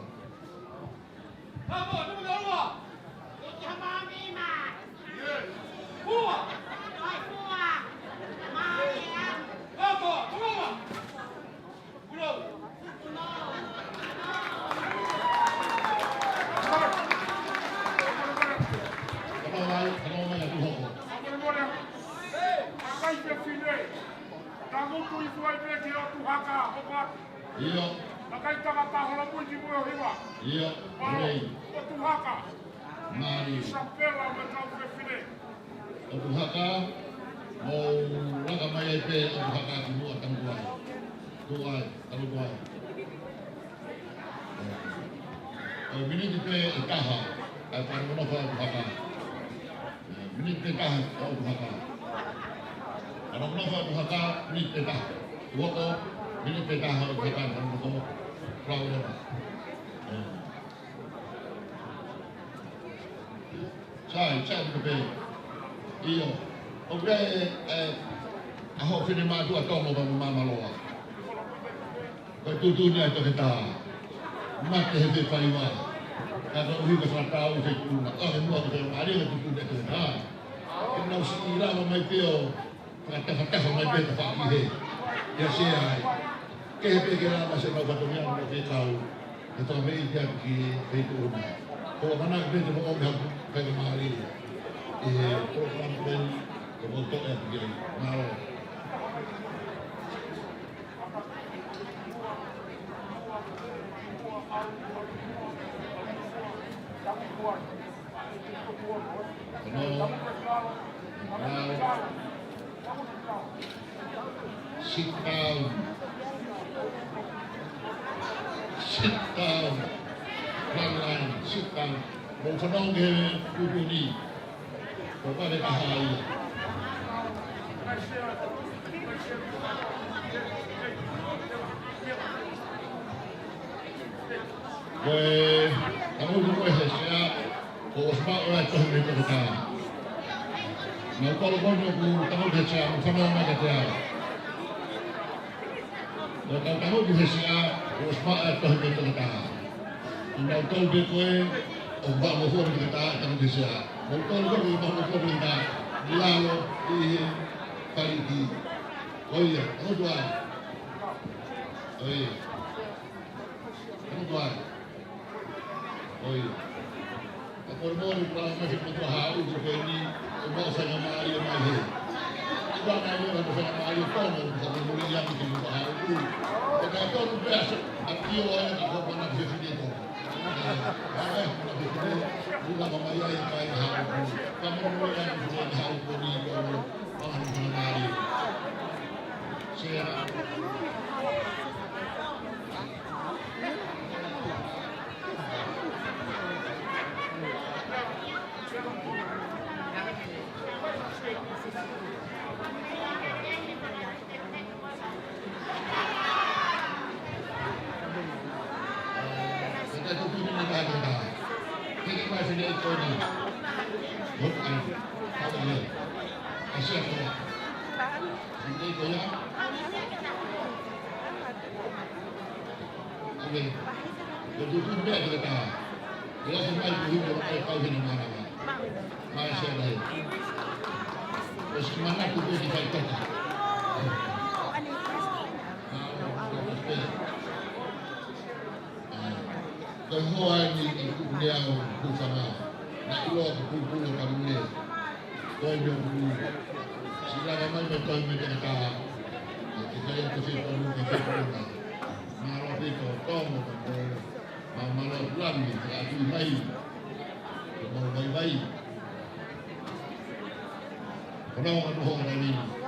Kamau mai, kamau mai ʻa Tuʻuhoʻo. Tangutu i tuai pē ki ʻOtu Haka, hopa. ʻIo. Kakai tangata Holomui ki Mueohiva. ʻIo, Mālō, ʻOtu Haka. Mālō. Isapela mo e kau fefine. ʻOtu Haka, mou laka mai ai pē ʻOtu Haka ki muʻa, tangutu ai. Tuʻu ai, tangutu ai. ʻE, miniti pē ʻe taha, ʻa e fānau nofo ʻOtu Haka. ʻE, miniti pē taha ʻa ʻOtu Haka. Fānau nofo ʻOtu Haka, miniti pē taha. Tuʻuhoʻo, miniti pē taha ʻOtu Haka, fānau nofo. Plau leva. ʻE. Sai, sai, ko pē. ʻIo. ʻOku ʻi ai e, e, ʻa hoʻo finemātuʻa Tonga pea mo Māmaloa. Ko e tuʻutuʻuni ʻa e toketā. Mate he fefaiva. Ka koeʻuhi ko e fakatau ʻi he tuʻunga. ʻO ke mua ko e faingamālie ko e tuʻutuʻuni ʻa e toketā. Ke nau siʻi lava mai pē ʻo fakatafatafa mai pē tafaʻaki he. ʻIa Sea ai. Kehe pē ke lava se mau fatongia mo ke kau. Ke toka mei te atu ki he tuʻunga. Ko e mana pē te mau ʻomi ha faingamālie. ʻI he polokalama pē ni, ke mau toʻo atu ki ai. Mālō. Hello. Hello. Sit down. Sit down. Front line, sit down. Mou fanongo ki he tuʻutuʻuni. Ko e vale taha ia. Ko e tangutu ko ē he sea, kuo ʻosi maʻu ʻa e tohi mei he toketā. Naʻa ku kole ko eni ʻoku tangutu he sea, mou fanongo mai kiate au. Ko e kau tangutu he sea, kuo ʻosi maʻu ʻa e tohi mei he toketā. Naʻa ku kole pē ko ē, ʻoku maʻu mo fua mei he toketā, tangutu he sea. Mou kole ko ē, ʻoku maʻu mo fua mei he toketā. ʻI lalo, ʻi he paliki. Ko ia, tangutu ai. Ko ia. Tonu pea mo e motuʻa Haʻaʻulu ko eni, ʻo maʻu faingamālie mai hē. ʻOku ʻi ai e motuʻa faingamālie ko eni, ʻoku fakamoleki ange ki he motuʻa Haʻaʻulu. Pea tonu pē ʻa Sio, ʻa Tio ʻa ena ka ko pana fefine ko. ʻA e, pana fefine, ʻoku lava mai ai e kāinga Haʻaʻulu. Fakamoleki ange ki he Haʻaʻulu ko eni, ko e motuʻa faingamālie. Sea. Amen. Ko e tuʻutuʻuni pē ʻa e taha. ʻE ʻosi mai ko hiko ʻa e kau hina mānava. Mai Sea lahi. ʻOsi manatu pē ki fai toka. Mālō, mālō pē. Ko e hoa eni ʻi Kuʻuneau, Kuʻusanga. Naʻe ʻiloa ko Pulupulu ʻo Kamule. Ko e meʻa pulu. Siʻi lava mai mo e tohi mei Tongatapu. Ke kai atu feponu, ke feponu. Mālō pē ko Tonga, ko Mālō atu lami, atu mai. Ko mau vaivai. Ko nau atu ho na nini.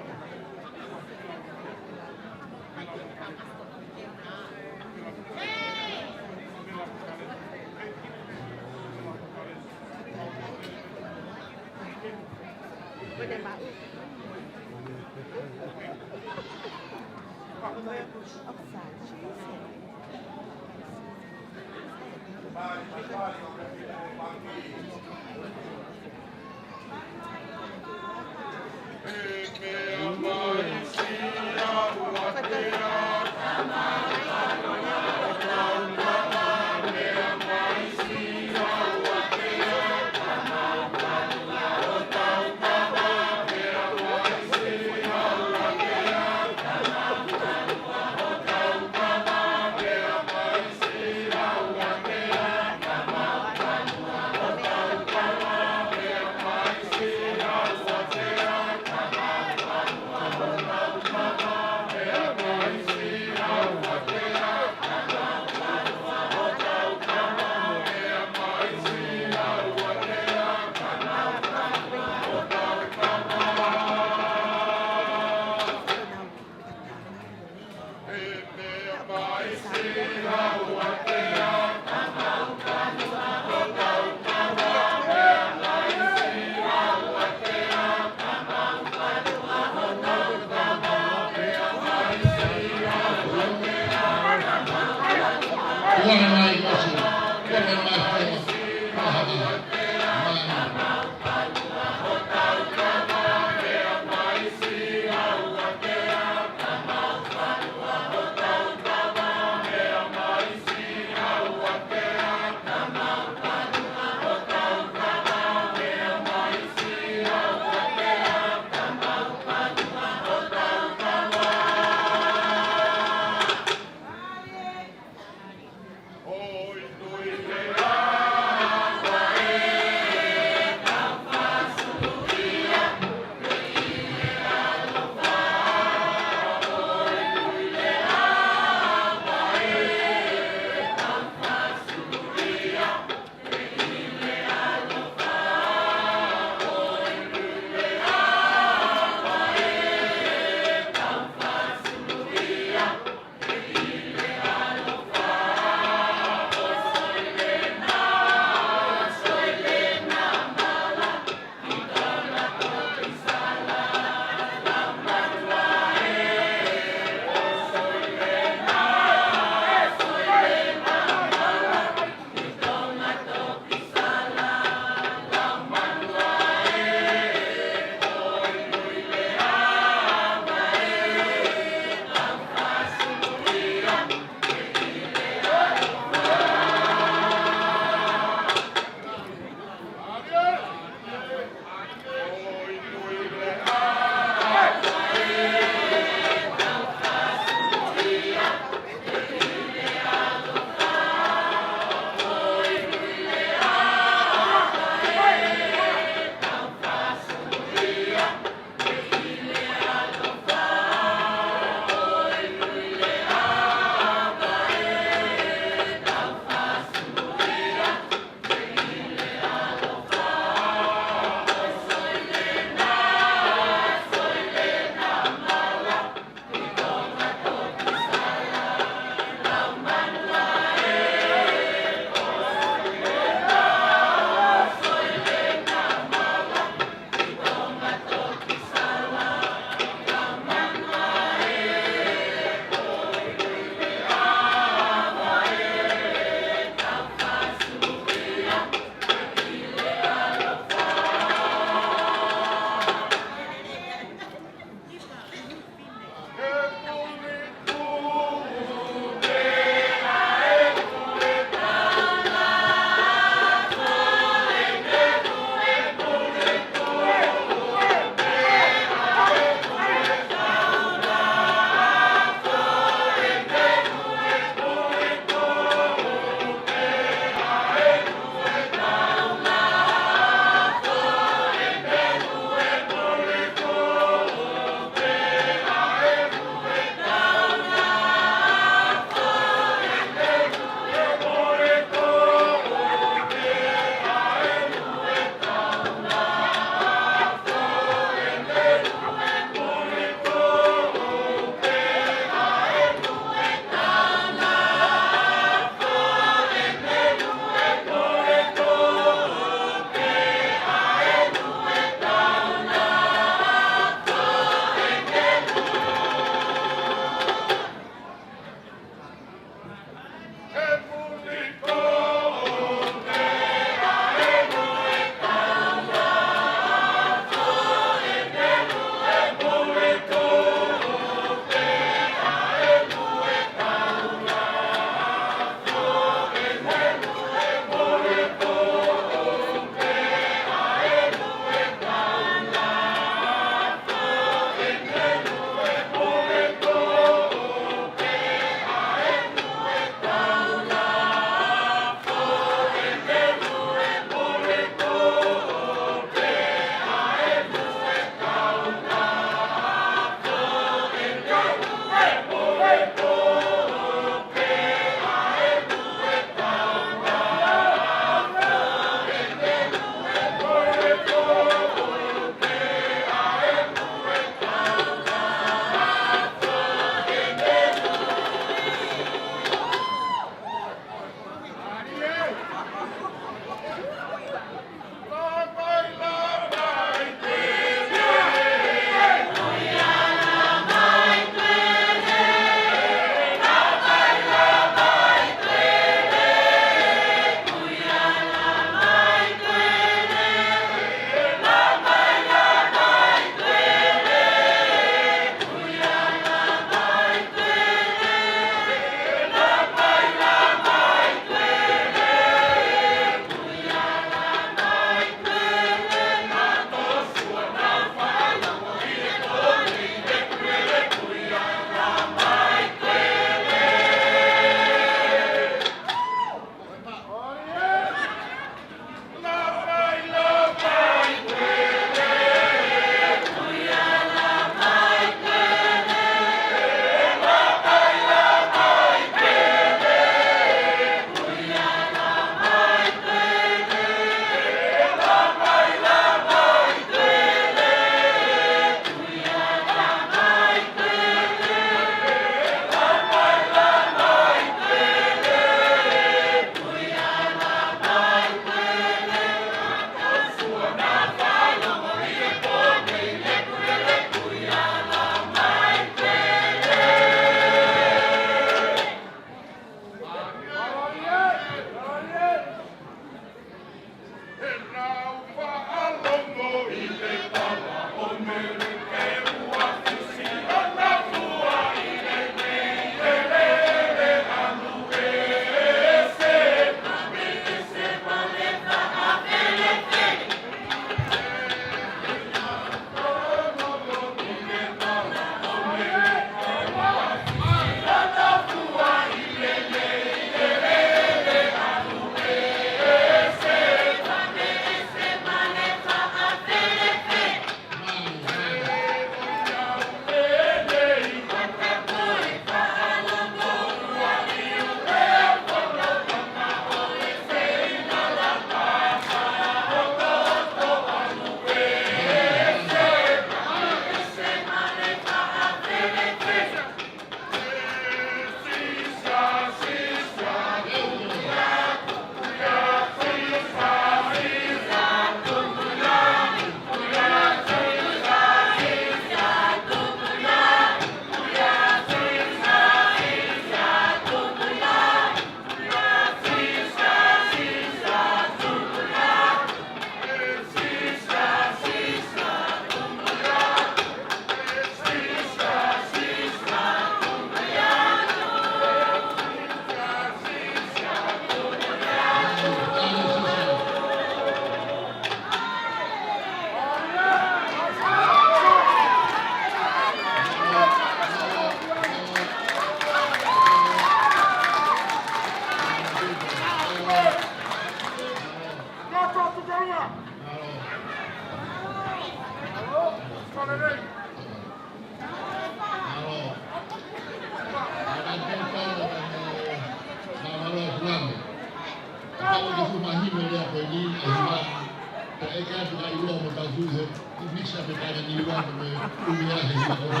ʻIkai ke ʻi ai ha ʻiloa mo Taufuʻi he, ʻi misa pe taina ni ua mo me umi ahe hina kore.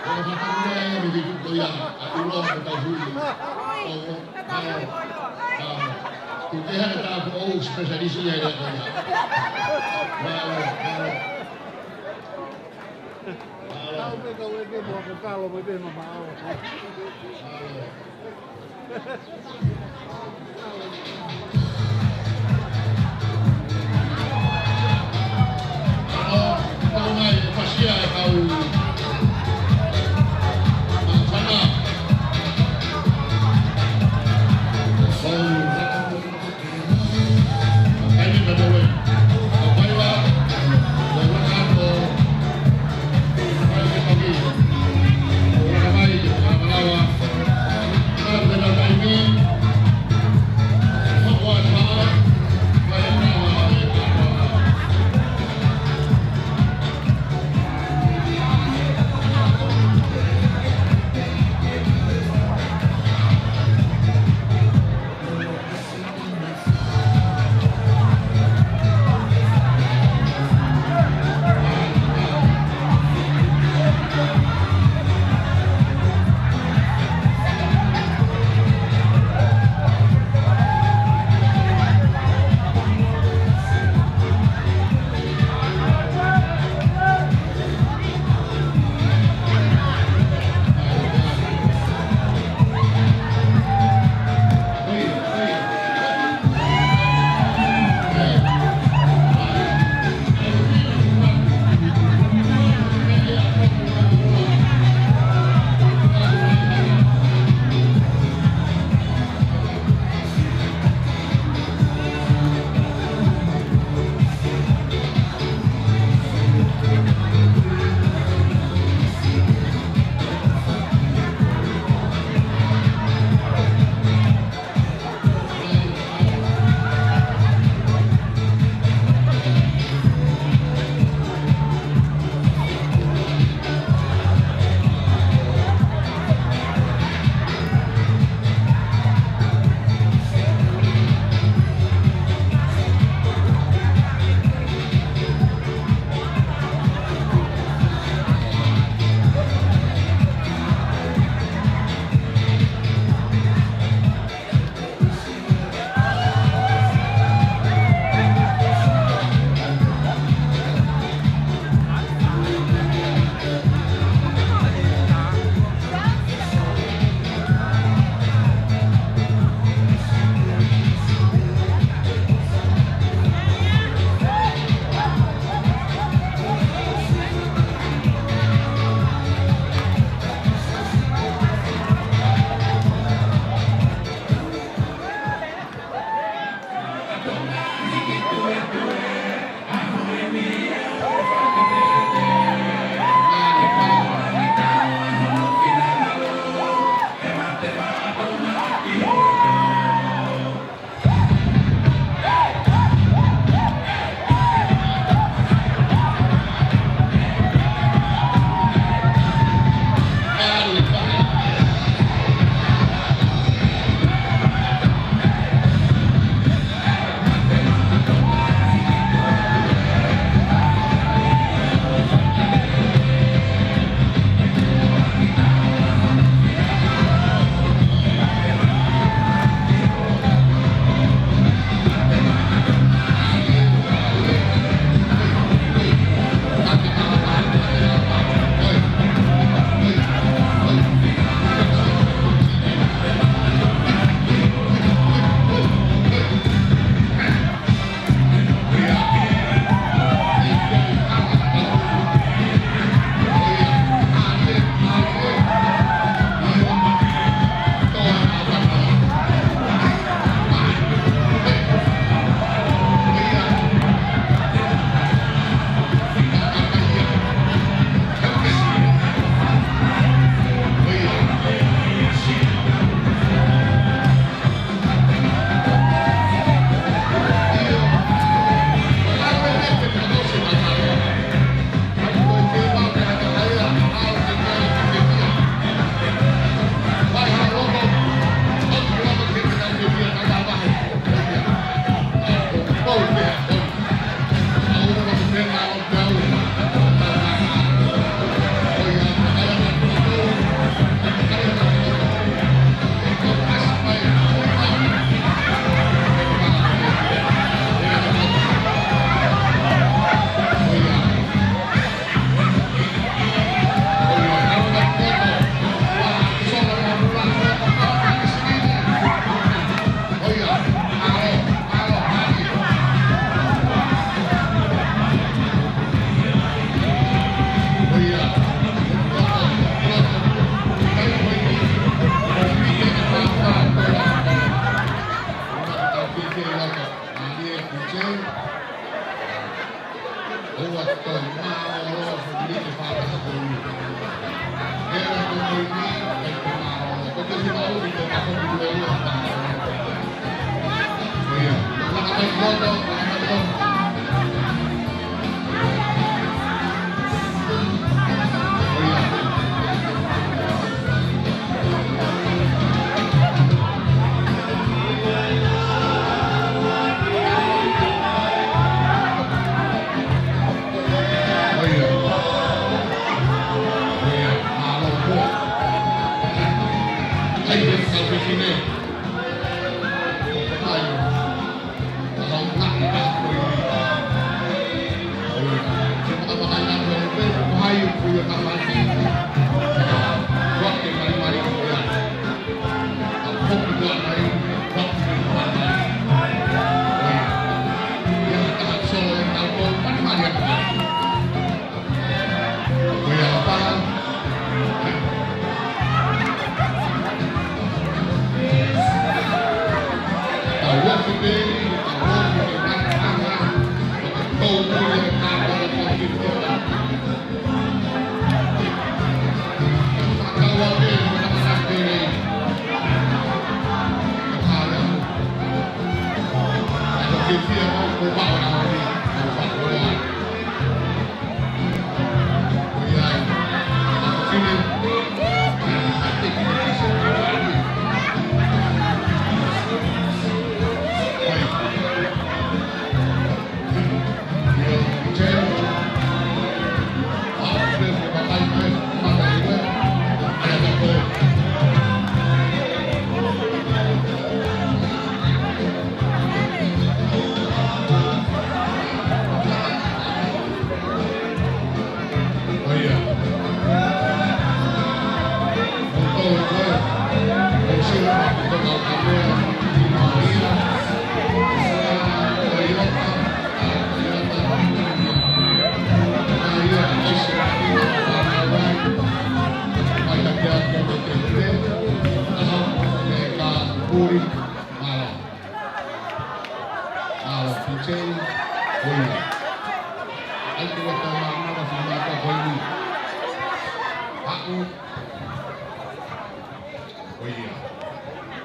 Ko e fakamolemole ia me te tuko ia, ʻa e ʻiloa mo Taufuʻi. ʻO, ʻo, ʻo, ʻo. Tuku ke hanga tā ko ʻou specialist ia ia ko ia. Mālō, mālō. Mālō. Tau pē kau eke mo ko kalo mo pē mamaʻo. Mālō.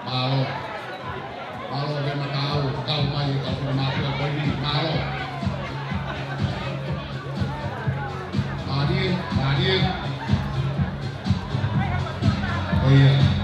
Mālō. Mālō, ke mataau, kau mai, kau mai, mālō. Mālie, mālie. ʻOia.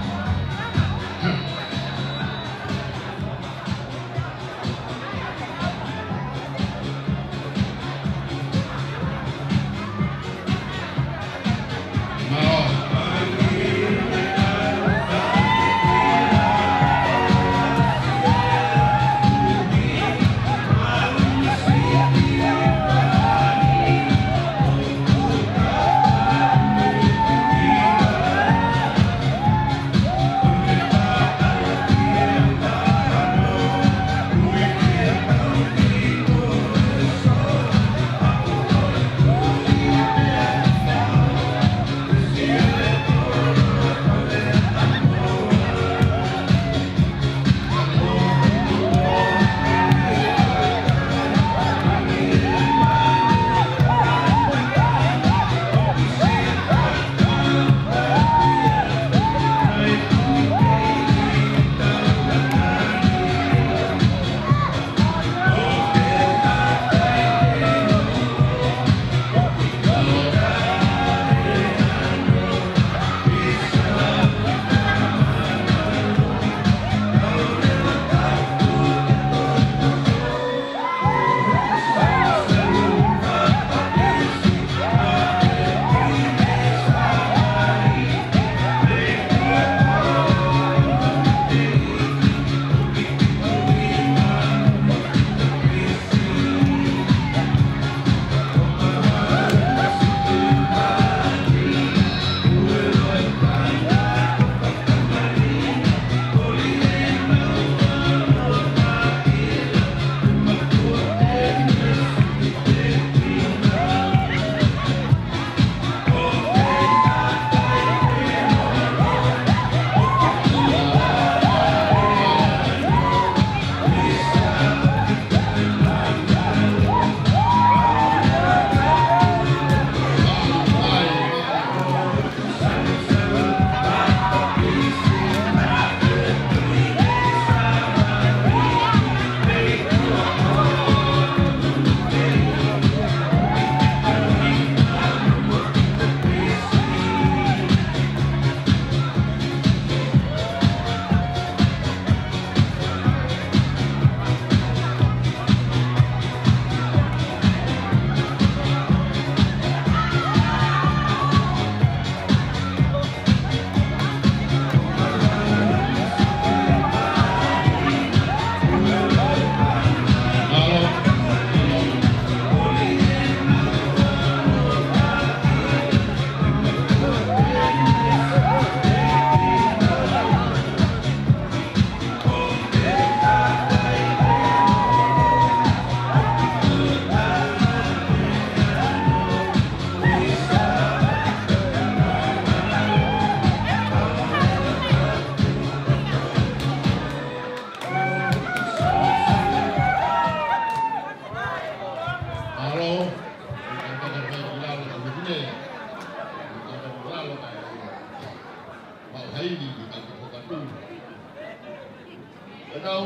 Pea tau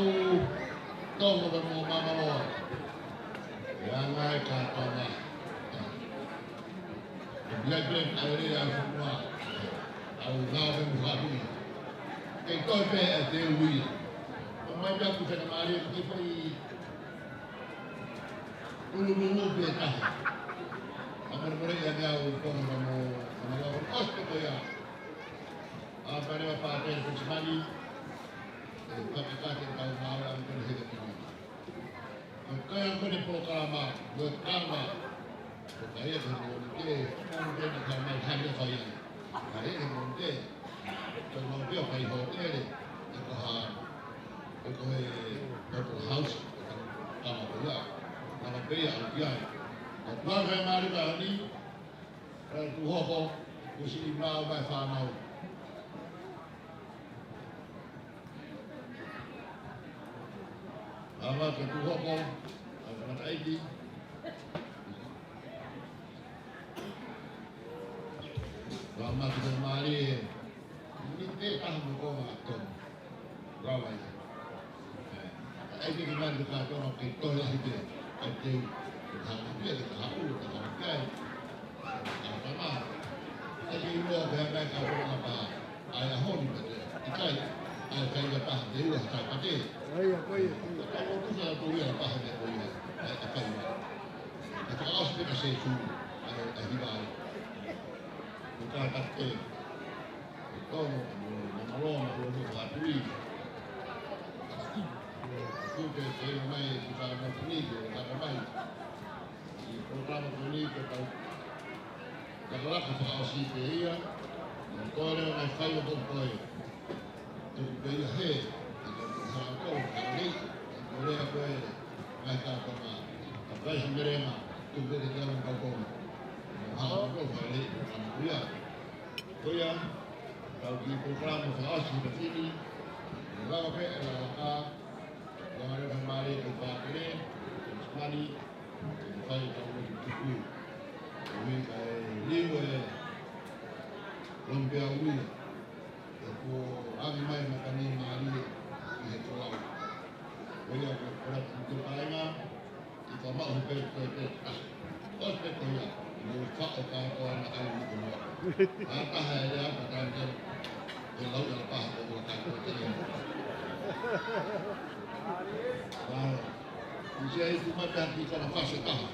tō mo Mangaloa. ʻE anga e kātoanga. ʻE pehē pē ʻa e lea ʻa e fonua. ʻOku ngāue pē mo Haʻapuí. Kei toe pē ʻa e teu ia. ʻOmai pē ʻa e faingamālie ke fai ʻulululu pē taha. ʻA e molemole ia ke u konga mo Mangaloa ʻosi pē ko ia. ʻA e pale ʻa Pātele Petimani, ʻe fakakake kau māua ʻa e kone heka kini. ʻOku ʻi ai ko e polokalama, ko e kama, ko e kai ʻa e kone ke, ko e kone ka mai hane fai ai. Kai ʻa e kone ke, ko e mau pea fai hōtele, ʻe ko ha, ʻe ko e, ko e house, ko e kama ko ia, kama pea au ki ai. Ko e tuanga e mālie ka ni, ʻa e tuʻu hoko, kuo siʻi maʻu mai fānau. Lava ke tuʻu hoko, ʻa e tangataʻeiki. Lava ke mālie, ni te taha mo konga tonu. Lava ia. ʻE, ʻai ke ke mai te kātoa ke toe lahi pē, ʻai te u, ke taha pē, ke taha ʻulu, ke taha kai. Ka tama, ʻai ke iloa pē ʻa e kātoa na pā, ʻai a honi pē te, ʻikai, ʻai kai ka taha te ua, taha pē te. ʻAi a koe. Ka tau o tusa a tō ia na paha me ko ia, ʻai a kai na. Ka tau ʻosi pē ka se su, ʻai a hiva ai. Ko ka ka te. Kono, Mangaloa, mo Haʻapuí. Kupe, ke ʻomai, ki ka mo kuni, ke ka mai. ʻI he polokalama ko eni, ke tau. Ka ka laka fakaʻosi pē ia. Mo ko e lea mai fai o ko koe. Tuku pē ia he. Ke tau ki hanga ko, ka lei. Ko e lea ko e. Mai ka ko ma. Ka kai ha merenga. Tuku pē ke tau ka ko. Mo hanga ko, ka lei, polokalama ko ia. Ko ia, tau ki polokalama fakaʻosi ka kini, ʻe lava pē ʻe lava ka, lava leva mālie ke Pātele, ke Simani, ke fai tau mo ki tuku. Ko ia ka e liu e, lomi pea uia, ʻe kuo angi mai ma kani mālie, ʻi he kolau. Ko ia ko e kora ki te paenga, ʻi ka maʻu he pē, pē, pē, ah, ʻosi pē ko ia, mo faʻo ka ko ana kai ni ko noa. Ka taha e lea, ka taha e lea, e lau e la paha ko ua kai ko te ia. Ah, ʻi se ai tu mata ki ka na fase taha.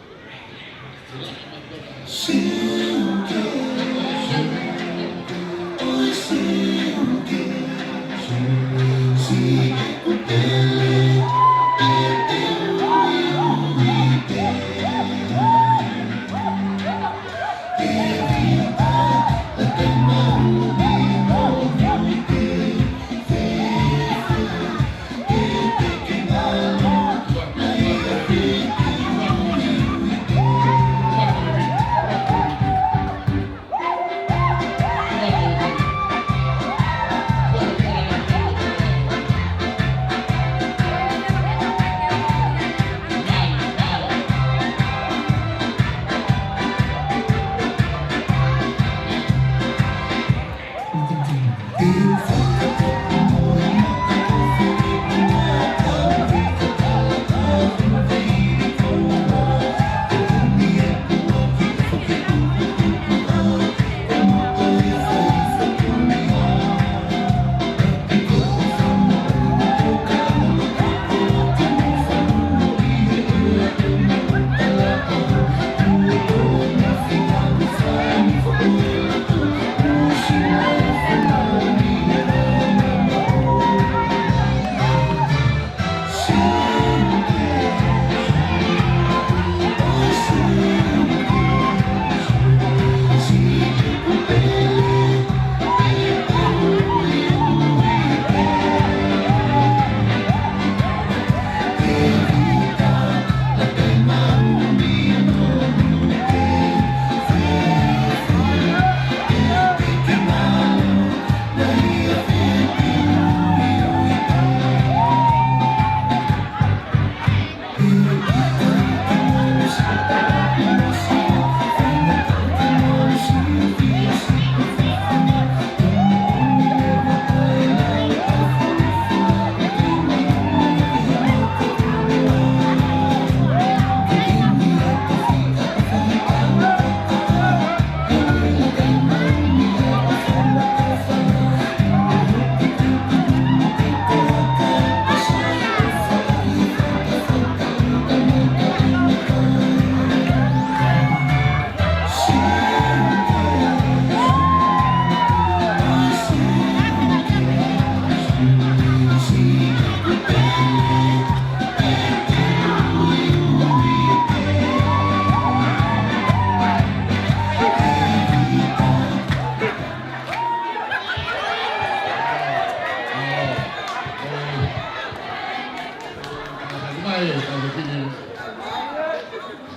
Ai, kau fefine.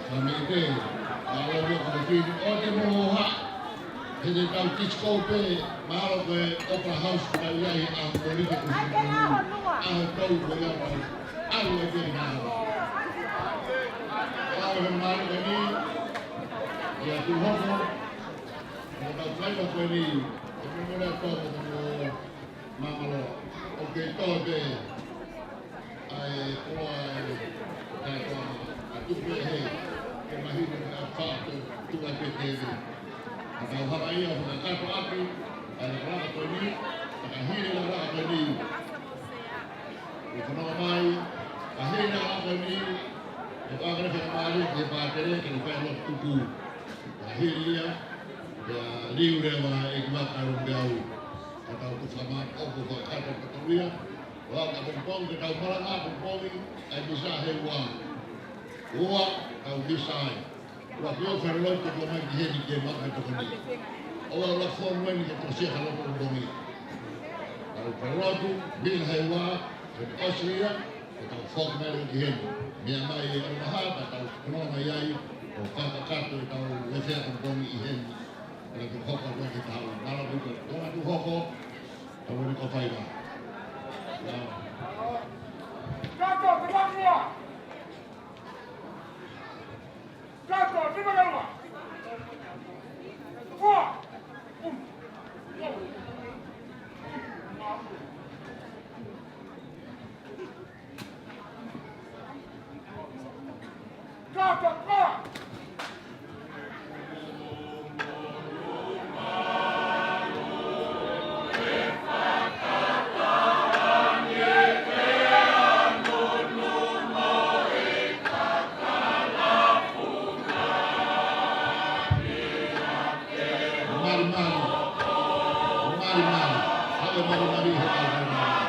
Ka me te, mālō mo kau fefine. ʻOua te mou hohaʻa. He te tau Disko pē, mahalo ko e Opera House, tau ʻi ai ʻa Kolike kusi. ʻA tau ko ia tau. ʻAlu ai pē nā. ʻOua te mou mālō ko eni. ʻIa Tuʻuhoko. Mo tau fai ko eni. Ko e mole tō ko e mole. Mālō. ʻOku kei tō pē. ʻA e koa e kātoa atu pē he, ke mahino ka fā to tuai pē tēvē. Ka tau hanga ia ʻo fakakakato ʻaki ʻa e laka ko eni, ka hili laka ko eni. ʻE fanongo mai, ka hili laka ko eni, ʻe fakakakato fakamālie ki he pātele ke ne fai lotu tuku. Ka hili ia, pea liu leva e ki maka ʻalu pē au. Ka tau tufa mā, ʻoku fakakakato ka tau ia. ʻOua ka pongipongi, ke tau malanga pongipongi, ʻai misa he ua. Ua, tau misa ai. ʻOua ke ʻofa lotu ke ʻomai ki heni ke maka tokoni. ʻOua ʻofa lotu eni ke tau sia ka lotu pongipongi. Tau ka lotu, misa he ua, ke tau sia, ke tau foki mai ki heni. Meʻa mai e ʻalu maha, ka tau kono mai ai, ʻo fakakakato e tau lefea pongipongi ʻi heni. ʻE tau hoko atu ki tau, mālō ʻaupito, tau atu hoko, Tau ni ko fai wa. Ia. Kato, te makia. Kato, te makia. Fua. Kato, fua. Malimali. Malimali. Hale malimali he malimali.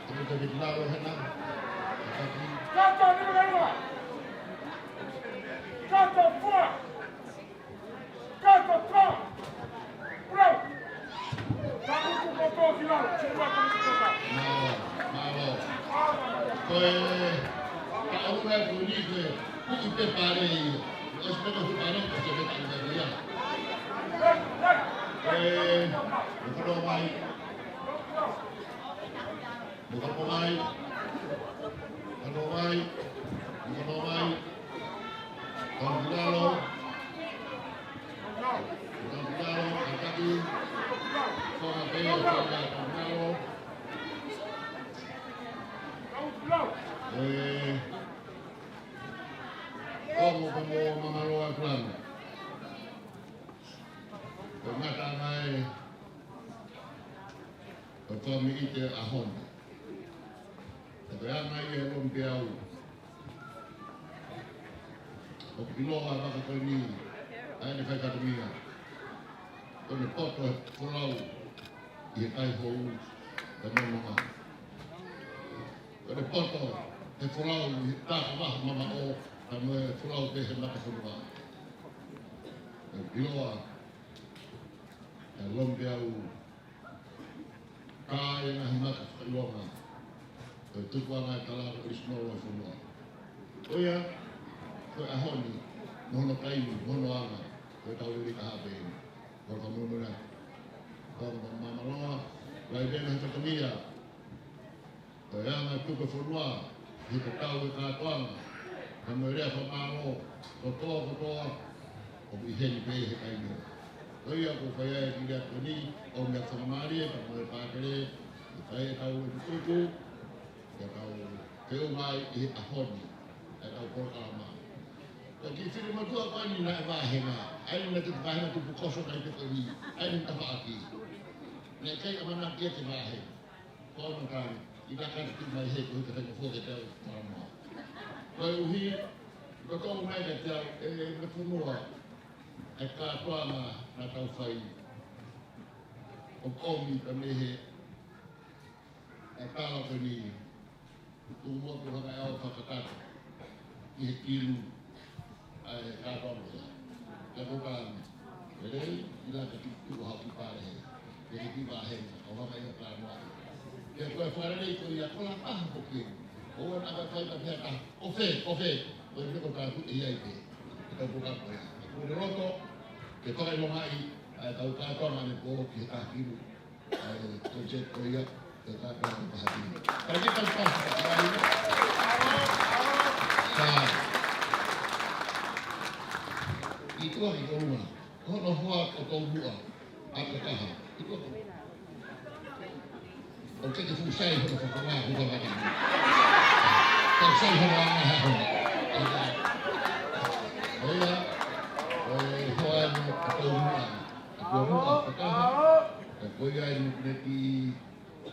Ko e tau piti lalo hena. Kato, kato, fua. Kato, fua. Bravo. Mālō, mālō. Ko e, ka ʻoku ʻi ai ko eni ko e, kuʻi pē pale ia. ʻOsi pē ko e kuʻi pale, ko e pē pale ia. Ko e, ko e kolo mai. Mo ka po mai. Ka po mai. Mo ka po mai. Ka po mai. Ka po mai. Ka taki. Ko ka pe, ko ka po mai. ʻE. Ko mo ka mo mamalo a plan. Ko ngata mai. Ko Tomi ʻi he ʻaho ni. Ko e anga ia e lomipeau. ʻOku ʻiloa ʻa e vaka ko eni, ʻa ʻene faikatomia. Ko ʻene poto he folau ʻi he kai hou, he mononga. Ko ʻene poto he folau ʻi he tākavaha mamaʻo, ka mo e folau pē he mata fonua. ʻOku ʻiloa ʻa e lomipeau, ka e ngaahi maka fakaʻilonga, ko e tukuʻanga e tala ko e ʻisinolo e fonua. Ko ia, ko e ʻaho ni, mo hono taimi, mo hono anga, ko e tau lele ka hape, ko e ka mono na, ko e ka mamaloa, lai vena he katamia, ko e anga tuku e fonua, ʻi he tatau e kātoanga, ka mo e lea fakamālō, kotoa, kotoa, ʻoku ʻi heni pē he kai ni. Ko ia ʻoku fai ai e kiʻi lea ko eni, ʻo meʻa fakamālie, ka mo e pātele, ʻe fai e kau e tutuku, ʻe kau feʻunga ai ʻi he ʻaho ni, ʻe kau polokalama. Ko e kiʻi fili motuʻa ko eni naʻe vāhenga, ʻa ia naʻe tuku vāhenga tupu koso kai pē ko eni, ʻa ia naʻe tafaʻaki. Naʻe ʻikai ʻamanaki ia ke vāhenga. Ko hono tali, ʻi ka kati mai he ko e ka fua ke tau tala noa. Koeʻuhi, ko tau mai ka tau, ʻe, ʻe, ʻe fonua, ʻe kātoanga naʻa tau fai. ʻOku ʻomi ka mei he, ʻe tala ko eni, tuku muʻa ke hanga ʻe au fakakakato. ʻI he kilu, ʻa e kātoanga ia. Ka ko ka, ʻe lei, ʻi la ka ki tuʻu hau ki pale he. ʻE ki vāhenga, ʻo hanga ia ka noa. Ke ko e fakalelei ko ia, ko la paha ko ke. ʻO ua na ka fai ka pea ka, ko fē, ko fē. Ko e ko ka ku e ia i pē. Ke tau ko ka ko ia. Ko e loto, ke fakaʻilongaʻi, ʻa e kau kātoanga ne ko ki he ka kilu. ʻA e, ko e jet ko ia, ko e kātoa ko Pahati. Ka ke ka pasi ka ai. Ka. ʻI tua ki Kolunga. Ko hono hoa ko Toumuʻa. ʻA Kakaha. ʻI tua ko. ʻOku ke fuʻu sai hono fakaʻanga, fuʻu fakaʻanga. Fuʻu sai hono anga ha ho. ʻO ia. ʻO e hoa ʻa Toumuʻa. ʻA Toumuʻa Kakaha. ʻO ko ia ʻi he meʻa ki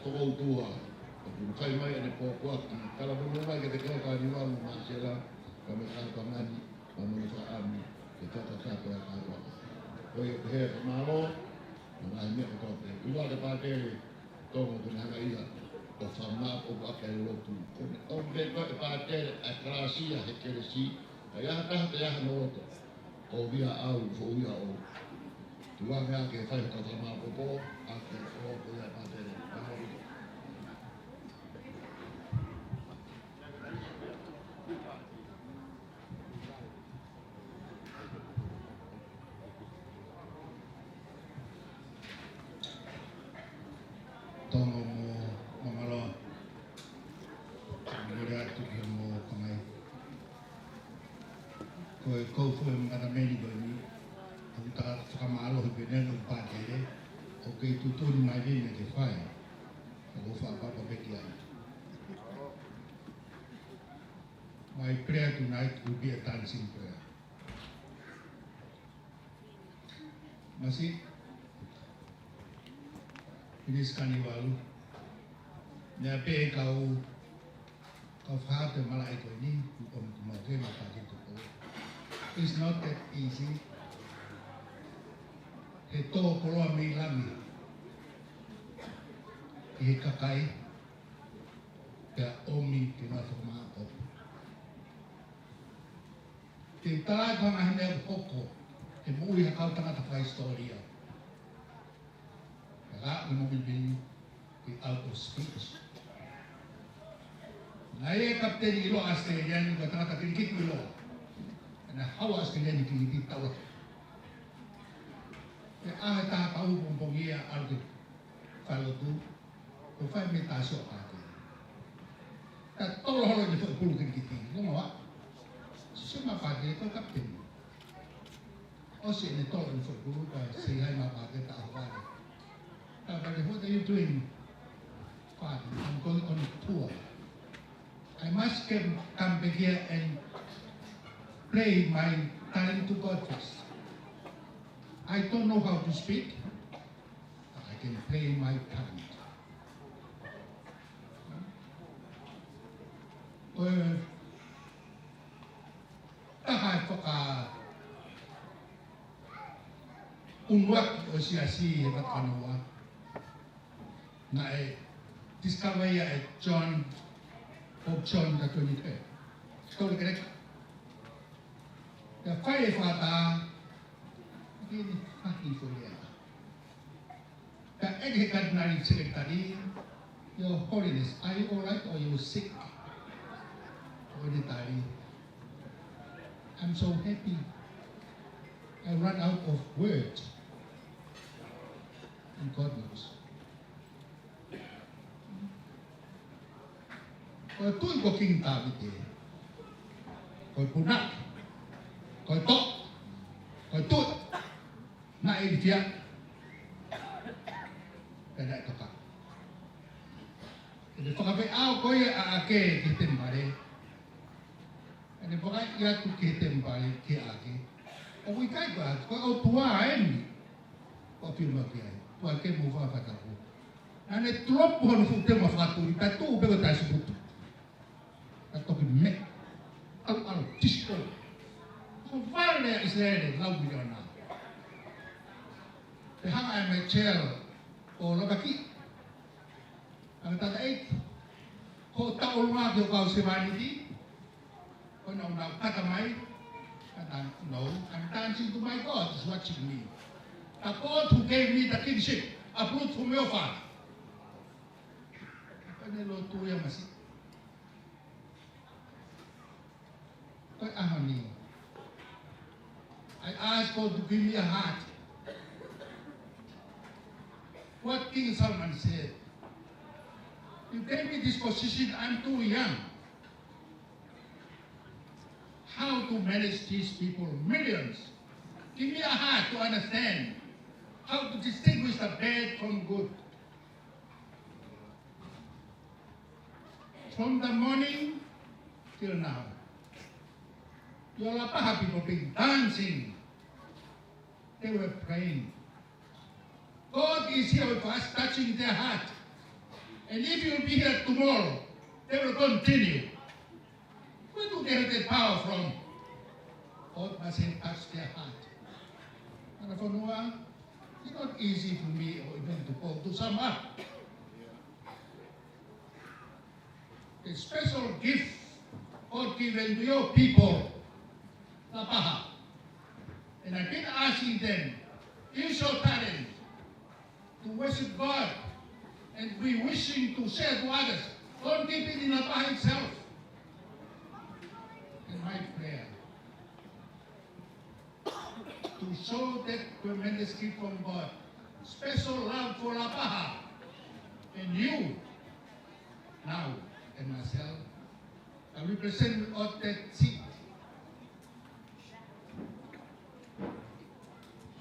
Tokoutua, ʻoku fai mai ʻene pōpoaki, kalamono mai ke te kau ka ni wau mo Māsela, ka me ka ka ngani, ka mo ni ka ami, ke ka ka ka ko e ka ka. Ko ia pehē ka mālō, mo ngaahi meʻa kotoa pē. ʻOua ke pātele, tongo ke ne hanga ia, ʻo fama, ʻo ake lotu. Ko ne, ʻo me ko e pātele, ʻa e kalāsia he kelesi, ka ia ha taha, ka ia ha loto. ʻO via au, ʻo via au. Tuange ake fai hotau tama popo, ake o ko ia pātele. Tongo mo Mangaloa. Mole atu ki mo Pangai. Ko e kau fue mkana meni ko eni, ʻoku ta fakamālohi pē ʻene ʻoku pātele, ʻoku kei tuʻutuʻuni mai pē meʻa ke fai, ʻoku ou fakapapau pē ki ai. My prayer tonight will be a dancing prayer. Masi, Minis Kanivalu, meʻa pē kau, kau fahate malaʻe ko eni, ʻoku ʻomi kumau ke ma pātele ko. It's not that easy. He tō koloa mei langi ʻi he kakai, Pea ʻomi ke ngata ʻo maʻu. Ke tala atu ha ngaahi meʻa ʻoku hoko he moʻui ʻa e kau tangata fakahisitōlia. Pea ka ʻoku mo pipini, ke out of speech. Naʻe ʻi ai e kapiteni ʻiloa ʻAositelēlia ni, ko e tangata kilikiti ʻiloa. Naʻe haʻu ʻa ʻAositelēlia ni kilikiti taua. Pea ʻaho ʻe taha pau pongipongia ʻalu ke fai lotu, ko e fai mei taha siʻi ʻo pākē. Ka tolo holo ʻene foʻi pulu kilikiti, longo ā. Sio mai pākē, ko e kapiteni. ʻOsi ʻene tolo ʻene foʻi pulu, ka say hi mai pākē, ta ʻaho pākē. Ka pākē, "What are you doing?" "Father, I'm going on a tour. I must come, come back here and play my talent to God first. I don't know how to speak, but I can play my talent." Ko e taha e fakaʻunuaki ʻo e Siasi he Vatican ua. Naʻe discover ia ʻe John, Pope John the twenty-third. Tolu kereka. Pea fai e fakataha, ʻikai ke ne faʻa hifo lea. Pea ʻeke ʻe he Cardinal Secretary, "Your Holiness, are you all right or you sick?" Ko ʻene tali, "I'm so happy. I run out of words. And God knows." Ko e tuʻi ko Kingi Tavita, ko e punake, ko e toʻa, ko e tuʻi, naʻe ilifia, pea naʻe toka. ʻI he fakapeau ko ia ʻa ʻAke ki he temipale, ʻene fakaʻi atu ki he temipale ki he ʻAke. ʻOku ʻikai ko e ʻOtua eni ʻoku ʻafio mai ki ai, ko ʻAke mo Fakatapu. Naʻa ne tulopu hono fuʻu teu mo fakatuli, pea tuʻu pē ko e taisiputu. Ka toki meʻa, ʻalu ʻalu, disco. Ko e vale ʻa ʻIsileli, lau miliona. Pea hanga ʻe Michel ʻo lava ki ʻa e tangataʻeiki, ko e tau ʻolunga ki he kau sevāniti, ko ʻenau nau kata mai, kata, "No, I'm dancing to my God is watching me. The God who gave me the kingship, uproot from your father." Ko ʻene lotu ia masiʻi. Ko e ʻaho ni, I ask God to give me a heart. What King Solomon said, "You gave me this position, I'm too young. How to manage these people, millions? Give me a heart to understand how to distinguish the bad from good." From the morning till now, your Lapaha people been dancing. They were praying. God is here with us, touching their heart. And if you'll be here tomorrow, they will continue. Where do they have that power from? God must have touched their heart. Ngaahi fonua, it's not easy for me or even to Paul to sum up. A special gift God given to your people, Lapaha. And I've been asking them, "Use your talent to worship God and be wishing to share to others. Don't keep it in Lapaha itself." And my prayer, to show that tremendous gift from God, special love for Lapaha, and you, now, and myself, I represent all that seat.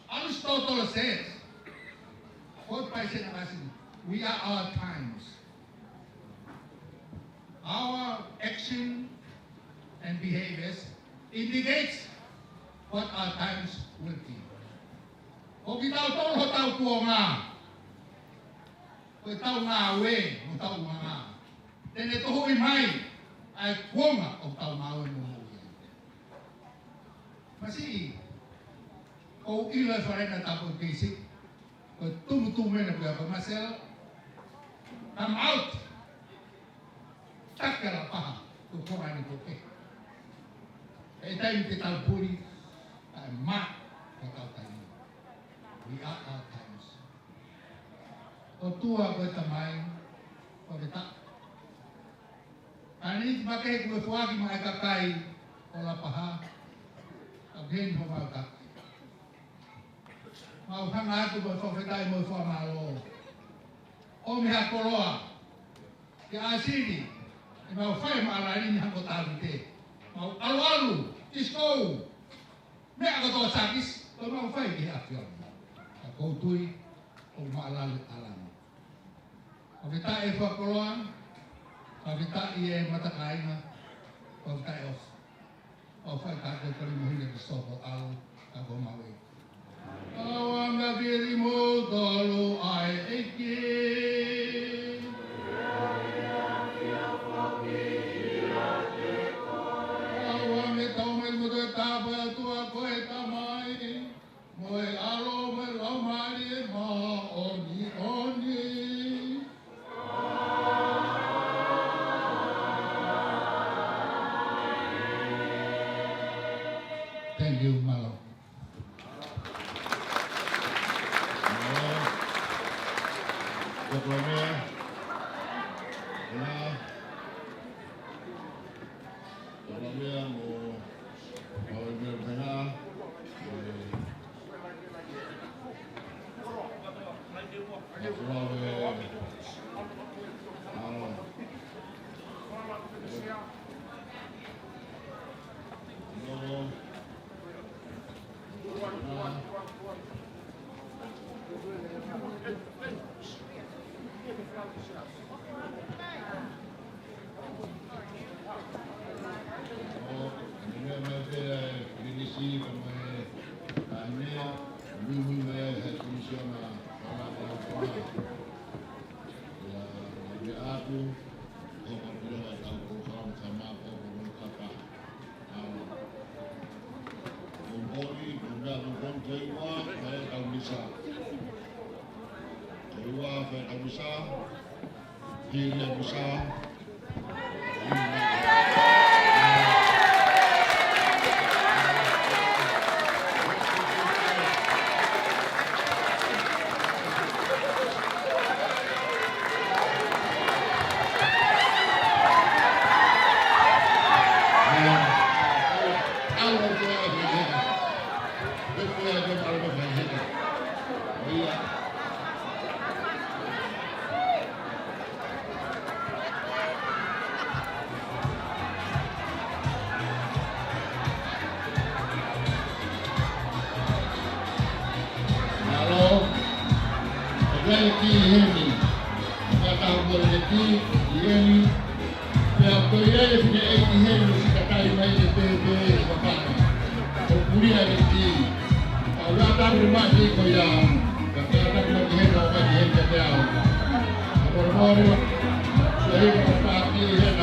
Aristotle says, quote by Saint Augustine, "We are our times." Our action and behaviors indicates what our times will be. Ko kitautolu hotau kuonga, ko ʻetau ngāue mo ʻetau ʻulungaanga, te ne tohoʻi mai ʻa e kuonga ʻoku tau ngāue mo moʻui ai. Masiʻi, ʻoku ou ʻilo e fale na tapu keisi, ko e tumutumu ena pea ko Marcel, come out. Taki ʻa Lapaha, ko e konga ʻeni ko ē. ʻE taimi ke tau puli, ʻa e mā, ko e tau taimi. We are our times. ʻOtua ko e Tamai, ko e ta. Ka ne ʻi ai pē ke kuo foaki maʻa e kakai ʻo Lapaha, ʻa e heni homau kakai. Mau hanga atu mo e fakafetaʻi mo e fakamālō. ʻOmi ha koloa, ke ʻāsili, ʻe mau fai maʻa Lani ni hangē ko Tavite. Mau ʻaluʻalu, disco, meʻa kotoa sākisi, ko e mau fai ki he ʻAfiona. Ka ʻoku ou tui, ʻoku maʻa Lani ʻa Lani. Fakafetaʻi e fakakoloa, fakafetaʻi e matakāinga, fakafetaʻi ʻofa. ʻOku fai ka ko e kali mohi na ki soko au, ka ko mau e. Au anga viri mo tolu ʻa e ʻEiki. Au anga tau mai mo te tapa atu ʻa ko e Tamai. Mo e ʻAlo, mo e Laumālie Māʻoniʻoni. Thank you, mālō. Mālō. Ko e meʻa. Ena. Ko e meʻa mo, mo e meʻa pehē. Mālō, ʻoku ʻi ai e kī heni. Ka tau kole e kī, ʻi heni. Pea ko ia e fineʻeiki heni ʻoku sikatai mai e pēpē ʻi Papaka. ʻOku ʻi ai e kī. Ka ʻoku ʻatā mai e kī ko ia. Ka ke ʻatā mai ki heni, ʻo mai ki heni kiate au. Ka ko e mōrua. Sio hiki ka pāki heni.